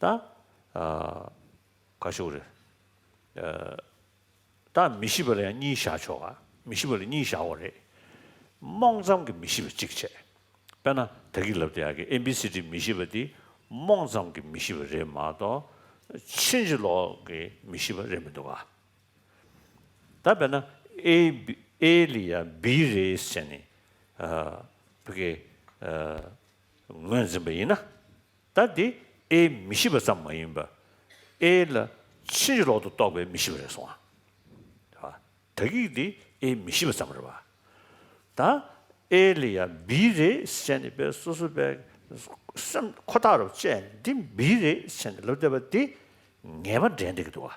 ད། ག་ཞུ་རེད། ད་མི་ཤེས་པ་ལ་ཡང་གཉིས་བཞག་ཆོག་ག་མི་ཤེས་པ་ལ་གཉིས་བཞག་དགོས་རེད། རྨོངས་ཙམ་གྱི་མི་ཤེས་པ་གཅིག་བྱས། དཔེར་ན་ད་གིན་ལབ་བསྡད་ཡག་གི་ཨེ་བི་སི་ཌི་མི་ཤེས་པ་དེ་རྨོངས་ཙམ་གྱི་མི་ཤེས་པ་རེད་མ་གཏོགས་ཕྱིན་ཅི་ལོག་གི་མི་ཤེས་པ་རེད་མི་འདུག་ག་ད་དཔེར་ན་ཨེ་བི་ཨེ་ལ་ཡ་བི་རེད་ཟེར་ནས་ཨ་བི་གེ་ཨ་ངོས་འཛིན་པ་ཡིན་ན། ད་འདི་ཨེ་མི་ཤེས་པ་ཙམ་མ་ཡིན་པ། ཨེ་ལ་ཕྱིན་ཅི་ལོག་ཏུ་རྟོགས་པའི་མི་ཤེས་པ་རེད་སོང་ཨ། ད་གིན་འདི་ཨེ་མི་ཤེས་པ་ཙམ་རེད་བ། ད་ཨེ་ལ་ཡ་བི་རེད་ཟེར་ནས་པའི་སོ་སོ་པའི་སེམས་ཁོ་ཐག་རུ་བཅད་འདི་བི་རེད་ཟེར་ནས་ལབ་བསྡད་པ་འདི་ངེས་པ་འདྲེན་བསྡད་ཀྱི་འདུག་བ།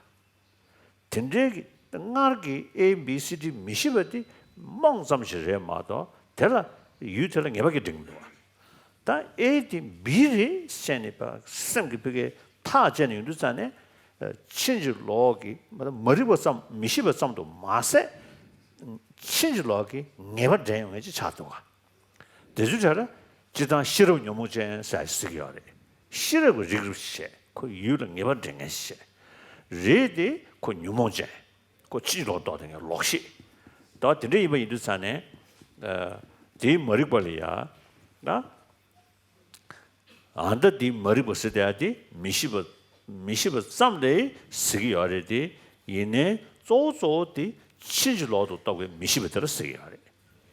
དེ་འདྲའི་གི་སྔར་གྱི་ཨེ་བི་སི་ཌི་མི་ཤེས་པ་དེ་རྨོངས་ཙམ་ཞིག་རེད་མ་གཏོགས་དེ་ལ་ཡུལ་དེ་ལ་ངེས་པ་གི་འབྲིང་མི་འདུག་བ། ད་ཨེ་དེ་བི་རེད་ཟེར་ནས་པ་སེམས་ཀྱི་ཕི་གའི་ཐག་བཅད་ནས་ཡོང་དུས་ཙང་ནས་ཕྱིན་ཅི་ལོག་གི་མ་མ་རིག་པ་ཙམ་མི་ཤེས་པ་ཙམ་དུ་མ་ཟད་ཕྱིན་ཅི་ལོག་གི་ངེས་པ་འདྲེན་ཡོང་ངེས་ཅིག་ཆགས་འདུག་བ། དེ་ཚོའི་གྲས་ལ་སྤྱིར་བཏང་ཤེས་རབ་ཉོན་མོངས་ཅན་ཟེར་ཡག་ཅིག་ཡོད་རེད། ཤེས་རབ་ཀྱི་རིགས་རུ་བཤད་ཁོ་ཡུལ་ལ་ངེས་པ་འདྲེན་མཁན་ཞིག་བཤད། རེད་དེ་ཁོ་ཉོན་མོངས་ཅན། ཁོ་ཕྱིན་ཅི་ལོག་རྟོགས་དེ་ངས་ལོག་ཤེས། ད་དེ་འདྲ་ཡིན་པ་ཡིན་དུས་ཙང་ནས་དེའི་མ་རིག་པ་ལ་ཡ་ན། ཨ་ད་དེའི་མ་རིག་པ་ཟེར་དེ་ཡ་དེ་མི་ཤེས་པ་མི་ཤེས་པ་ཙམ་ལས་ཟེར་གི་ཡོད་རེད་དེ། ཡིན་ནའི་གཙོ་བོ་གཙོ་བོ་དེ་ཕྱིན་ཅི་ལོག་ཏུ་རྟོགས་པའི་མི་ཤེས་པ་དེ་ལ་ཟེར་གི་ཡོད་རེད།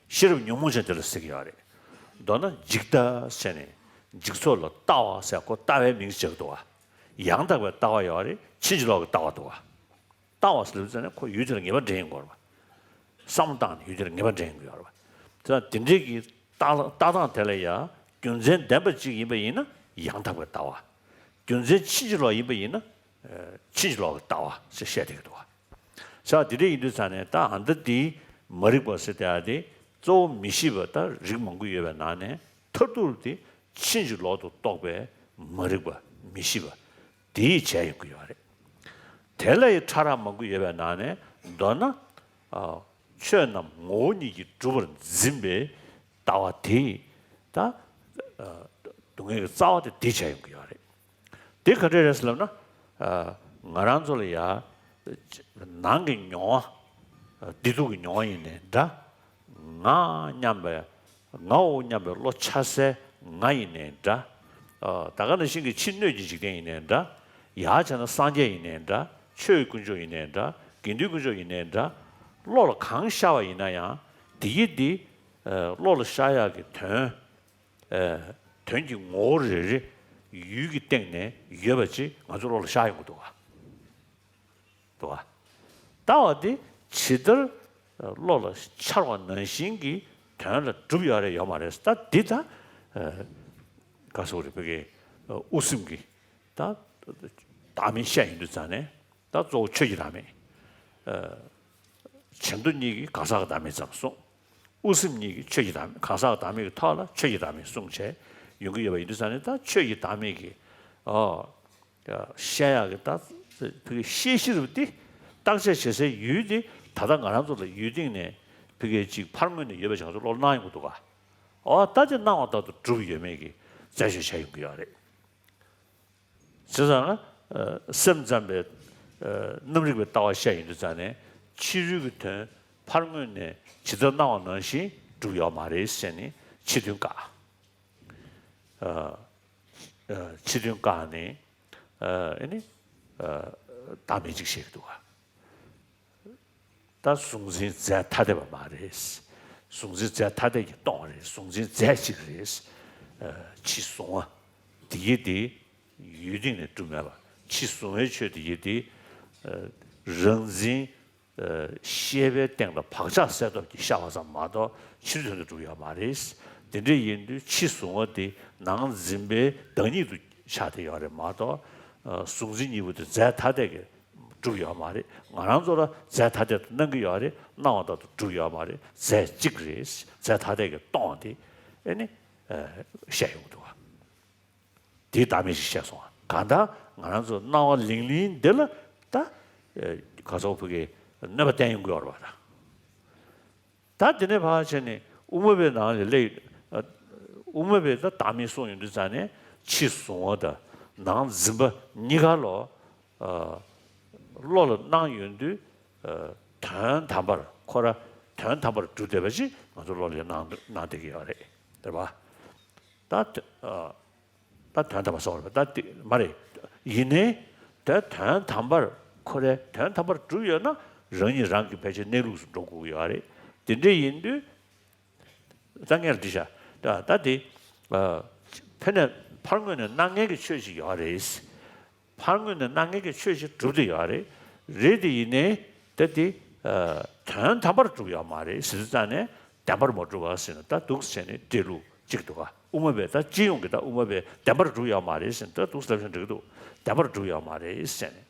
ཤེས་རབ་ཉོན་མོངས་ཅན་དེ་ལ་ཟེར་གྱི་ཡོད་རེད། མདོར་ན་འཇིག་ལྟ་ཟེར་ནས་འཇིག་ཚོགས་ལ་ལྟ་བ་ཟེར་ཁོ་ལྟ་བའི་མིང་ཅིག་འདུག་བ། ཡང་དག་པའི་ལྟ་བ་ཡོད་རེད། ཕྱིན་ཅི་ལོག་གི་ལྟ་བ་འདུག་བ། ལྟ་བ་ཟེར་ལབ་ཙང་ནས་ཁོ་ཡུལ་དེ་ལ་ངེས་པ་འདྲེན་ཡོང་གི་ཡོད་རེད་བ། བསམ་བློ་བཏང་ནས་ཡུལ་དེ་ལ་ངེས་པ་འདྲེན་ཡོང་གི་ཡོད་རེད་བ། དེ་ལ་དེ་འདྲའི་གི་ལྟ་ལ་ལྟ་སྟངས་དེ་ལ་ཡང་རྒྱུ་མཚན་ལྡན་པ་ཅིག་ཡིན་པ་ཡིན་ན་ཡང་དག་པའི་ལྟ་བ། རྒྱུ་མཚན་ཕྱིན་ཅི་ལོག་ཡིན་པ་ཡིན་ན་ཕྱིན་ཅི་ལོག་གི་ལྟ་བ་ཞེས་བཤད་བསྡད་ཀྱི་འདུག་བ། ས་དེ་འདྲ་ཡིན་དུས་ཙང་ནས་ད་ཨ་མདའ་འདིའི་མ་རིག་པ་ཟེར་དེ་ཨ་དེ་གཙོ་བོ་མི་ཤེས་པ་ད་རིགས་མང་པོ་ཡོད་པའི་ནང་ནས་མཐར་ཐུག་དེ་ཕྱིན་ཅི་ལོག་ཏུ་རྟོགས་པའི་མ་རིག་པ་མི་ཤེས་པ་དེ་ཡིས་བྱས་ཡོང་གི་ཡོད་རེད། དེ་ལ་ཡི་ཕྲ་རགས་མང་པོ་ཡོད་པའི་ནང་ནས་མདོར་ན་ཆོས་རྣམས་ངོ་བོ་ཉིད་ཀྱིས་གྲུབ་པར་འཛིན་པའི་ལྟ་བ་དེ་ད་སྡུག་བསྔལ་གྱི་རྩ་བ་དེ་དེ་བྱས་ཡོང་གི་ཡོད་རེད། དེ་ག་འདྲ་རེད་ཟེར་ལབ་ན། ང་རང་ཚོ་ལ་ཡ། ནང་གི་མྱོང་བ། བདེ་སྡུག་གི་མྱོང་བ་ཡིན་ནའི་འདྲ། ང་སྙམ་པའི། ངའོ་སྙམ་པའི་བློ་འཆར་སའི་ང་ཡིན་ནའི་འདྲ། ད་ག་ནང་བཞིན་གྱི་ཕྱི་སྣོད་ཀྱི་འཇིག་རྟེན་ཡིན་ནའི་འདྲ། ཡར་བྱས་ན་སངས་རྒྱས་ཡིན་ནའི་འདྲ། ཆོས་དཀོན་མཆོག་ཡིན་ནའི་འདྲ། དགེ་འདུན་དཀོན་མཆོག་ཡིན་ནའི་འདྲ། བློ་ལ་གང་ཤར་བ་ཡིན་ན་ཡང་དེ་གི་དེ། བློ་ལ་ཤར་ཡག་གི་དོན། དོན་གྱི་ངོ་བོ་རེ་རེ་ ཡུལ་གྱི་སྟེང་ནས་ཡོད་པ་ཅིག་ང་ཚོ་བློ་ལ་ཤར་ཡོང་གི་འདུག་ག། འདུག་ག། ལྟ་བ་དེ་ཇི་ལྟར་བློ་ལ་འཆར་བ་ནང་བཞིན་གྱི་དོན་ལ་གྲུབ་ཡོད་རེད་ཡོད་མ་རེད། ད་འདི་ད་ག་ཟེར་དགོས་རེད། བོད་སྐད་དབུ་སེམས་ཀྱི་ད་བདག་མེད་བཤད་ཡོང་དུས་ཙང་ནས། ད་གཙོ་བོ་ཆོས་ཀྱི་བདག་མེད། ཨ། བྱེ་མདོ་གཉིས་ཀྱིས་གང་ཟག་གི་བདག་མེད་ཙམ་གསུངས། དབུ་སེམས་གཉིས་ཀྱིས་ཆོས་ཀྱི་བདག་མེད། གང་ཟག་གི་བདག་མེད་ཀྱི་ཐོག་ལ་ཆོས་ཀྱི་བདག་མེད་གསུངས་བྱས་ཡོང་གི་ཡོད་པ་ཡིན་དུས་ཙང་ནས། ད་ཆོས་ཀྱི་བདག་མེད་ཀྱི། ཨོ། བཤད་ཡག་གི་ད་བོད་སྐད་བཤད་གཞི་རུ་དེ། བརྟག་དཔྱད་བྱེད་སའི་ཡུལ་དེ་ད་ལྟ་ང་རང་ཚོ་ལ་ཡུལ་སྟེང་ནས་བོད་སྐད་ཅིག་ཕར་ངོས་ནས་ཡོད་པ་ཞིག་ང་ཚོ་བློ་སྣང་ཡོང་གི་འདུག་ག། ཨོ། ད་དེ་སྣང་བ་ལྟར་དུ་གྲུབ་ཡོད་མེད་ཀྱི་རྩད་གཅོད་བྱ་ཡོང་གི་ཡོད་རེད། བྱས་ཙང་། ཨ། སེམས་ཙམ་པའི། ཨ། རྣམ་རིག་པའི་ལྟ་བ་བཤད་ཡོང་དུས་ཙང་ནས། ཕྱི་རོལ་གྱི་དོན་ཕར་ངོས་ནས་ཇི་ལྟར་སྣང་བ་ནང་བཞིན་གྲུབ་ཡོད་མ་རེད་ཟེར་ནས་ཕྱི་དོན་བཀག། ཨ། ཨ། ཕྱི་དོན་བཀག་ནས། ཨ། ཨ་ནི། ཨ། བདག་མེད་ཅིག་བཤད་ཀྱི་འདུག་ག། ད་གཟུང་འཛིན་རྫས་ཐ་དད་པ་མ་རེད། གཟུང་འཛིན་རྫས་ཐ་དད་ཀྱིས་སྟོང་བ་རེད། གཟུང་འཛིན་རྫས་གཅིག་རེད། ཨ། ཕྱི་གཟུང་བ་དེ་ཡི་དེ་ཡུལ་སྟེང་ནས་གྲུབ་མེད་པ། ཕྱི་གཟུང་བའི་ཆོས་དེ་ཡི་དེ། ཨ། རང་འཛིན། ཨ། ཤེས་པའི་སྟེང་ལ་བག་ཆགས་གསལ་སྟོབས་ཀྱིས་ཤར་བ་ཙམ་མ་གཏོགས་ཕྱིའི་དོན་དུ་གྲུབ་ཡོད་མ་རེད། དེ་འདྲ་ཡིན་དུས་ཕྱི་གཟུང་བ་དེ་ནང་འཛིན་པའི་བདག་ཉིད་དུ་ཆགས་བསྡད་ཡོད་རེད་མ་གཏོགས། ཨ། གཟུང་འཛིན་གཉིས་པོ་དེ་རྫས་ཐ་དད་ཀྱིས་གྲུབ་ཡོད་མ་རེད། ང་རང་ཚོ་ལ་རྫས་ཐ་དད་དུ་སྣང་གི་ཡོད་རེད། སྣང་བ་ལྟར་དུ་གྲུབ་ཡོད་མ་རེད། རྫས་གཅིག་རེད། རྫས་ཐ་དད་ཀྱིས་སྟོང་བ་དེ། ཨེ་ནི། ཨ། བཤད་ཡོང་གི་འདུག་ག། དེའི་བདག་མེད་ཅིག་བཤད་སོང་བ། གང་ལྟར་ང་རང་ཚོ་སྣང་བ་ལིང་ལིང་འདི་ལ་ད། ཨ། ག་ཟེར་བོད་སྐད་གནོད་པ་བསྟན་ཡོང་གི་ཡོད་རེད་པ། ད། ད་དེ་ནས་ཕར་བྱས་ནས་དབུ་མ་པའི་ནང་ལ་སླེབས། ཨ། དབུ་མ་པས་ད་བདག་མེད་གསུངས་ཡོང་དུས་ཙང་ནས་ཕྱི་གཟུང་བ་དང་ནང་འཛིན་པ་གཉིས་ཀ་ལོ། ཨ། བློ་ལ་སྣང་ཡོང་དུས། ཨ། དོན་དམ་པར་ཁོ་ར་དོན་དམ་པར་གྲུབ་བསྡད་པ་ཅིག་ང་ཚོ་བློ་ལ་སྣང་སྣང་བསྡད་ཀྱི་ཡོད་རེད། རེད་པ། ད། ཨ། ད་དོན་དམ་པར་སོང་བ་རེད་པ། ད་དེ་མ་རེད། ཡིན་ནའི་ད་དོན་དམ་པར་ཁོ་རའི་དོན་དམ་པར་གྲུབ་ཡོད་ན་རང་ཉིད་རང་གི་ཕལ་ཆེར་གནས་ལུགས་སུ་འགྲོ་དགོས་ཀྱི་ཡོད་རེད། དེ་འདྲ་ཡིན་དུས། ད་ངས་ལ་འདི་བྱ། ད་ད་དེ། ཨ། ཕ་ནས་ཕར་ངོས་ནས་སྣང་མཁན་གྱི་ཆོས་ཤིག་ཡོད་རེད། ཕར་ངོས་ནས་སྣང་མཁན་གྱི་ཆོས་ཤིག་གྲུབ་བསྡད་ཡོད་རེད། རེད་དེ་ཡིན་ནའི་ད་དེ། ཨ། དོན་དམ་པར་གྲུབ་ཡོད་མ་རེད་ཟེར་དུས་ཙང་ནས་བདེན་པར་མ་གྲུབ་པ་ཟེར་ནས་ད་འདུག་སེ་བྱས་ནས་འགྲེལ་ལུགས་གཅིག་འདུག་ག། དབུ་མ་པས་ད་སྤྱི་ཡོངས་ཀྱི་ད་དབུ་མ་པས་བདེན་པར་གྲུབ་ཡོད་མ་རེད་ཟེར་ནས་ད་འདུག་སེ་ལབ་བཞིན་འགྲིག་གི་འདུག། བདེན་པར་གྲུབ་ཡོད་མ་རེད་ཟེར་ནས།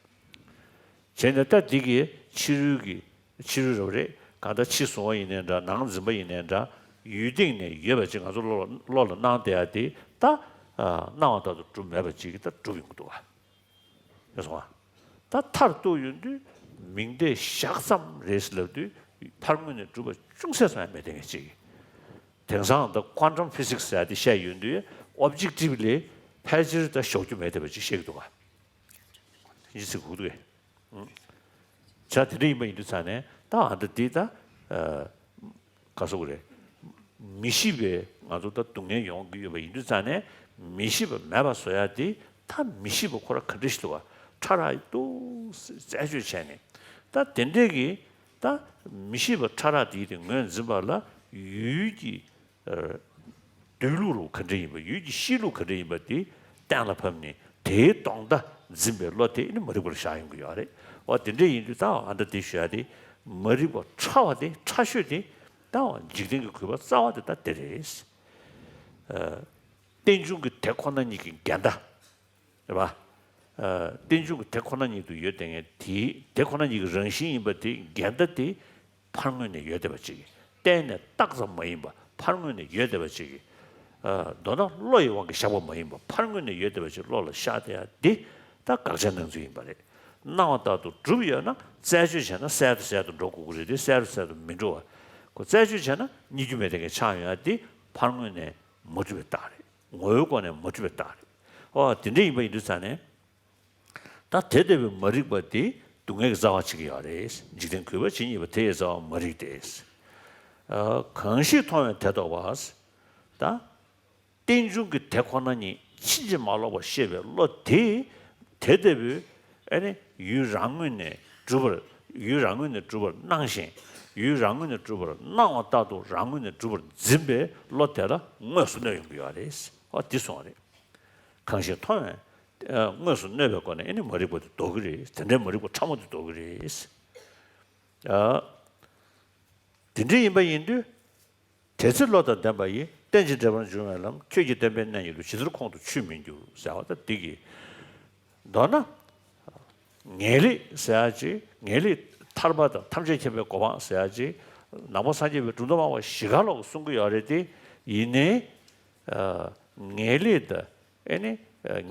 བྱས་ནས་ད་འདི་གི་ཕྱི་རོལ་གྱི་ཕྱི་རོལ་རབ་རེད། གང་ལྟར་ཕྱི་གཟུང་བ་ཡིན་ནའི་འདྲ། ནང་འཛིན་པ་ཡིན་ནའི་འདྲ། ཡུལ་སྟེང་ནས་ཡོད་པ་ཅིག་ང་ཚོ་བློ་ལ་བློ་ལ་སྣང་བསྡད་ཡ་དེ་ད། ཨ། སྣང་བ་ལྟར་དུ་གྲུབ་མེད་པ་ཅིག་གིས་ད་གྲུབ་ཡོང་གི་འདུག་ག། ཡོད་སོང་ང་། ད་མཐར་གཏུགས་ཡོང་དུས་མིང་བརྡས་བཞག་ཙམ་རེད་ཟེར་ལབ་དུས་ཕར་ངོས་ནས་གྲུབ་པ་ཅུང་ཟད་ཙམ་ཡང་མེད་བསྡད་མཁན་ཅིག། དེང་སང་ད་quantum physics ཟེར་ཡ་དེ་བཤད་ཡོང་དུས་objectively ཕལ་ཆེར་ད་ཞོག་རྒྱུ་མེད་བསྡད་པ་ཅིག་བཤད་ཀྱི་འདུག་ག། ཡིན་ཟེར་གོ་འདུག་གས། བྱས་དེ་འདྲ་ཡིན་པ་ཡིན་དུས་ཙང་ནས་ད་ཨ་ད་འདི་ད། ཨ། ག་ཟེར་དགོས་རེད། མི་ཤེས་པའི་ང་ཚོ་ད་སྡུག་བསྔལ་ཡོང་གི་ཡོད་པ་ཡིན་དུས་ཙང་ནས་མི་ཤེས་པ་མེད་པ་བཟོ་ཡ་དེ་ད་མི་ཤེས་པ་ཁོ་རང་ག་འདྲ་ཞིག་འདུག་ག། ཕྲ་རགས་འདུག་རྩད་གཅོད་བྱས་ནས། ད་དེ་འདྲས་ཀྱི་ད་མི་ཤེས་པ་ཕྲ་རགས་དེ་དེ་ངོས་འཛིན་པ་ལ་ཡུལ་གྱི། ཨ། སྡོད་ལུགས་རུ་ག་འདྲ་ཡིན་པ། ཡུལ་གྱི་གཤིས་ལུགས་ག་འདྲ་ཡིན་པ་དེ་གཏན་ལ་ཕབ་ནས་དེའི་སྟོང་བརྡ་འཛིན་པའི་བློ་དེ་ནི་མ་རིག་པར་བཞག་ཡོང་གི་ཡོད་རེད། འོ་དེ་འདྲ་ཡིན་དུས་ད་ཨ་འདྲ་དེ་ཞུ་ཡ་དེ་མ་རིག་པ་ཕྲ་བ་དེ་ཕྲ་ཤོས་དེ་ད་འཇིག་རྟེན་གྱི་གུས་པ་རྩ་བ་དེ་ད་དེ་རེད། ཨ། རྟེན་འབྱུང་གི་དེ་ཁོ་ན་ཉིད་ཀྱི་འགལ་ཟླ། རེད་པ། ཨ། རྟེན་འབྱུང་གི་དེ་ཁོ་ན་ཉིད་དུ་ཡོད་བསྡད་མཁན་དེའི་དེ་ཁོ་ན་ཉིད་ཀྱི་རང་བཞིན་ཡིན་པ་དེའི་འགལ་ཟླ་དེ་ཕར་ངོས་ནས་ཡོད་བསྡད་པ་ཅིག། གཏན་ནས་རྟགས་ཙམ་མ་ཡིན་པ་ཕར་ངོས་ནས་ཡོད་བསྡད་པ་ཅིག། ཨ། མདོར་ན་བློ་ཡི་དབང་གིས་བཞག་པ་མ་ཡིན་པ་ཕར་ངོས་ནས་ཡོད་བསྡད་པ་ཅིག་བློ་ལ་ཤར་བསྡད་ཡ་འདི་ད་དགག་བྱའི་སྣང་ཚུལ་ཡིན་པ་རེད། སྣང་བ་ལྟར་དུ་གྲུབ་ཡོད་ན་རྩད་གཅོད་བྱས་ན་གསལ་དུ་གསལ་དུ་འགྲོ་དགོས་ཀྱི་རེད་དེ་གསལ་དུ་གསལ་དུ་མི་འགྲོ་བ། ཁོ་རྩད་གཅོད་བྱས་ན་རྙེད་རྒྱུ་མེད་བསྡད་མཁན་ཆགས་ཡོང་ཡ་འདི་ཕར་ངོས་ནས་མ་གྲུབ་པའི་རྟགས་རེད། ངོ་བོའི་སྒོ་ནས་མ་གྲུབ་པའི་རྟགས་རེད། ཨོ་དེ་འདྲ་ཡིན་པ་ཡིན་དུས་ཙང་ནས། ད་དེ་ལྟ་བུའི་མ་རིག་པ་དེ་སྡུག་བསྔལ་གྱི་རྩ་བ་ཆགས་ཀྱི་ཡོད་རེད། འཇིག་རྟེན་གུས་པ་ཇི་སྙེད་པ། དེ་ཡི་རྩ་བ་མ་རིག་སྟེ། ཨ། གང་ཞིག་མཐོང་བས་དེ་རྟོགས་པ། ད། རྟེན་འབྱུང་གི་དེ་ཁོ་ན་ཉིད་ཕྱིན་ཅི་མ་ལོག་པར་ཤེས་པའི་བློ་དེ། དེ་ལྟ་བུའི་ཨ་ནི་ཡུལ་རང་ངོས་ནས་གྲུབ་པར། ཡུལ་རང་ངོས་ནས་གྲུབ་པར་སྣང་ཞིང་། ཡུལ་རང་ངོས་ནས་གྲུབ་པར་སྣང་བ་ལྟར་དུ་རང་ངོས་ནས་གྲུབ་པར་འཛིན་པའི་བློ་དེ་ལ་དངོས་སུ་གནོད་ཡོང་གི་ཡོད་རེད། ཨོ་འདི་སོང་བ་རེད། གང་ཞིག་མཐོང་བས་དངོས་སུ་གནོད་པའི་སྒོ་ནས་ཨེ་ནི་མ་རིག་པ་དེ་ལྡོག་གི་རེད། དེ་འདྲའི་མ་རིག་པ་ཕྲ་མོ་དེ་ལྡོག་གི་རེད། དེ་འདྲ་ཡིན་པ་ཡིན་དུས། དེ་ཚེ་བློ་དང་ལྡན་པ་ཡིས། རྟེན་ཅིང་འབྲེལ་པར་འབྱུང་བའི་ལམ། ཁྱོད་ཀྱིས་བསྟན་པའི་གནས་ཉིད་དུ། ཇི་ལྟར་ཁོང་དུ་ཆུད་མི་འགྱུར། ཟེར་བ་ད་འདི་གི། མདོར་ན། ངེས་ལེགས་ཟེར་ཡ་ཅིག་ངེས་ལེགས་ཐར་པ་དང་ཐམས་ཅད་མཁྱེན་པའི་གོ་འཕང་ཟེར་ཡ་ཅིག་ནང་པ་སངས་རྒྱས་པའི་གྲུབ་མཐའ་སྨྲ་བ་བཞི་ཀ་ལོག་གསུང་གི་ཡོད་རེད་དེ། ཡིན་ནའི། ངེས་ལེགས་དང་། ཨེ་ནི།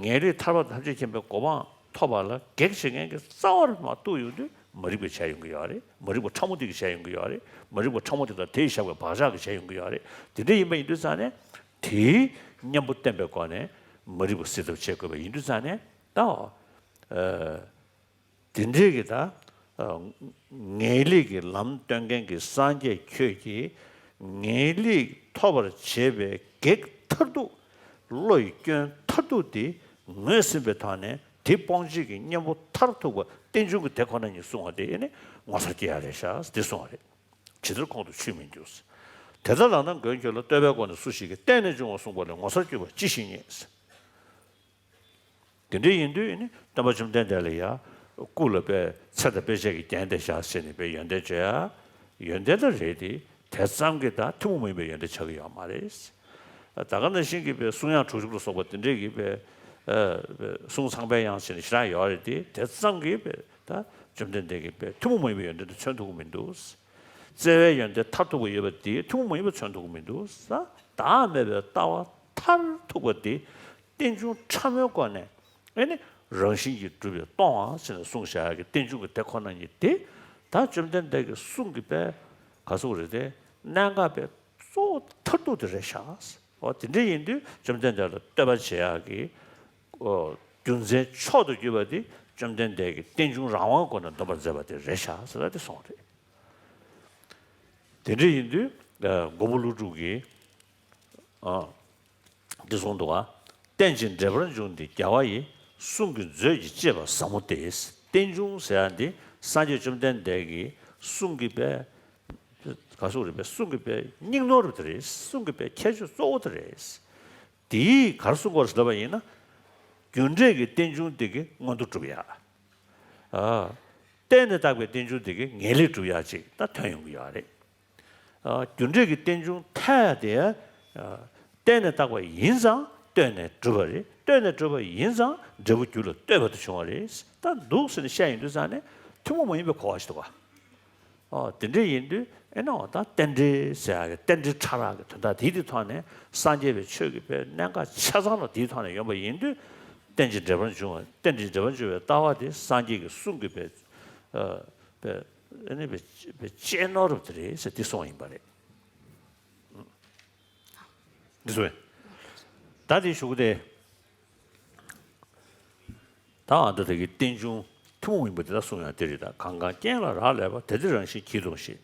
ངེས་ལེགས་ཐར་པ་དང་ཐམས་ཅད་མཁྱེན་པའི་གོ་འཕང་ཐོབ་པ་ལ་གེགས་བྱེད་མཁན་གྱི་རྩ་བ་རུ་མ་གཏུགས་ཡོང་དུས་མ་རིག་པས་བྱས་ཡོང་གི་ཡོད་རེད། མ་རིག་པ་ཕྲ་མོ་དེ་གིས་བྱས་ཡོང་གི་ཡོད་རེད། མ་རིག་པ་ཕྲ་མོ་དེ་དང་དེས་བཞག་པའི་བག་ཆགས་ཀྱིས་བྱས་ཡོང་གི་ཡོད་རེད། དེ་འདྲ་ཡིན་པ་ཡིན་དུས་ཙང་ནས་དེའི་གཉེན་པོ་བསྟེན་པའི་སྒོ་ནས་མ་རིག་པ་སེལ་ཐབས་བྱེད་དགོས་པ་ཡིན་དུས་ཙང་ནས་ད། དེ་འདྲའི་གི་ད། ངེས་ལེགས་ཀྱི་ལམ་སྟོན་མཁན་གྱི་སངས་རྒྱས་ཁྱོད་ཀྱིས་ངེས་ལེགས་ཐོབ་པར་བྱེད་པའི་གེགས་མཐར་ཐུག་བློ་ཡི་སྐྱོན་མཐར་ཐུག་དེ་ངོས་ཟིན་པའི་ཐོག་ནས་དེ་སྤོང་བྱེད་ཀྱི་གཉེན་པོ་མཐར་ཐུག་པ་རྟེན་འབྱུང་གི་དེ་ཁོ་ན་ཉིད་གསུང་བ་དེ་ནི་ངོ་མཚར་སྐྱེ་ཡ་རེད་ཤག་དེ་གསུང་བ་རེད། ཇི་ལྟར་ཁོང་དུ་ཆུད་མི་འགྱུར། དེ་ལྟར་ལགས་ན་མགོན་ཁྱོད་ལ། བསྟོད་པའི་སྒོ་ནས་སུ་ཞིག་གིས། བརྟེན་ནས་འབྱུང་བ་གསུངས་པ་ལས། ངོ་མཚར་གྱུར་པ་ཅི་ཞིག་རྙེད། དེ་འདྲ་ཡིན་དུས་ནི་སྟོན་པ་བཅོམ་ལྡན་འདས་ལ་ཡ། སྐུ་ལ་དཔེ་ཚེ་དང་དཔེ་བྱད་ཀྱིས་བརྒྱན་ཏེ་བཞག་ཟེར་ནས་དཔེ་ཡོན་ཏན་བརྗོད་ཡ། ཡོན་ཏན་ད་རེད་དེ། དེ་ཙམ་གྱིས་ད་ཐུན་མོང་མ་ཡིན་པའི་ཡོན་ཏན་ཆགས་ཀྱི་ཡོད་མ་རེད། ད་ག་ནང་བཞིན་གྱི་དཔེ་གསུང་དབྱངས་དྲུག་ཅུ་ལ་སོགས་པ་དེ་འདྲས་ཀྱི་དཔེ། གསུང་ཚངས་པའི་དབྱངས་ཟེར་ནས་ཞེ་དྲག་ཡོད་རེད་དེ། དེ་ཙམ་གྱིས་དཔེ་ད་བཅོམ་ལྡན་འདས་ཀྱི་དཔེ་ཐུན་མོང་མ་ཡིན་པའི་ཡོན་ཏན་དེ་མཚོན་ཐུབ་ཀྱི་མི་འདུག། བརྩེ་བའི་ཡོན་ཏན་མཐར་ཐུག་པ་ཡོད་པ་དེ་ཐུན་མོང་མ་ཡིན་པ་མཚོན་ཐུབ་ཀྱི་མི་འདུག། བདག་མེད་པའི་ལྟ་བ་མཐར་ཐུག་པ་དེ་རྟེན་འབྱུང་ཕྲ་མོའི་སྒོ་ནས་ཨེ་ནི་རང་བཞིན་གྱིས་གྲུབ་པའི་སྟོང་པ་ཟེར་ནས་གསུངས་བཞག་གི་རྟེན་འབྱུང་གི་དེ་ཁོ་ན་ཉིད་དེ་ད་བཅོམ་ལྡན་འདས་ཀྱི་གསུང་གི་དཔེ་ག་ཟེར་རེད་དེ། གནད་འགག་པའི་གཙོ་བོ་མཐར་ཐུག་དེ་རེད་ཤག། འོ་དེ་འདྲ་ཡིན་དུས་བཅོམ་ལྡན་འདས་ལ་བསྟོད་པ་བྱེད་ཡག་གི་རྒྱུ་མཚན་མཆོག་ཏུ་གྱུར་པ་དེ་བཅོམ་ལྡན་འདས་ཀྱིས་རྟེན་འབྱུང་རང་དབང་སྒོ་ནས་འདོམས་པར་མཛད་པ་དེ་རེད་ཤག་ཟེར་ཏེ་གསུངས་རེད། དེ་འདྲ་ཡིན་དུས་མགོན་པོ་ཀླུ་སྒྲུབ་ཀྱིས་འདི་གསུངས་འདུག་ག། རྟེན་ཅིང་འབྲེལ་པར་འབྱུང་སྟེ་རྒྱལ་བ་ཡི། གསུང་གི་མཛོད་ཀྱིས་གཅེས་པ་ཟབ་མོ་སྟེ། རྟེན་འབྱུང་ཟེར་ཡག་འདི་སངས་རྒྱས་བཅོམ་ལྡན་འདས་ཀྱི་གསུང་གི་དཔེ་ག་ཟེར་རེད་པས། གསུང་གི་དཔེ་སྙིང་ནོར་དེ་རེད། གསུང་གི་དཔེ་ཁྱད་ཆོས་གཙོ་བོ་དེ་རེད། དེས་ག་རེ་གསུང་དགོས་རེད་ཟེར་ལབ་པ་ཡིན་ན། རྒྱུ་འབྲས་ཀྱི་རྟེན་འབྱུང་དེ་གི་མངོན་མཐོ་སྒྲུབ་ཡ། ཨ། བརྟེན་ནས་བཏགས་པའི་རྟེན་འབྱུང་དེ་གི་ངེས་ལེགས་སྒྲུབ་ཡ་ཅིག་ད་ཐོན་ཡོང་གི་ཡོད་རེད། ཨ། རྒྱུ་འབྲས་ཀྱི་རྟེན་འབྱུང་ཐལ་དེ། ཨ། བརྟེན་ནས་བཏགས་པ་ཡིན་ཙང་ལྟོས་ནས་གྲུབ་པ་རེད། ལྟོས་ནས་གྲུབ་པ་ཡིན་ཙང་འབྲས་བུ་རྒྱུ་ལ་ལྟོས་པ་དེ་བྱུང་བ་རེད། ད་འདུག་ཟེར་ནས་བཤད་ཡོང་དུས་ཙང་ནས་ཐུན་མོང་མ་ཡིན་པའི་གོ་བ་ཞིག་འདུག་ག། ཨོ་དེ་འདྲ་ཡིན་དུས་ཨེ་ནའོ་ད་རྟེན་འབྲེལ་ཟེར་ཡག་གི་རྟེན་འབྲེལ་ཕྲ་རགས་ཀྱི་དོན་དག་དེའི་དེ་ཐོག་ནས་སངས་རྒྱས་པའི་ཆོས་ཀྱི་དཔེ་གནད་འགག་ཆ་ཚང་ལ་དེའི་ཐོག་ནས་ཡོང་པ་ཡིན་དུས། རྟེན་ཅིང་འབྲེལ་པར་འབྱུང་བ། རྟེན་ཅིང་འབྲེལ་པར་འབྱུང་བའི་ལྟ་བ་དེ་སངས་རྒྱས་ཀྱི་གསུང་གི་དཔེ་དཔེ་ཨེ་ནི་དཔེ་དཔེ་གཅེས་ནོར་དེ་རེད་ཟེར་དེ་གསུངས་པ་ཡིན་པ་རེད། འདི་གསུངས་པས། ད་དེ་ཞུ་གི་དེ། ད་ཨ་ད་དེ་གི་རྟེན་འབྱུང་ཐུན་མོང་མིན་པ་དེ་དག་གསུང་ཡང་དེ་རེད་ད། གང་གང་རྐྱེན་ལ་རག་ལས་པ། དེ་དེ་རང་བཞིན་གྱིས་སྟོང་ཞེས་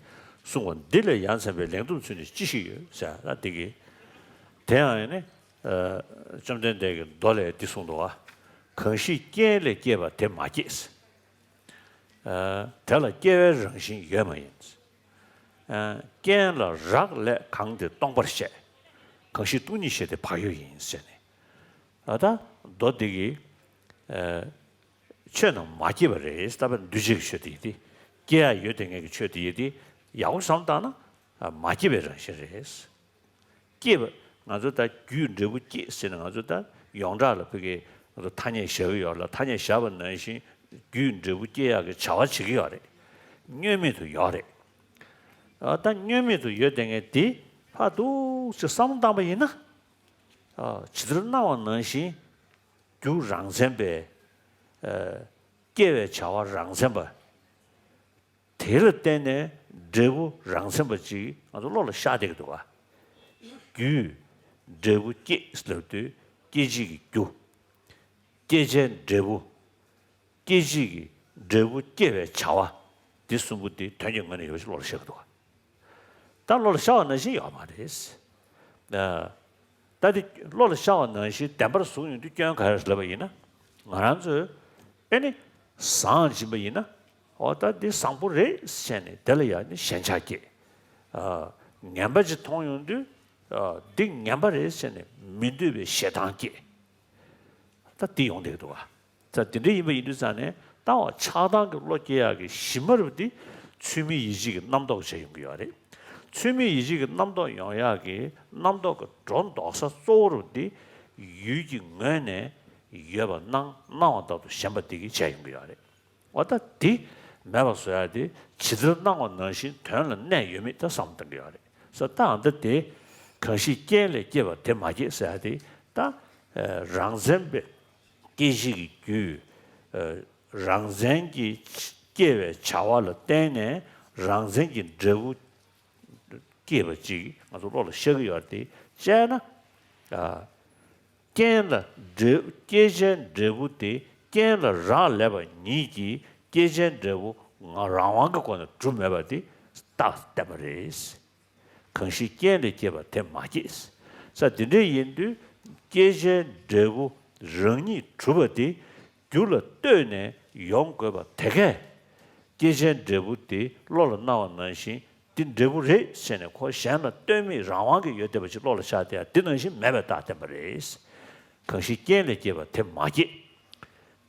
གསུངས་པ་འདི་ལས་ཡ་མཚན་པའི་ལན་གསུམ་ཚུལ་ནི་ཅི་ཞིག་ཡོད་ཟེར་ད་དེ་གི། དེ་ཡང་ཡིན་ནི། བཅོམ་ལྡན་འདས་ཀྱིས་མདོ་ལས་འདི་གསུངས་འདུག་ག། གང་ཞིག་རྐྱེན་ལས་སྐྱེས་པ་དེ་མ་སྐྱེས། དེ་ལ་སྐྱེ་བའི་རང་བཞིན་ཡོད་མ་ཡིན། རྐྱེན་ལ་རག་ལས་གང་དེ་སྟོང་པར་བཤད། གང་ཞིག་སྟོང་ཉིད་བཞིན་དེ་བག་ཡོད་ཡིན་ཟེར་ནས། ཨ་ད་མདོ་འདི་གི་ཆོས་རྣམས་མ་སྐྱེས་པ་རེད། ད་དཔེ་འདུས་བྱས་ཀྱི་ཆོས་དེ་ཡིན་ཏེ། སྐྱེ་ཡག་ཡོད་དེ་ངེས་ཀྱི་ཆོས་དེ་ཡིན་ཏེ། ཡག་པོ་བསམ་བཏང་ན་མ་སྐྱེས་པའི་རང་བཞིན་རེད། སྐྱེས་པ། ང་ཚོ་ད་རྒྱུས་འབྲས་བུ་སྐྱེས་ཟེར་ནས་ང་ཚོ་ད་ཡོངས་གྲགས་ལ་ཕ་གི་ང་ཚོ་ཐ་སྙད་བཞག་གི་ཡོད་ལ། ཐ་སྙད་བཞག་པ་ནང་བཞིན་རྒྱུས་འབྲས་བུ་སྐྱེ་ཡག་གི་བྱ་བ་བྱེད་ཀྱི་ཡོད་རེད། བསྙོན་མེད་དུ་ཡོད་རེད། ཨ་ད་བསྙོན་མེད་དུ་ཡོད་དེ་ངས་དེ་ཕར་འདུག་ཅེས་བསམ་བློ་བཏང་པ་ཡིན་ན། ཨ་ཇི་ལྟར་སྣང་བ་ནང་བཞིན་རྒྱུ་རང་མཚན་པའི། ཨ་སྐྱེ་བའི་བྱ་བ་རང་མཚན་པ། དེ་ལ་བརྟེན་ནས་འབྲས་བུ་རང་མཚན་པ་ཅིག་ང་ཚོ་བློ་ལ་ཤར་བསྡད་ཀྱི་འདུག་ག། རྒྱུས་འབྲས་བུ་སྐྱེས་ལབ་དུས་སྐྱེད་བྱེད་ཀྱི་རྒྱུ། སྐྱེད་བྱའི་འབྲས་བུ། སྐྱེད་བྱེད་ཀྱི་འབྲས་བུ་སྐྱེ་བའི་བྱ་བ། འདི་གསུམ་པོ་འདི་དོན་གྱི་ངོས་ནས་ཡོད་པ་ཞིག་བློ་ལ་ཤར་གྱི་འདུག་ག། ད་བློ་ལ་ཤར་བ་ནང་བཞིན་ཡོད་མ་རེད། ད་དེ་བློ་ལ་ཤར་བ་ནང་བཞིན་བདེན་པར་བཟུང་ཡོང་དུས་སྐྱོན་ག་རེ་ལབ་པ་ཡིན་ན། ང་རང་ཚོས་ཨེ་ནི་ཟངས་བྱིན་པ་ཡིན་ན། འོ་ད་འདི་བཟང་པོ་རེད་ཟེར་ནས་དེ་ལ་ཡང་ནི་ཞེན་ཆགས་སྐྱེ། ཨ་ངན་པ་ཅིག་མཐོང་ཡོང་དུས་ཨ་འདི་ངན་པ་རེད་ཟེར་ནས་མི་འདོད་པའི་ཞེ་སྡང་སྐྱེ། ད་འདི་ཡོང་བསྡད་ཀྱི་འདུག་ག་ད་དེ་འདྲ་ཡིན་པ་ཡིན་དུས་ཙང་ནས་ད་འོ་ཆགས་སྡང་གི་བློ་སྐྱེ་ཡག་གི་གཞི་མ་རུ་འདི་ཚུལ་མིན་ཡིད་བྱེད་ཀྱི་རྣམ་རྟོག་བྱས་ཡོང་གི་ཡོད་རེད། ཚུལ་མིན་ཡིད་བྱེད་ཀྱི་རྣམ་རྟོག་ཡོང་ཡག་གི་རྣམ་རྟོག་གི་སྒྲོ་འདོགས་ས་གཙོ་བོ་རུ་འདི་ཡུལ་གྱི་ངོས་ནས་ཡོད་པ་སྣང་སྣང་བ་ལྟར་དུ་ཞེན་པ་འདི་གིས་བྱས་ཡོང་གི་ཡོད་རེད། འོ་ད་འདི་མེད་པ་བཟོ་ཡག་དེ་ཇི་ལྟར་སྣང་བ་ནང་བཞིན་དོན་ལ་གནས་ཡོད་མེད་ད་བསམ་བློ་གཏོང་གི་ཡོད་རེད། ས་ད་འདི་དེ་གང་ཞིག་རྐྱེན་ལས་སྐྱེས་པ་དེ་མ་སྐྱེས་ཟེར་ཡག་དེ་ད་རང་མཚན་པའི་སྐྱེ་མཆེད་ཀྱི་རྒྱུ། རང་མཚན་གྱིས་སྐྱེ་བའི་བྱ་བ་ལ་བརྟེན་ནས་རང་མཚན་གྱི་འབྲས་བུ་སྐྱེས་པ་ཅིག་ང་ཚོ་བློ་ལ་ཤར་གྱི་ཡོད་དེ་བྱས་ན། རྐྱེན་ལ་འབྲས་སྐྱེས་ཆེན་འབྲས་བུ་དེ་རྐྱེན་ལ་རག་ལས་པ་ཉིད་ཀྱིས་སྐྱེས་ཆེན་འབྲས་བུ་ང་རང་དབང་གི་སྒོ་ནས་གྲུབ་མེད་པ་དེ་རྟགས་བསྟན་པ་རེད། གང་ཞིག་རྐྱེན་ལས་སྐྱེས་པ་དེ་མ་སྐྱེས། ས་དེ་འདྲ་ཡིན་དུས་སྐྱེས་ཆེན་འབྲས་བུ་རང་ཉིད་གྲུབ་པ་དེ་རྒྱུ་ལ་ལྟོས་ནས་ཡོང་དགོས་པ་དེ་གས། སྐྱེས་ཆེན་འབྲས་བུ་དེ་བློ་ལ་སྣང་བ་ནང་བཞིན་འདི་འབྲས་བུ་རེད་ཟེར་ནས་ཁོ་གཞན་ལ་ལྟོས་མེད་རང་དབང་གིས་ཡོད་བསྡད་པ་ཅིག་བློ་ལ་ཤར་བསྡད་ཡ་འདི་ནང་བཞིན་མེད་པའི་རྟགས་བསྟན་པ་རེད། གང་ཞིག་རྐྱེན་ལས་སྐྱེས་པ་དེ་མ་སྐྱེས།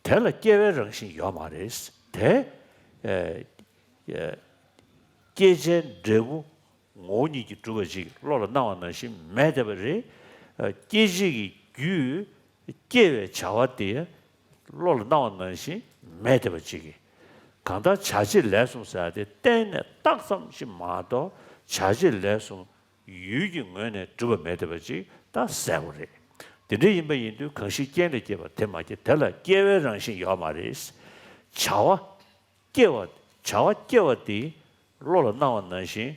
དེ་ལ་སྐྱེ་བའི་རང་བཞིན་ཡོད་མ་རེད། དེ། ཨེ། ཨེ། སྐྱེས་ཆེན་འབྲས་བུ་ངོ་བོ་ཉིད་ཀྱིས་གྲུབ་པ་ཅིག་བློ་ལ་སྣང་བ་ནང་བཞིན་མེད་བསྡད་པ་རེད། ཨ། སྐྱེ་མཆེད་ཀྱི་རྒྱུས་སྐྱེ་བའི་བྱ་བ་དེ་བློ་ལ་སྣང་བ་ནང་བཞིན་མེད་བསྡད་པ་ཅིག་གིས། གང་ལྟར་བྱ་བྱེད་ལས་གསུམ་ཟེར་ཡ་དེ་གཏན་ནས་རྟགས་ཙམ་ཞིག་མ་གཏོགས་བྱ་བྱེད་ལས་གསུམ་ཡུལ་གྱི་ངོས་ནས་གྲུབ་པ་མེད་བསྡད་པ་ཅིག་ད་གསལ་པོ་རེད། དེ་འདྲ་ཡིན་པ་ཡིན་དུས་གང་ཞིག་རྐྱེན་ལས་སྐྱེས་པ་དེ་མ་སྐྱེས། དེ་ལ་སྐྱེ་བའི་རང་བཞིན་ཡོད་མ་རེད། བྱ་བ་སྐྱེ་བ་བྱ་བ་སྐྱེ་བ་དེ་བློ་ལ་སྣང་བ་ནང་བཞིན་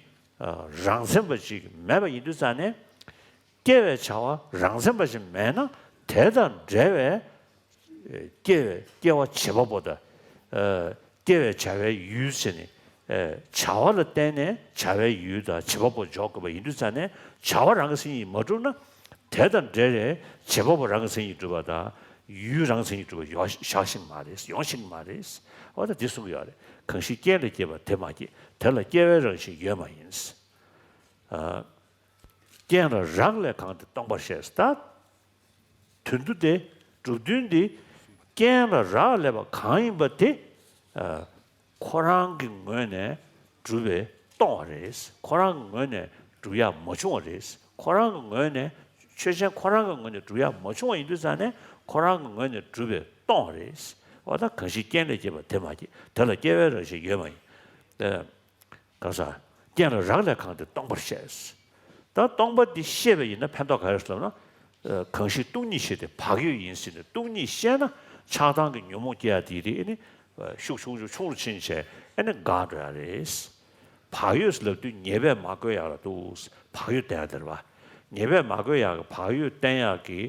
རང་མཚན་པ་ཅིག་མེད་པ་ཡིན་དུས་ཙང་ནས། སྐྱེ་བའི་བྱ་བ་རང་མཚན་པ་ཞིག་མེད་ན་དེ་དང་འབྲེལ་བའི་སྐྱེ་བའི་སྐྱེ་བ་བྱེད་པ་པོ་དང་། སྐྱེ་བའི་བྱ་བའི་ཡུལ་ཟེར་ནས། བྱ་བ་ལ་བརྟེན་ནས་བྱ་བའི་ཡུལ་དང་བྱེད་པ་པོ་འཇོག་དགོས་པ་ཡིན་དུས་ཙང་ནས་བྱ་བ་རང་གི་མཚན་ཉིད་མ་གྲུབ་ན་དེ་དང་འབྲེལ་བའི་བྱེད་པ་པོ་རང་གི་མཚན་ཉིད་གྲུབ་པ་དང་ཡུལ་རང་གི་མཚན་ཉིད་གྲུབ་པ་ཡོང་བཞག་ཤེས་ཀྱི་མ་རེད། ཡོང་ཤེས་ཀྱི་མ་རེད། འོ་ད་འདི་གསུང་གི་ཡོད་རེད། གང་ཞིག་རྐྱེན་ལས་སྐྱེས་པ་དེ་མ་སྐྱེས། དེ་ལ་སྐྱེ་བའི་རང་བཞིན་ཡོད་མ་ཡིན། རྐྱེན་ལ་རག་ལས་གང་དེ་སྟོང་པར་བཤད། ད་དོན་དུ་དེ་གྲུབ་དོན་འདི་རྐྱེན་ལ་རག་ལས་པ་གང་ཡིན་པ་དེ་ཁོ་རང་གི་ངོས་ནས་གྲུབ་པས་སྟོང་བ་རེད། ཁོ་རང་གི་ངོས་ནས་གྲུབ་ཡག་མ་བྱུང་བ་རེད། ཁོ་རང་གི་ངོས་ནས་ཆོས་ཅན་ཁོ་རང་གི་ངོས་ནས་གྲུབ་ཡག་མ་བྱུང་བ་ཡིན་དུས་ཙང་ནས་ཁོ་རང་གི་ངོས་ནས་གྲུབ་པས་སྟོང་བ་རེད། འོ་ད་གང་ཞིག་རྐྱེན་ལས་སྐྱེས་པ་དེ་མ་སྐྱེས། དེ་ལ་སྐྱེ་བའི་རང་བཞིན་ཡོད་མ་ཡིན། གང་ཟག་རྐྱེན་ལ་རག་ལས་གང་དེ་སྟོང་པར་བཤད། ད་སྟོང་པ་འདི་ཤེས་པ་ཡིན་ན་ཕན་ཐོགས་ག་རེ་ཟེར་ན། གང་ཞིག་སྟོང་ཉིད་ཤེས་དེ་བག་ཡོད་ཡིན་ཟེར་ནས་སྟོང་ཉིད་ཤེས་ན་ཆགས་སྡང་གི་ཉོན་མོངས་སྐྱེ་ཡ་དེ་དེ་ཨེ་ནི་ཤུགས་ཆུང་ཆུང་ཆུང་རུ་ཕྱིན་བྱས་ཨེ་ནི་འགག་འགྲོ་ཡ་རེད། བག་ཡོད་ཟེར་ལབ་དུས་ཉེས་པས་མ་གོས་ཡག་ལ་འདུག་བག་ཡོད་བསྟན་ཡ་དེ་རེད་བ། ཉེས་པས་མ་གོས་ཡག་གི་བག་ཡོད་བསྟན་ཡག་གི་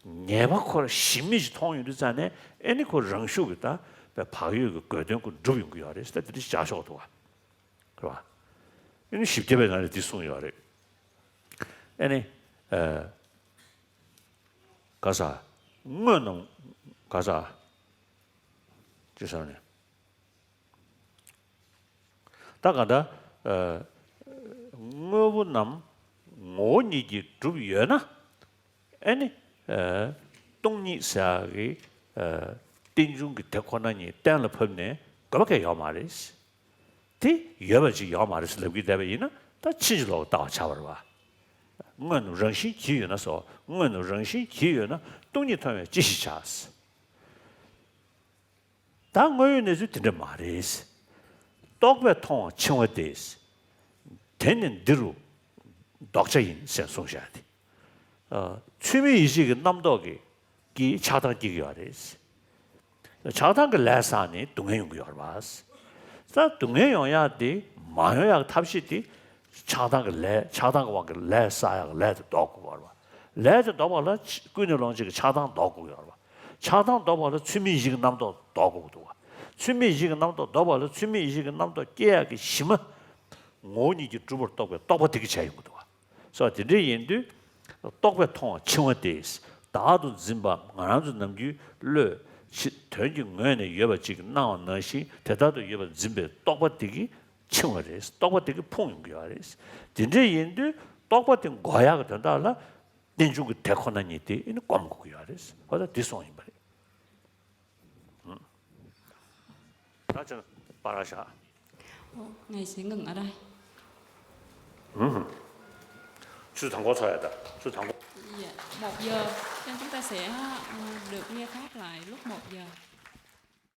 ཉེས་པ་ཁོ་ར་གཞི་མེད་ཅིག་མཐོང་ཡོང་དུས་ཙང་ནས་ཨེ་ནི་ཁོ་རང་ཤུགས་ཀྱིས་ད་བག་ཡོད་ཀྱི་དགོས་དོན་ཁོ་འགྲུབ་ཡོང་གི་ཡོད་རེད་ཟེར་ད་དེ་འདྲ་ཞིག་བྱ་ཆོག་འདུག་བ། རེད་བ། ཨེ་ནི་བཞི་བརྒྱ་པའི་ནང་ལ་འདི་གསུངས་ཡོད་རེད། ཨེ་ནི། ཨ། ག་ས། དངོས་རྣམས་ག་ས། ཅི་ཟེར་ནས། ད་ག་ད། ཨ། དངོས་པོ་རྣམས་ངོ་བོ་ཉིད་ཀྱིས་གྲུབ་ཡོད་ན། ཨེ་ནི། ཨ། སྟོང་ཉིད་ཟེར་ཡག་གི། ཨ། རྟེན་འབྱུང་གི་དེ་ཁོ་ན་ཉིད་གཏན་ལ་ཕབ་ནས་དགོས་པ་གང་ཡང་ཡོད་མ་རེད། དེ་ཡོད་པ་ཅིག་ཡོད་མ་རེད་ཟེར་ལབ་ཀྱི་བསྡད་པ་ཡིན་ན་ད་ཕྱིན་ཅི་ལོག་གི་ལྟ་བ་ཆགས་པ་རེད་བ། དངོས་རྣམས་རང་བཞིན་གྱིས་ཡོད་ན་སོ། དངོས་རྣམས་རང་བཞིན་གྱིས་ཡོད་ན་སྟོང་ཉིད་མཐོང་བས་ཅི་ཞིག་བྱ། ད་དངོས་ཡོད་གནས་ཚུལ་དེ་འདྲ་མ་རེད། རྟོག་པས་མཐོང་བ་འཆིང་བ་སྟེ། དེ་ནི་འདི་རུ་ལྡོག་བྱ་ཡིན་ཟེར་གསུངས་བཞག་སྟེ། ཨ། ཚུལ་མིན་ཡིད་བྱེད་ཀྱི་རྣམ་རྟོག་གིས་ཀྱིས་ཆགས་སྡང་སྐྱེ་གི་ཡོད་རེད། ཆགས་སྡང་གི་ལས་བསགས་ནས་སྡུག་བསྔལ་ཡོང་གི་ཡོད་རེད་བ། ད་སྡུག་བསྔལ་ཡོང་ཡག་དེ་མ་ཡོང་ཡག་གི་ཐབས་ཤེས་དེ་ཆགས་སྡང་གི་ལས་ཆགས་སྡང་གི་དབང་གིས་ལས་བསགས་ཡག་ལས་དེ་ལྡོག་དགོས་ཀྱི་ཡོད་རེད་བ། ལས་དེ་ལྡོག་པ་ལ་ཀུན་ནས་སློང་བྱེད་ཀྱི་ཆགས་སྡང་ལྡོག་དགོས་ཀྱི་ཡོད་རེད་བ། ཆགས་སྡང་ལྡོག་པ་ལ་ཚུལ་མིན་ཡིད་བྱེད་ཀྱི་རྣམ་རྟོག་ལྡོག་དགོས་ཀྱི་འདུག་བ། ཚུལ་མིན་ཡིད་བྱེད་ཀྱི་རྣམ་རྟོག་ལྡོག་པ་ལ་ཚུལ་མིན་ཡིད་བྱེད་ཀྱི་རྣམ་རྟོག་སྐྱེ་ཡག་གི་གཞི་མ། ངོ་བོ་ཉིད་ཀྱིས་གྲུབ་པར་རྟོགས་པའི་རྟོག་པ་དེ་གིས་བྱས་ཡོང་གི་འདུག་བ། སོ་དེ་འདྲ་ཡིན་དུས། རྟོག་པས་མཐོང་བ་འཆིང་བ་སྟེ། བདག་ཏུ་འཛིན་པ་ང་རང་ཚོ་ནམ་རྒྱུན་བློས་ཕྱི་དོན་གྱི་ངོས་ནས་ཡོད་པ་ཅིག་སྣང་བ་ནང་བཞིན་དེ་ལྟར་དུ་ཡོད་པར་འཛིན་པའི་རྟོག་པ་དེ་གིས་འཆིང་བ་རེད། རྟོག་པ་དེ་གིས་ཕུང་ཡོང་གི་ཡོད་རེད། དེ་འདྲ་ཡིན་དུས་རྟོག་པ་དེ་འགོག་ཡག་གི་དོན་དག་ལ་རྟེན་འབྱུང་གི་དེ་ཁོ་ན་ཉིད་དེ་ཨེ་ནི་སྒོམ་དགོས་ཀྱི་ཡོད་རེད། འོ་ད་འདི་གསུངས་ཡིན་པ་རེད། ད་ཅི་པ་ར་ཤ། ཨོ། ངས་ཞེ་ངང་ཨ་ར། ཧུམ། ཆུ་དང་པོ་ཚོ་ཡ་ད། ཆུ་དང་པོ། ཡ། một giờ. Cho nên chúng ta sẽ, ờ, được nghe Pháp lại lúc một giờ.